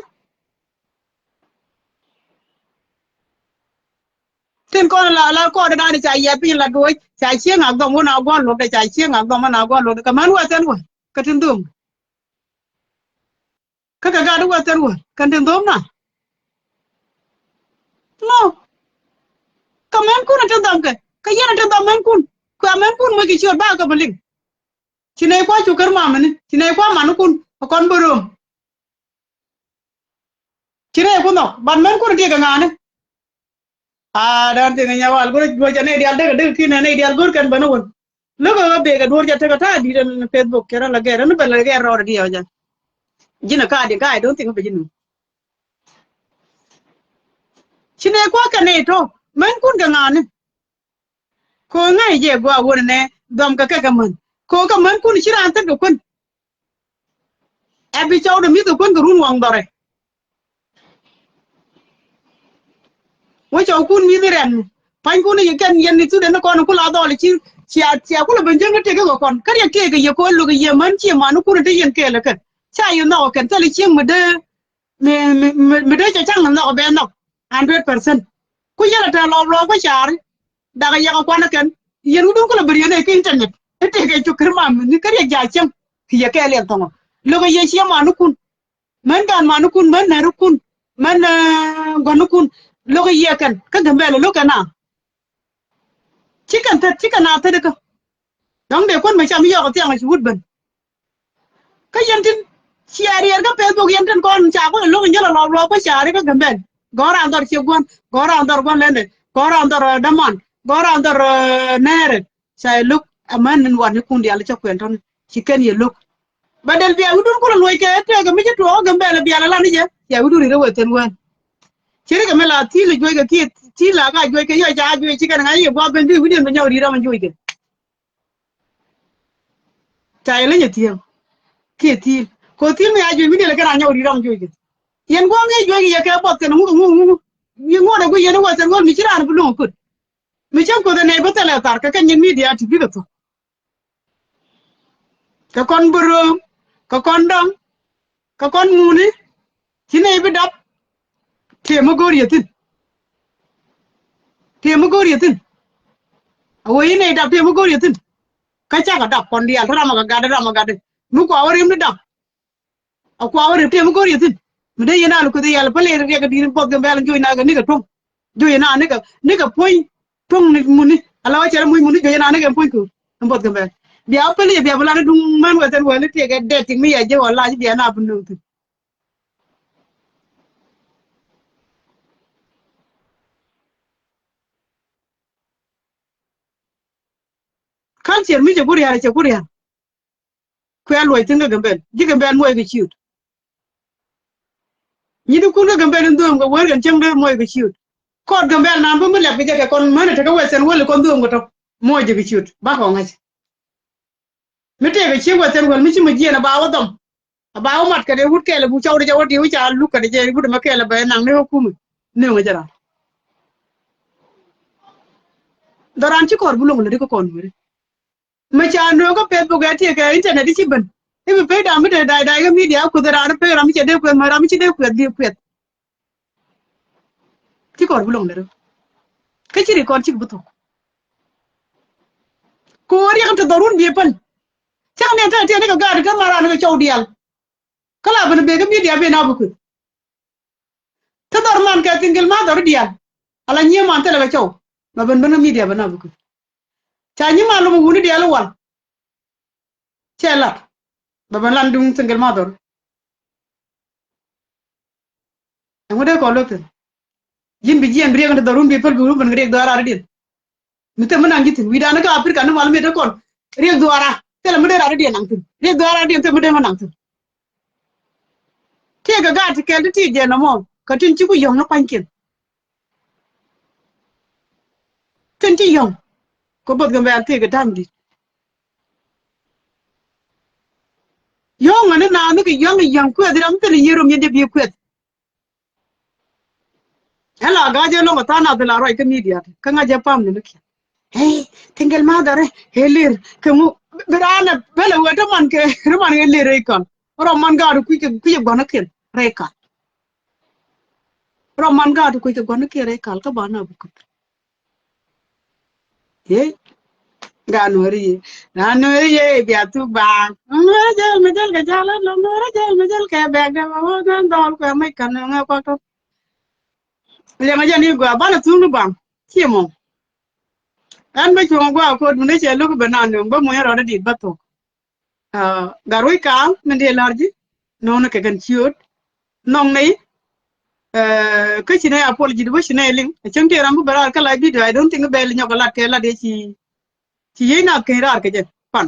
Tin kɔn la la kɔɔt dan ca yɛ piny la duɔc ca cieŋ ak dhɔm wun a guɔl luɔk de ca cieŋ ak dhɔm wun a guɔl luɔk de kɛ män wɛ thɛn wä kɛ tin dhöm. Kä kɛ gat wä thɛn wä kɛn tin dhöm na. No. Kɛ män kun a tin dhɔm kɛ kɛ yɛn a tin dhɔm män kun. Kua män kun moc kɛ ciöt ba kɛ bä liŋ. Ci nɛy kua cuk kär mamini ci nɛy kua manikun a kɔn bä röm. Ci nɛy kun nhɔk ban män kun a tiek kɛ ŋa̱a̱ni. A dan tiek kɛ nyawal go̱r juɔc a nɛy dial dek a dek kinɛ nɛy dial go̱r kɛn bäni wän. Lo̱k a ɣä bek a duɔ̱r jɛ tek a ta̱a̱ di̱t ɛn Facebook kɛ rɔ la gɛr ɛn bɛ la gɛr rɔɔd a diɛw jɛ. Ji̱n a ka̱a̱ diɛ ga̱a̱ I don't think bɛ ji̱ nu. Ci nɛy kua kɛ nɛy tɔ̱ män kun kɛ ŋa̱a̱ni. Ko̱ ŋäc jɛ gua̱a̱ wun nɛ dhɔm kɛ kɛ kɛ män ko̱ kɛ män kun ci raan thäk kɛ kun. Ɛ bi cɔw dɛ mi̱th kɛ kun kɛ run waŋ dhɔrɛ. Wä cɔw kun mi̱th rɛn pa̱ny kun yɛ kɛn yɛn ni thut ɛn kɔn kula dhɔl ci cia cia kula ben jäŋ ni tëk kɛ kɔn kä riɛk tëk kɛ yɛ ko̱ lo̱k yɛ män ci man kun te yɛn kɛɛl kɛ ca yɛ nhɔk kɛn thil cieŋ mi dee mi mi mi mi dee cɛ caŋ nhɔk bɛ nhɔk. Hundred percent. Ku yɛlɛ tɛ lɔɔk lɔɔk kä caari. Dakɛ yɛkɛ kuanɛ kɛn yɛn wudun kulɛ bɛ riɛn ɛ kä internet. I̱ tëëkɛ cuk kiri mam ni kä riɛk ja̱ cieŋ. Ki yɛ kɛɛl yɛn thɔŋɔ lo̱kɛ yɛ ciɛ manikun. Män gan manikun män närikun män gua̱nikun. Lo̱kɛ yɛ kɛn kä Gambɛlɛ lo̱kɛ na. Cikɛn thät cikɛn a thät ikä. Dɔ̱ŋ dee kuän mɛ cam yɔɔk thiaŋ a ci wut ben. Kä yɛn tin cia riɛɛr kä Facebook yɛn tin kɔn ca kuän lo̱k in jälɛ lɔɔk lɔɔk kä ca ri kä Gambɛl. Gɔ̱r an dhɔr ciek gua̱n gɔ̱r an dhɔr gua̱n lɛndɛ gɔ̱r an dhɔr däman gɔ̱r an dhɔr nɛɛrɛ. Ca lo̱k amäni wat ni kun diaal cä kuɛn tɔ̱ni ci kɛn yɛ lo̱k. Bä dɛl bia wi̱dun kulɛ luɔc kɛ tëëkɛ mi ci tuɔɔk Gambɛl bia lɛ lan ni jɛ cia wi̱dun ri rɛ wee thɛn wään. Ci ri kɛ mi la thi̱i̱l juɔc kɛ kiɛ thi̱i̱l la ka juɔc kɛ yɔ ca juɔc ci kɛn ŋa̱c yɛ gua̱a̱ ben bi wi̱diɛn bɛ nyɔk ri ram juɔc kɛ. Ca yɛ leny a thiäŋ kiɛ thi̱i̱l Ko thil mi a juec mi diɛl kɛ raan nyɔk ri rɔm juec kɛ. Yɛn gua̱a̱ŋ yɛ juec yɛ kɛ buɔth kɛn ŋuk ŋuk ŋuk. Yɛ ŋuɔt ɛ guic yɛn ɛ wɛth ɛn ɣöl mi ci raan bi luŋ kut. Mi cäŋ Kuoth ɛ nɛy bä thilɛ thar kɛ kɛn nyin mi diaal ti bikɛ thok. Kɛ kɔn bä rööm, kɛ kɔn dɔŋ, kɛ kɔn ŋuni, ci nɛy bi dap, tëë mi go̱o̱r yɛ thi̱n. Tëë mi go̱o̱r yɛ thi̱n. A wee yi nɛy dap tëë mi go̱o̱r yɛ thi̱n. Kä cakɛ dap kɔn diaal, te ram a kɛ gatdɛ, ram a gatdɛ. Mi kua wä rim ni dap. A kua wä rim tëë mi go̱o̱r yɛ thi̱n. Mi dee yɛn a lɛ kueth yɛl, päl yɛ riɛk kɛ di̱i̱t buɔth Gambɛl, joc na kɛ nikɛ tuɔ̱ŋ. Joc na nikɛ, nikɛ puɔ̱ny tuɔ̱ŋ ni muni. Ala wä cɛ rɛ muc muni, joc na nikɛ puɔ̱ny kɛ buɔth Gambɛl. Bia wä päl yɛ, bia bi lan i̱ duŋ män wɛ thɛn wɛ ni tiɛkɛ dɛt tik mi yɛ jɛ wä lac bia na bi nööŋ thi̱n. Culture mi cɛ ku rial, cɛ ku rial. Kuɛ luɔc thi̱n kä Gambɛl. Ji̱ Gambɛl muɔc kɛ ciöt. Nyi di kun kä Gambɛl in dho̱o̱m kɛ wër kɛn cäŋ dee muɔc kɛ ciöt. Kɔt Gambɛl naan bä mi lɛp kɛ jɛ kɛ kɔn mänɛ tekɛ Western world kɔn dho̱o̱m kɛ tɔ̱. Muɔc jɛ kɛ ciöt. Bakɔ ŋa̱c. Mi tëëkɛ ciek Western world mi ci mi jiɛn a ba wä dhɔm. A ba wä mat kɛ dee wut kɛɛl a bu cɔw di cɔw di wä ca luk kɛ dee jɛ wut mɛ kɛɛl a bɛ naŋ ni wä kumɛ. Nööŋ a jɛ ran. Dhɔran ci kɔr bi loŋ lɛ di kä kɔn weri. Mi ca nööŋ kä Facebook ɛ tiɛ kɛ internet i̱ ci ben. I̱ bi pec da̱a̱m mi te da̱a̱c da̱a̱c kä media kuoth ɛ raan i̱ pec ram mi cɛ dee kueth mɛ ram mi ci dee kueth bi kueth. Ci kɔr bi loŋ lɛ rɛ. Kä ci ri kɔn cik bi thok. Ku riɛk ti dhɔrun bi päl. Cäŋ ni te tiɛ ni kɛ gaat kä ma ran kɛ cɔw diaal. Kä la ben bek kä media ben a bi kueth. Ti dhɔr man kɛ single mother diaal. Ala nyiee man thilɛ kɛ cɔw. Ba ben ben kä media ben a bi kueth. Ca nyi mal lom wuni diaal iwal. Cɛ lat. Ba ben lan duŋ single mother. Ɛŋu dee kɔn lo̱k thi̱n. Ji̱n bi jiɛn bi riɛk ni dhɔrun bi päl bi wun ben riɛk dhɔaar radiɛn. Mi thil mi naŋ ji̱ thi̱n wi̱dan kä Africa ni mal mi te kɔn. Riɛk dhɔaar a thilɛ mi dee radiɛn naŋ thi̱n. Riɛk dhɔaar radiɛn thil mi dee mi naŋ thi̱n. Tiɛɛkɛ gaat ti kɛl ti ti jɛ nɔmɔ kɛ tin ci ku yɔ̱ŋ ni pa̱nykiɛn. Tin ci yɔ̱ŋ kɛ both Gambɛl tiɛɛkɛ da̱ŋ di̱t. Yɔ̱ŋ ani naath ni kɛ yɔ̱ŋ i̱ yɔ̱ŋ kuɛth ram thil i̱ yier rom yɛn jɛ bi kuɛth. Ɛn la ga̱a̱c ɛn lɔŋ ɛ tha̱a̱ŋ nath la ruac kä media kä ŋa̱c ɛ pam ni ni kiɛn. Hey, single mother ɛ lir kɛ ŋu bi raan ɛ bel ɛ wee te man kɛ ri man kɛ lir rɛy kal. Rɔ man gaat kui̱ kɛ kui̱ kɛ gua̱n ɛ kiɛn rɛy kal. Rɔ man gaat kui̱ kɛ gua̱n ɛ kiɛn rɛy kal kä ba na bi kui̱. Ye. Ga nuɔri ye. Ga nuɔri ye bia thuk baaŋ. Nuɔri jɛl mi jɛl kɛ jal ɛlɔ nuɔri jɛl mi jɛl kɛ bɛk dɛ ma wä gan dɔl kuɛ mec kan nuɔri ŋɛ kuak tɔp. Liɛŋ a jɛ ni gua banɛ thuk ni baaŋ. Cie mɔ. Ɛn bä cuɔ̱ŋ gua kot mi ni cɛ luk bɛ na nuɔ̱ŋ bä muɔ̱ny rɔɔdɛ dit bä thuk. Aa, gat ruec kaam min dee la̱r ji̱ nɔnɔ kɛ kɛn ciöt. Nhɔŋ nɛy. Aa, kä ci nɛy apology di wä ci nɛy liŋ. Cäŋ tëë ram bi bɛ raar kä la video, I don't think bɛ li nyɔk lat kɛ lat yɛ ci, ci yiec nath keny raar kɛ jɛ pan.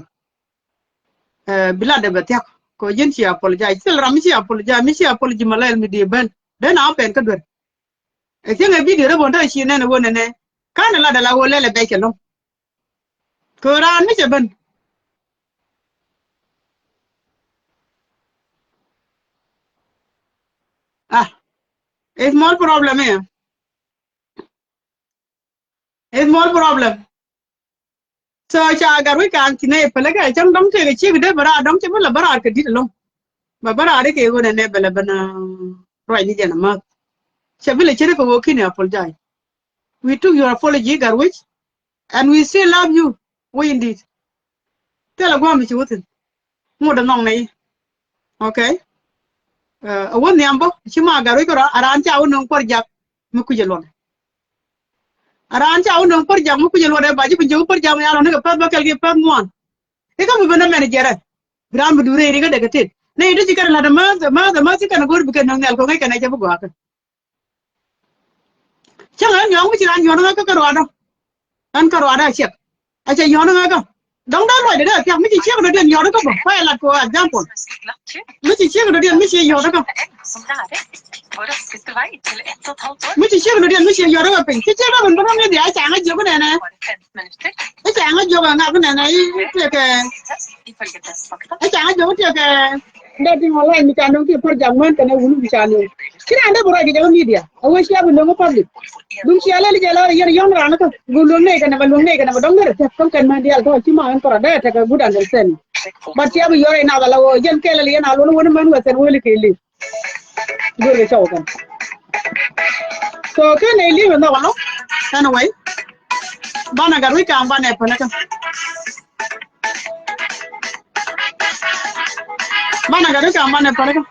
Aa, bi lat dɛ bɛ thia̱k kɔ ji̱n ci apology. Ci thil ram mi ci apology, mi ci apology ma lɛl mi dee ben. Dee na wä pɛn kä duer. Ɛ cäŋ ɛ video rɛ bɔn dee ci nɛn ɛ wä nɛnɛ. Ka̱n ɛ lat dɛ la wä lɛl ɛ bɛc kɛ lɔŋ. Kɛ raan mi cɛ ben. Ah, a small problem here. A small problem. So ca gat wi̱c ka̱n ci nɛ pälä kɛ cäŋ dɔ̱ŋ tëëkɛ ciek dee bä raar dɔ̱ŋ cɛ bä lɛ bä raar kɛ di̱t ɛlɔ̱ŋ. Bä bä raar ikɛ ɣöö nɛ nɛ bɛ lɛ ben ruac ni jɛn amäth. Cɛ bi lɛ ce̱t ikɛ ɣöö ki̱n ɛ apologize. We took your apology gat wi̱c. And we still love you. Wä indeed. Thilɛ gua̱a̱m mi ci wä thi̱n. Ŋot ɛ nhɔŋ nɛ i̱. Okay. Ɛ wä nhiam bä ci ma gat wi̱c kärɔa a raan ca wä nöŋ kuɔr jak mi kui̱c ɛ luɔt. A raan ca wä nöŋ kuɔr jak mi kui̱c ɛ luɔt ɛ ba ji̱ piny cɛ wä kuɔr jak mi a lɔt ni kɛ päth bä kɛl kiɛ päth ŋuan. Ikä mi ben ɛ mɛn jɛrɛ. Bi raan bi duut rɛy ri kä dek kɛ tet nɛ i̱ dee ci kɛn ɛ la̱t ɛ mäth ɛ mäth ɛ mäth ci kɛn ɛ go̱r bi kɛn nöŋ nhial kɛ ŋäc kɛn ɛ cɛ bi gɔaa kɛ. Cäŋ ɣän nyɔɔŋ mi ci raan nyuɔ̱n ɣä kä kärɔadä. Ɣän kärɔadä a ciɛk. A cɛ nyuɔ̱n ɣä kä. Dɔ̱ŋ dee luɔcdɛ dee a thia̱k mi ci ciek dɔ̱diɛn nyuɔ̱n kä bä. Kuay lat kɛ ɣä example. Mi ci ciek dɔ̱diɛn mi ci nyuɔ̱n kä. Mi ci ciek dɔ̱diɛn mi ci nyuɔ̱n kä piny. Ci ciek dɔ̱diɛn bä mi bia ca ŋä jiök nɛnɛ. Ca ŋä jiök ŋa bi nɛnɛ i̱ tiɛkɛ. Ca ŋä jiök tiɛkɛ. Dee tin online mi ca nöŋ ti program ŋuan kɛnɛ wun mi ca nöŋ. Ci raan dee bi ruac kɛ jɛ kä media. A wee cia bi luäŋ kä public. Duŋ cia lɛl jɛ la yɛn yɔ̱ŋ raan kä. Gu luäŋ nɛy kɛnɛ ba luäŋ nɛy kɛnɛ ba dɔ̱ŋ derɛ tɛk kɔn kɛn män diaal tɔ̱ ci ma ɛn kɔrɔ dee tɛk a good understanding. But cia bi yɔr ina ba la wä jɛn kɛɛl yɛn a luɔn wä ni män wɛ thɛn wä li kɛ li̱w. Duer kɛ cɔw kɛn. So kɛn ɛ li̱w ɛn dhɔk ɛlɔ. Anyway. Banɛ gat wi̱c ka̱a̱ŋ banɛ päl kä. Banɛ gat wi̱c ka̱a̱ŋ banɛ päl kä.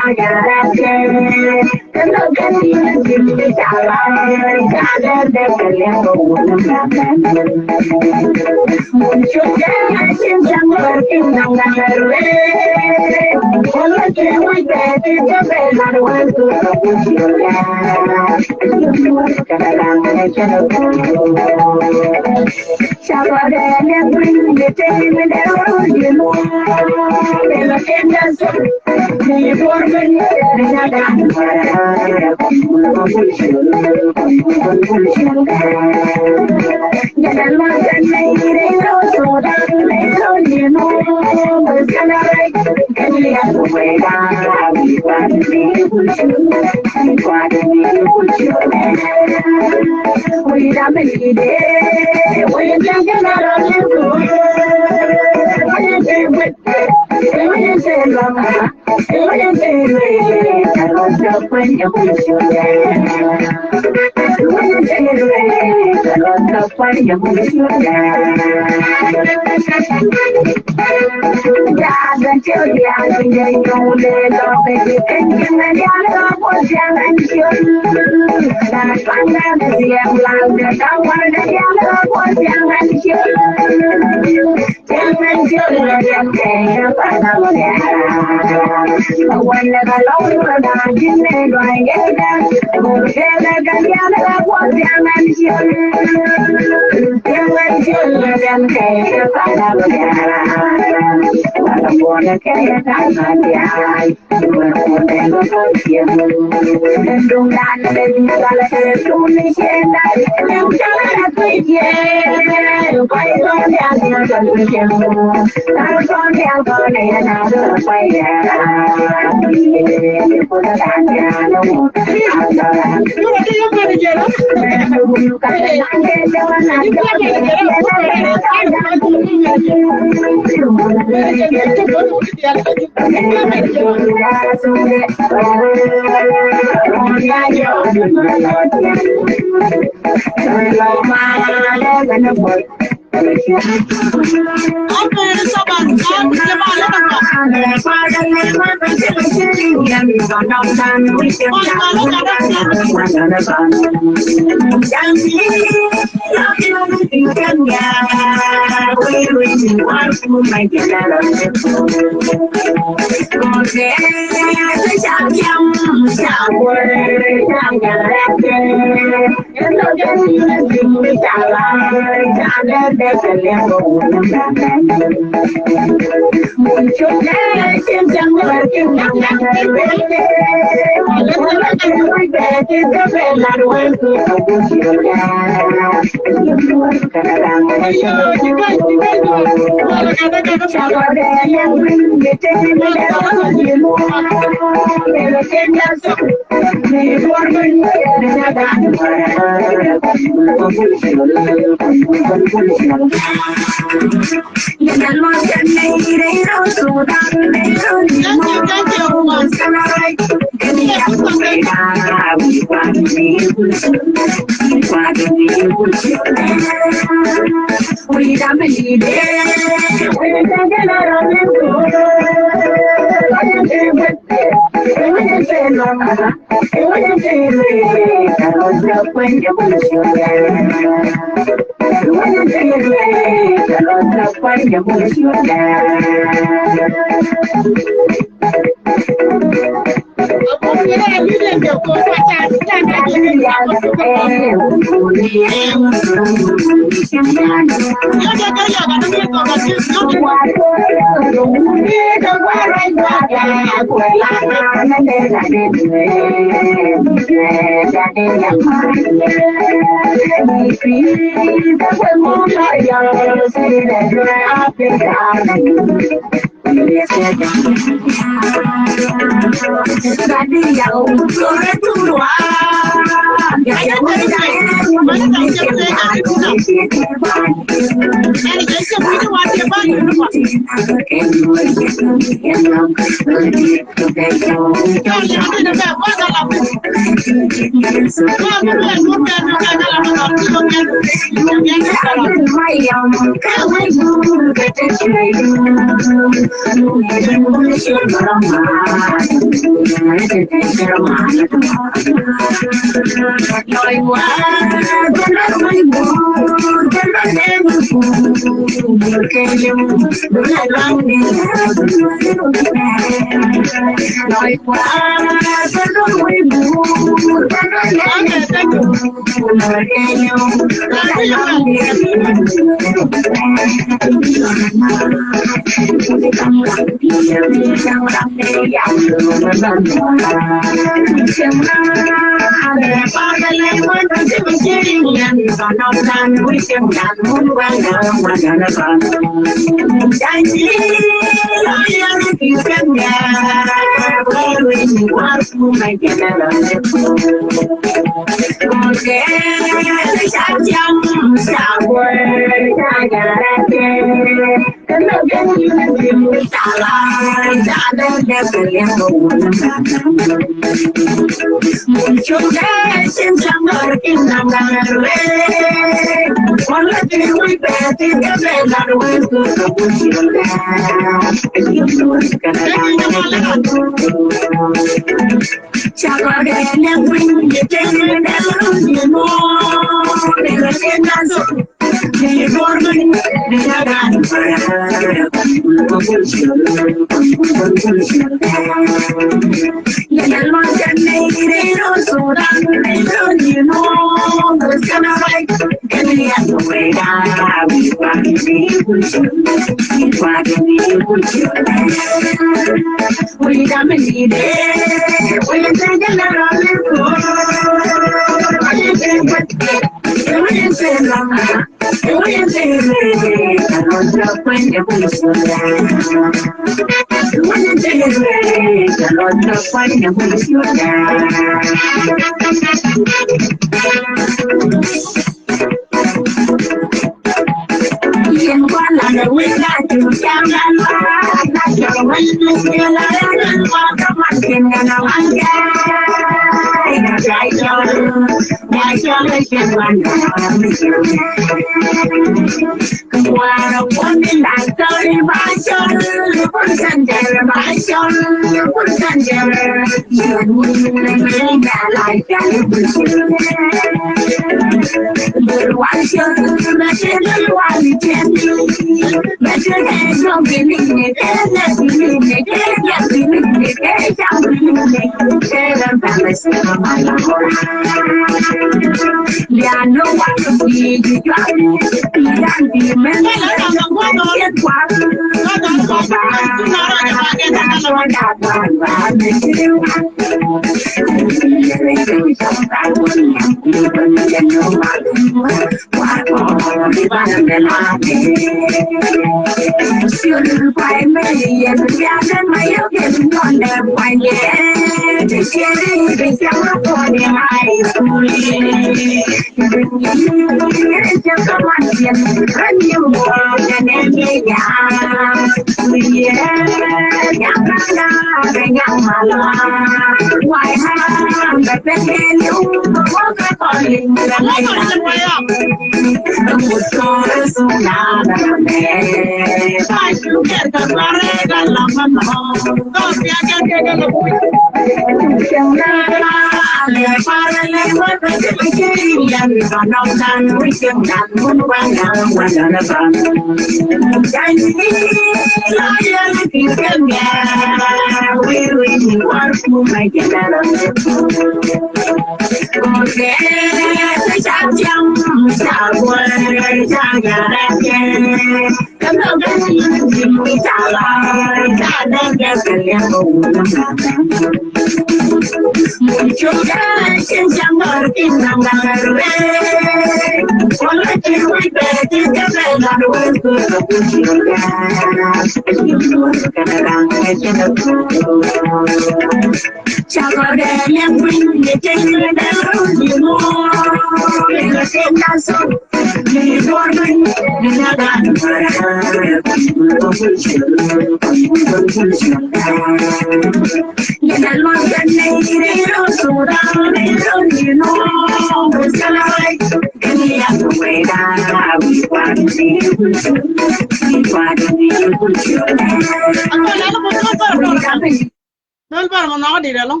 Dol bar mɔ nɔk dit ɛlɔŋ.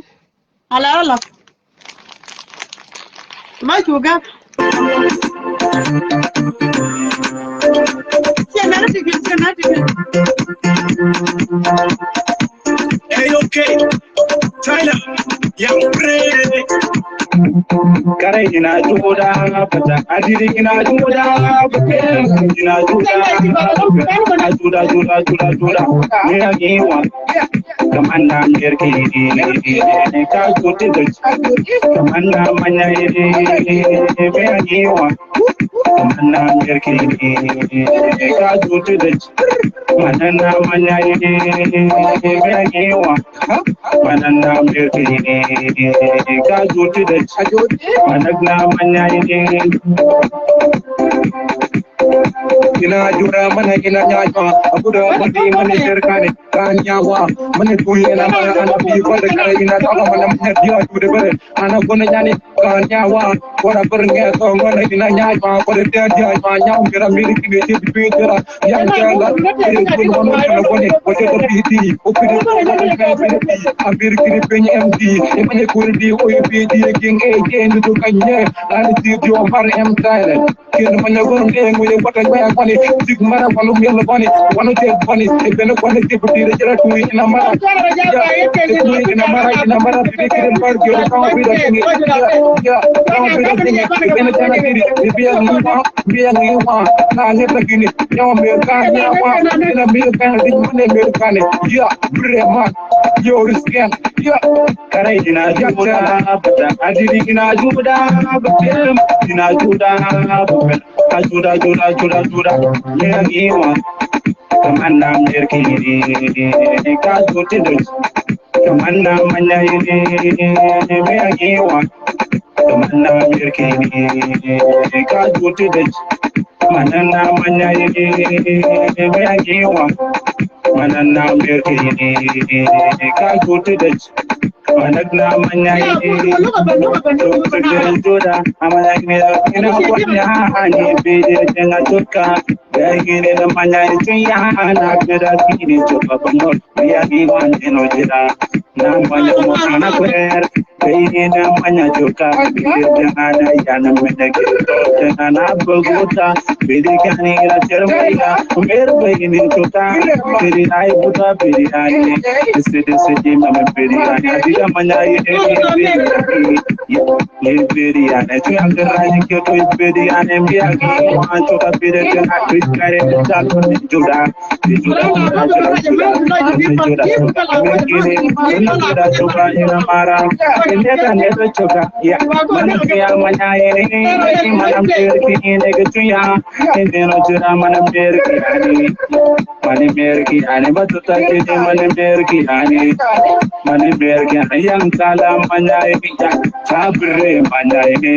Alɛ rɔ lɔ. Ma cu gak. Cɛ nɛn ti gil, cɛ nɛn ti gil. Hey, okay. Tyler, young pretty. Kare ina juda bata, adiri ina juda bata, ina juda bata, juda, juda, juda, juda. Ni a ni wa. Kamanda merki ka juti doj. Kamanda manya iri be a ni wa. Kamanda merki ka juti doj. Manana manya iri be a ni wa. Manana merki ka juti doj. Manana manya iri. Ina jura mana ina nyajma, abuda budi mani serkani, kanya wa, mani kuye na mana ana bi bada kare ina tama mana manya dia jude bere, ana gona nyani, kanya wa, kora bernge ko mana ina nyajma, kora dia dia ma nyau mira miri kini jit bi jira, yang jala, kiri kun wana kini wani, wajo da bi di, o kiri kun wana kini bi di, a biri kini piny M D, imani kuri di, o yi bi di, king A J, ndu kanye, ana di di o mar M T L. Kir ma nyɛ gɔrɔm dee ŋucɛ gua̱t a gua̱t a gua̱ni. Dik mara gua̱lu miɛl gua̱ni. Gua̱nu tɛk gua̱ni. Ɛ ben gua̱ni tɛk bi tir jɛrɛ tuui ina mara. Ya, ɛ tuui ina mara, ina mara bi bi kirin bar jɛ. Kama bi da kini. Ya, ya, kama bi da kini. Ɛ ben jana kiri. Bi bi ya ŋuwa, bi ya ŋuwa. Na ŋet na kini. Nyama mi ka nyama. Ina mi ka di mane mi ka ni. Ya, bre ma. Yo, risken. Ya. Kare ina juda bata, adiri ina juda bata, ina juda bata. Ajuda, juda, juda, juda. Mea giwa. Kamanda merki ka juti doj. Kamanda manya ini mea giwa. Kamanda merki ka juti doj. Manana manya ini mea giwa. Manana merki ka juti doj. Managna manya ini, juda, amanya ini, ina kunya ani bide tenga tuka. Gagini na manya ini tuya, ana kida kini tuka pangol. Biya ni wan ino jira. Na manya mo ana kwer. Gagini na manya tuka. Bide tenga na yana mene kiri tenga na buguta. Bidi kani la cerveza, umber begini tuta, bidi ai buta, bidi ai, sidi sidi mama bidi ai, adida manya ye, ye bidi ai, tu yang kerai ke tu bidi ai, bidi ai, wan tuta bidi ke na tu kare tuta tu juda, juda, juda, juda, juda, juda, juda, ina mara, ina da ne da tuta, ya, mana ya manya ye, mana bidi ne ke tu ya. Ene no jira mane merki ani. Mane merki ani batuta kini mane merki ani. Mane merki ani yang kala manya ini ya. Sabri manya ini.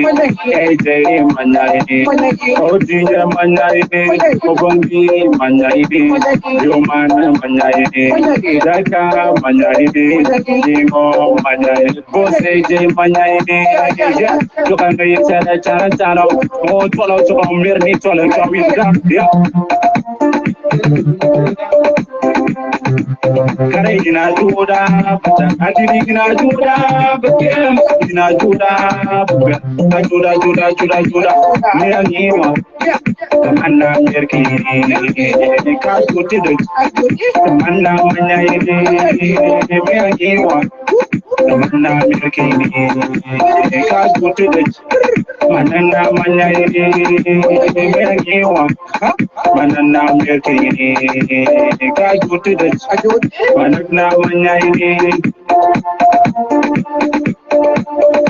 K J manya ini. Odinga manya ini. Obongi manya ini. Yoman manya ini. Daka manya ini. Dingo manya ini. Bose je manya ini. Tukan gaya cara cara cara. Oh, tuala tuala mir ni tuala kami dah. Ya. Kare ina juda, adiri ina juda, ina juda, juda, juda, juda, juda. Mea giwa.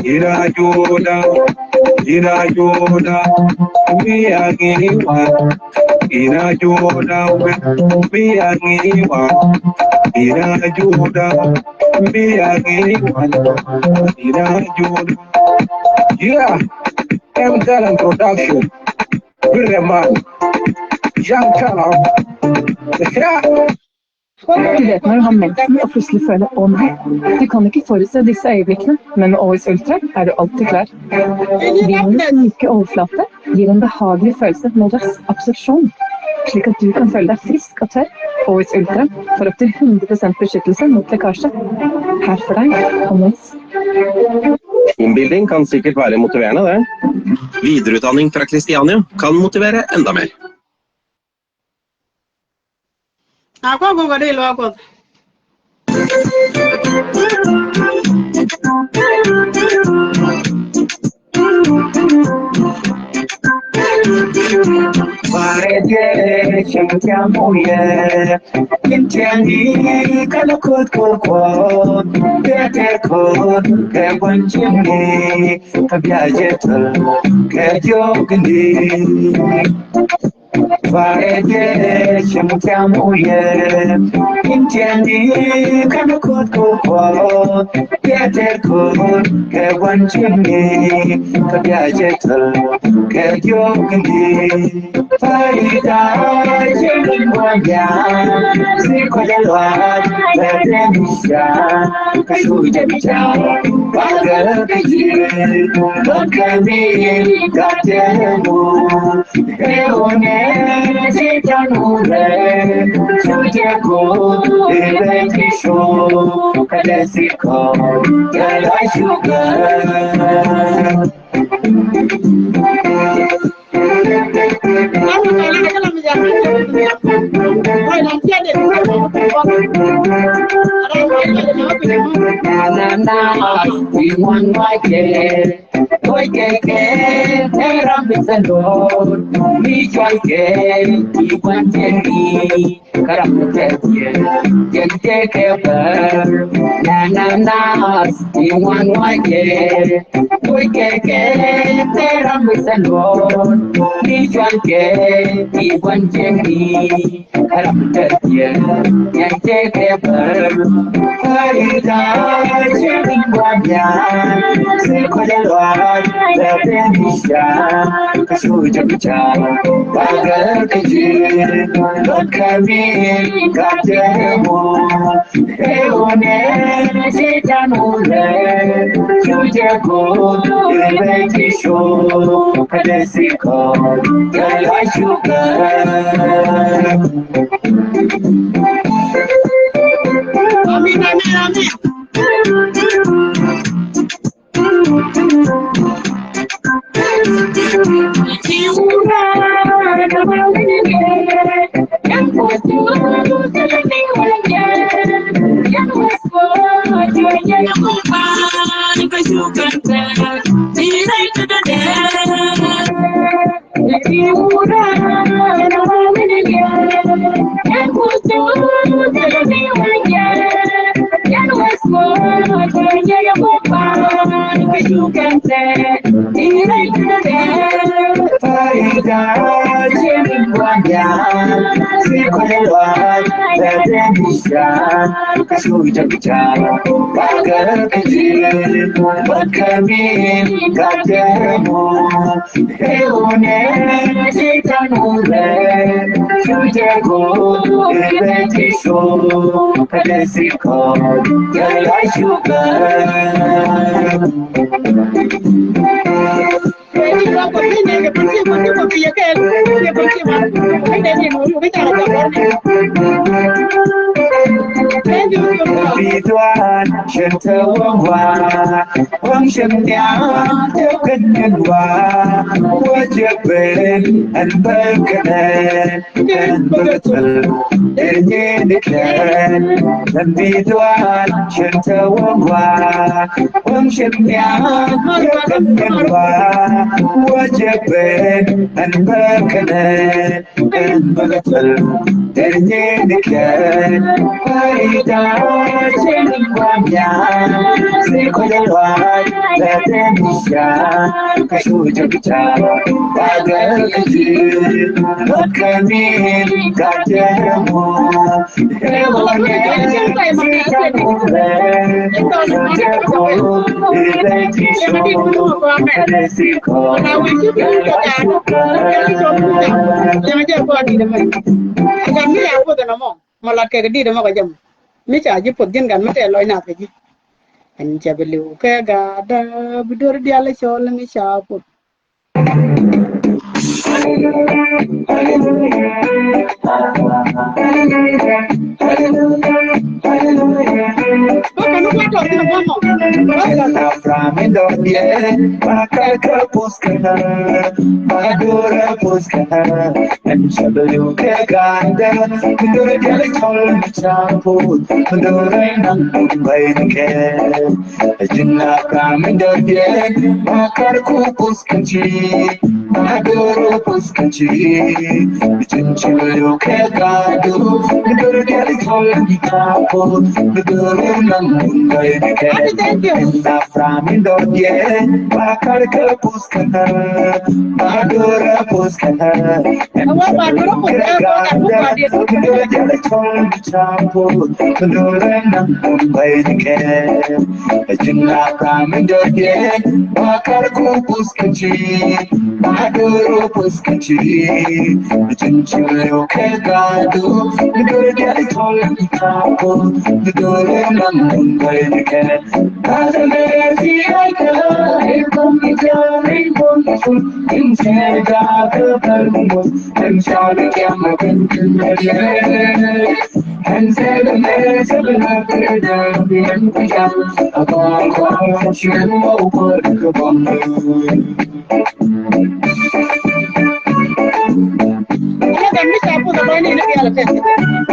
Ira joda, ira joda, mi agiwa. Ira joda, mi agiwa. Ira joda, mi agiwa. Ira joda. Yeah, M Talent Production. Good man. Young talent. Yeah. Aktiviteter har meldt seg og plutselig føler «å nei». Du kan ikke forutse disse øyeblikkene, men med Årets Ultra er du alltid klar. Bilens myke overflate gir en behagelig følelse med rask absorpsjon, slik at du kan føle deg frisk og tørr. Årets Ultra får opptil hundre prosent beskyttelse mot lekkasje. Her for deg og Mons. Teambuilding kan sikkert være motiverende, det. Videreutdanning fra Kristiania kan motivere enda mer. A kua gogɔ di luaak Kuɔth. Barɛ diɛ cɛŋ tiam oyɛ. Kin tiɛŋ di kala Kuoth Kuɔth Kuɔth. Bia tɛr Kuoth kɛ gua̱n cieŋni. Ka bia jɛ thil kɛ jiɔk ni. Varɛ diɛ cieŋ tiam oyɛ. In tiɛŋ di kɛn Kuoth Kuɔth Kuɔth. Bia tɛr Kuoth kɛ gua̱n cieŋni. Ka bia jɛ thil kɛ jiɔk ni. Pay da cieŋ in gua̱n ya. Si kɔc a luac bɛ tɛm ca. Ka cu jɛ ca. Bagɛ kɛ jiɛ. Lɔt kɛ mi ka tɛm. Eone Satan ure, suje ko ebe kisho, kale siko, kala shuga. Na na na, we want my kid. Kɔc kɛkɛ tɛ ram bi thɛ luɔt, mi cual kɛ ti kuan tɛ ni, ka ram tɛ tiɛ jɛn tɛ kɛ bär. Na na na, ti wan wa kɛ. Kɔc kɛkɛ tɛ ram bi thɛ luɔt, mi cual kɛ ti kuan tɛ ni. Ram tɛ tiɛ, yɛn tɛ kɛ bär. Kari ta cɛ min gua bia, si kɔjɛ lɔa, bɛ tɛ mi sia, ka su jɛ mi sia. Ba gɛ kɛ jiɛ, lɔt kɛ mi, ka tɛ mɔ. Eone Satan ule, suje ko, ebe kisho, kale siko, kala shuga. Amin, amin, amin. Eone Satan ule, suje ko, ebe kisho, kale siko, kala shuga. Thank you. Duan chin te wang wa, wang chin nia te ken ken wa, wa je ben an ben kene, an ben tel, er nye ni ken, an bi duan chin te wang wa, wang chin nia te ken ken wa, wa je ben an ben kene. Mɔ lat kɛ kɛ dit ɛmɔ kɛ jɛ mɔ. Mi ca ji̱ puɔth ji̱n gat mi tɛɛ lɔc nath kɛ ji̱. Ɛn cɛ bi li̱w kɛ gat dee bi duer diaal cɔl mi ca puɔth. Abraham in dɔ̱diɛ ba kar kä puth kɛnɛ ba do̱rɛ puth kɛnɛ. Ɛn cɛ bi li̱w kɛ gat dee bi do̱rɛ diaal cɔl mi ca puth bi do̱rɛ naŋ bay ni kɛ. Ji̱n Abraham in dɔ̱diɛ ba kar kä puth kɛnɛ ba do̱rɛ puth kɛnɛ. Ji̱n cɛ bi li̱w kɛ gat dee bi do̱rɛ diaal cɔl mi ca puth bi do̱rɛ naŋ bay ni kɛ. Ji̱n Abraham in dɔ̱diɛ ba kar kä puth kɛnɛ ba do̱rɛ puth kɛnɛ. Ɛn cɛ bi li̱w kɛ gat dee bi do̱rɛ diaal cɔl mi ca puth bi do̱rɛ naŋ bay ni kɛ. Ji̱n Abraham in dɔ̱diɛ ba kar kä puth kɛnɛ ba do̱rɛ puth kɛnɛ. Ji̱n cɛ bi li̱w kɛ gat dee bi do̱rɛ diaal cɔl mi ca puth bi do̱rɛ naŋ bay ni kɛ. Ɛn ɛ kɛn mi ca puth ɛ lɔcni ni diaal ɛ tɛth.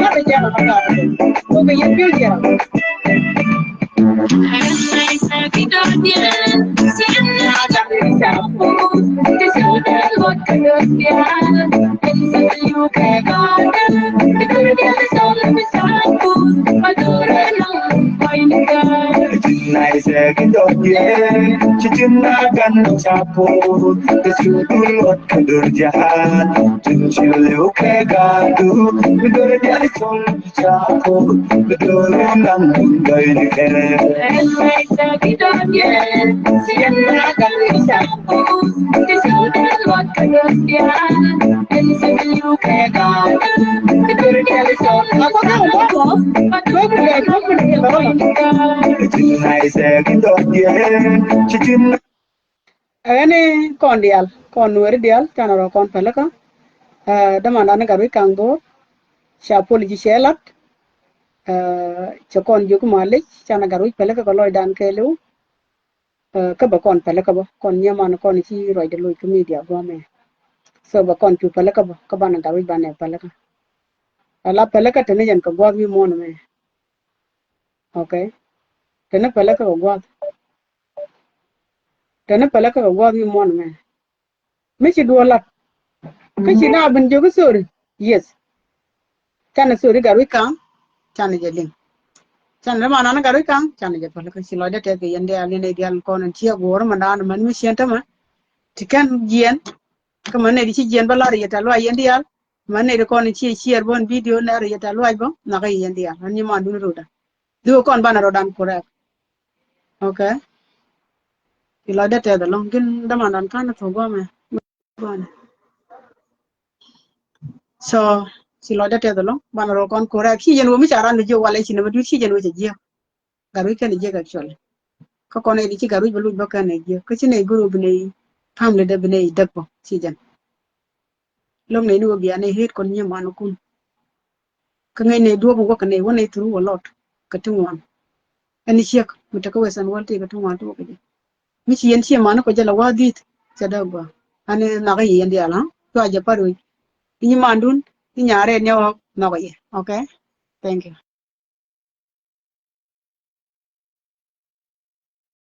Ŋa̱th ɛ jiɛn ɛ ŋa̱th ɛ ŋa̱th ɛ ŋa̱th ɛ ŋa̱th. Ji̱n Isaac in dɔ̱diɛ ci ji̱n Agan ca puth kɛ cu dul ɣɔt kɛ dur jahal. Ji̱n ci li̱w kɛ gat dee bi do̱rɛ diaal cɔl. Ɛn ni kɔn diaal, kɔn Nuɛri diaal, canɛ rɔ kɔn pälikä. Ɛ, dämandan ni gat wi̱c kaŋ bo̱o̱r, ca puɔl ji̱ cɛ lat. Ɛ, cɛ kɔn jiök malic, canɛ gat wi̱c pälikä kɛ lɔcdan kɛɛliw. Ɛ, kä bɛ kɔn pälikä bä, kɔn nyiman kɔn ci ruacdɛ loc kä media guamɛ. So bɛ kɔn cu pälikä bä, kä banɛ gat wi̱c banɛ pälikä. Ala pälikä te ni jɛn kɛ gua̱th wi̱i̱ muɔ̱ɔ̱n mɛ. Okay. Te ni pälikä kɛ gua̱th. Te ni pälikä kɛ gua̱th wi̱i̱ muɔ̱ɔ̱n mɛ. Mi ci duɔl lat. Kä ci na ben jiök i̱ sorry. Yes. Canɛ sorry gat wi̱c kaŋ. Canɛ jɛ liŋ. Canɛ dämandan gat wi̱c kaŋ. Canɛ jɛ pälikä, ci lɔcdä tɛth kɛ yɛn diaal, yɛn diaal kɔn ɛn ciɛ guɔ̱ɔ̱r mandan män mi ciɛn tämɛ. Ti kɛn jiɛn. Kä män nɛy di ci jiɛn bä lar yɛ tɛ̈th luac yɛn diaal. Män nɛy di kɔn ci ciɛɛr bä ɛn video nɛr yɛ tɛ̈th luac bä, nhɔakä yɛ yɛn diaal. Ɛn nyimandun rotdä. Dhukɛ kɔn banɛ rɔ̱dan correct. Okay. Ci lɔcdä tɛth ɛlɔ̱ŋ, ji̱n dämandan ka̱n thok guamɛ. So ci lɔcdä tɛth ɛlɔ̱ŋ, banɛ rɔ kɔn correct. Ci jɛn wä mi ca ran bi jiök walɛ ci nɛmɛ duut, ci jɛn wä cɛ jiäk. Gat wi̱c kɛn jiäk actually. Kä kɔn nɛy di ci gat wi̱c bä luc bä kɛn ɛ jiäk. Kä ci nɛy group nɛy family dɛ bi nɛy däk bä ci jɛn. Lo̱k nɛy ni wä bia nɛy hate kɔn nyimanukun. Kä ŋäc nɛy duɔ̱ɔ̱p wä kɛ nɛy, wä nɛy through a lot kɛ ti ŋuan. Ɛn ciek mi tekä Western world tëëkɛ ti ŋuan ti wä kɛ jɛ. Mi ci yɛn ci mani kɔ jɛ la wa dhi̱i̱t cɛ dee gɔaa. Ani nhɔk i̱ yɛn diaal ha cua jɛ pa̱t wec. I̱ nyi mandun i̱ nyaarɛ ni ɣɔk nhɔk i̱. Okay. Thank you.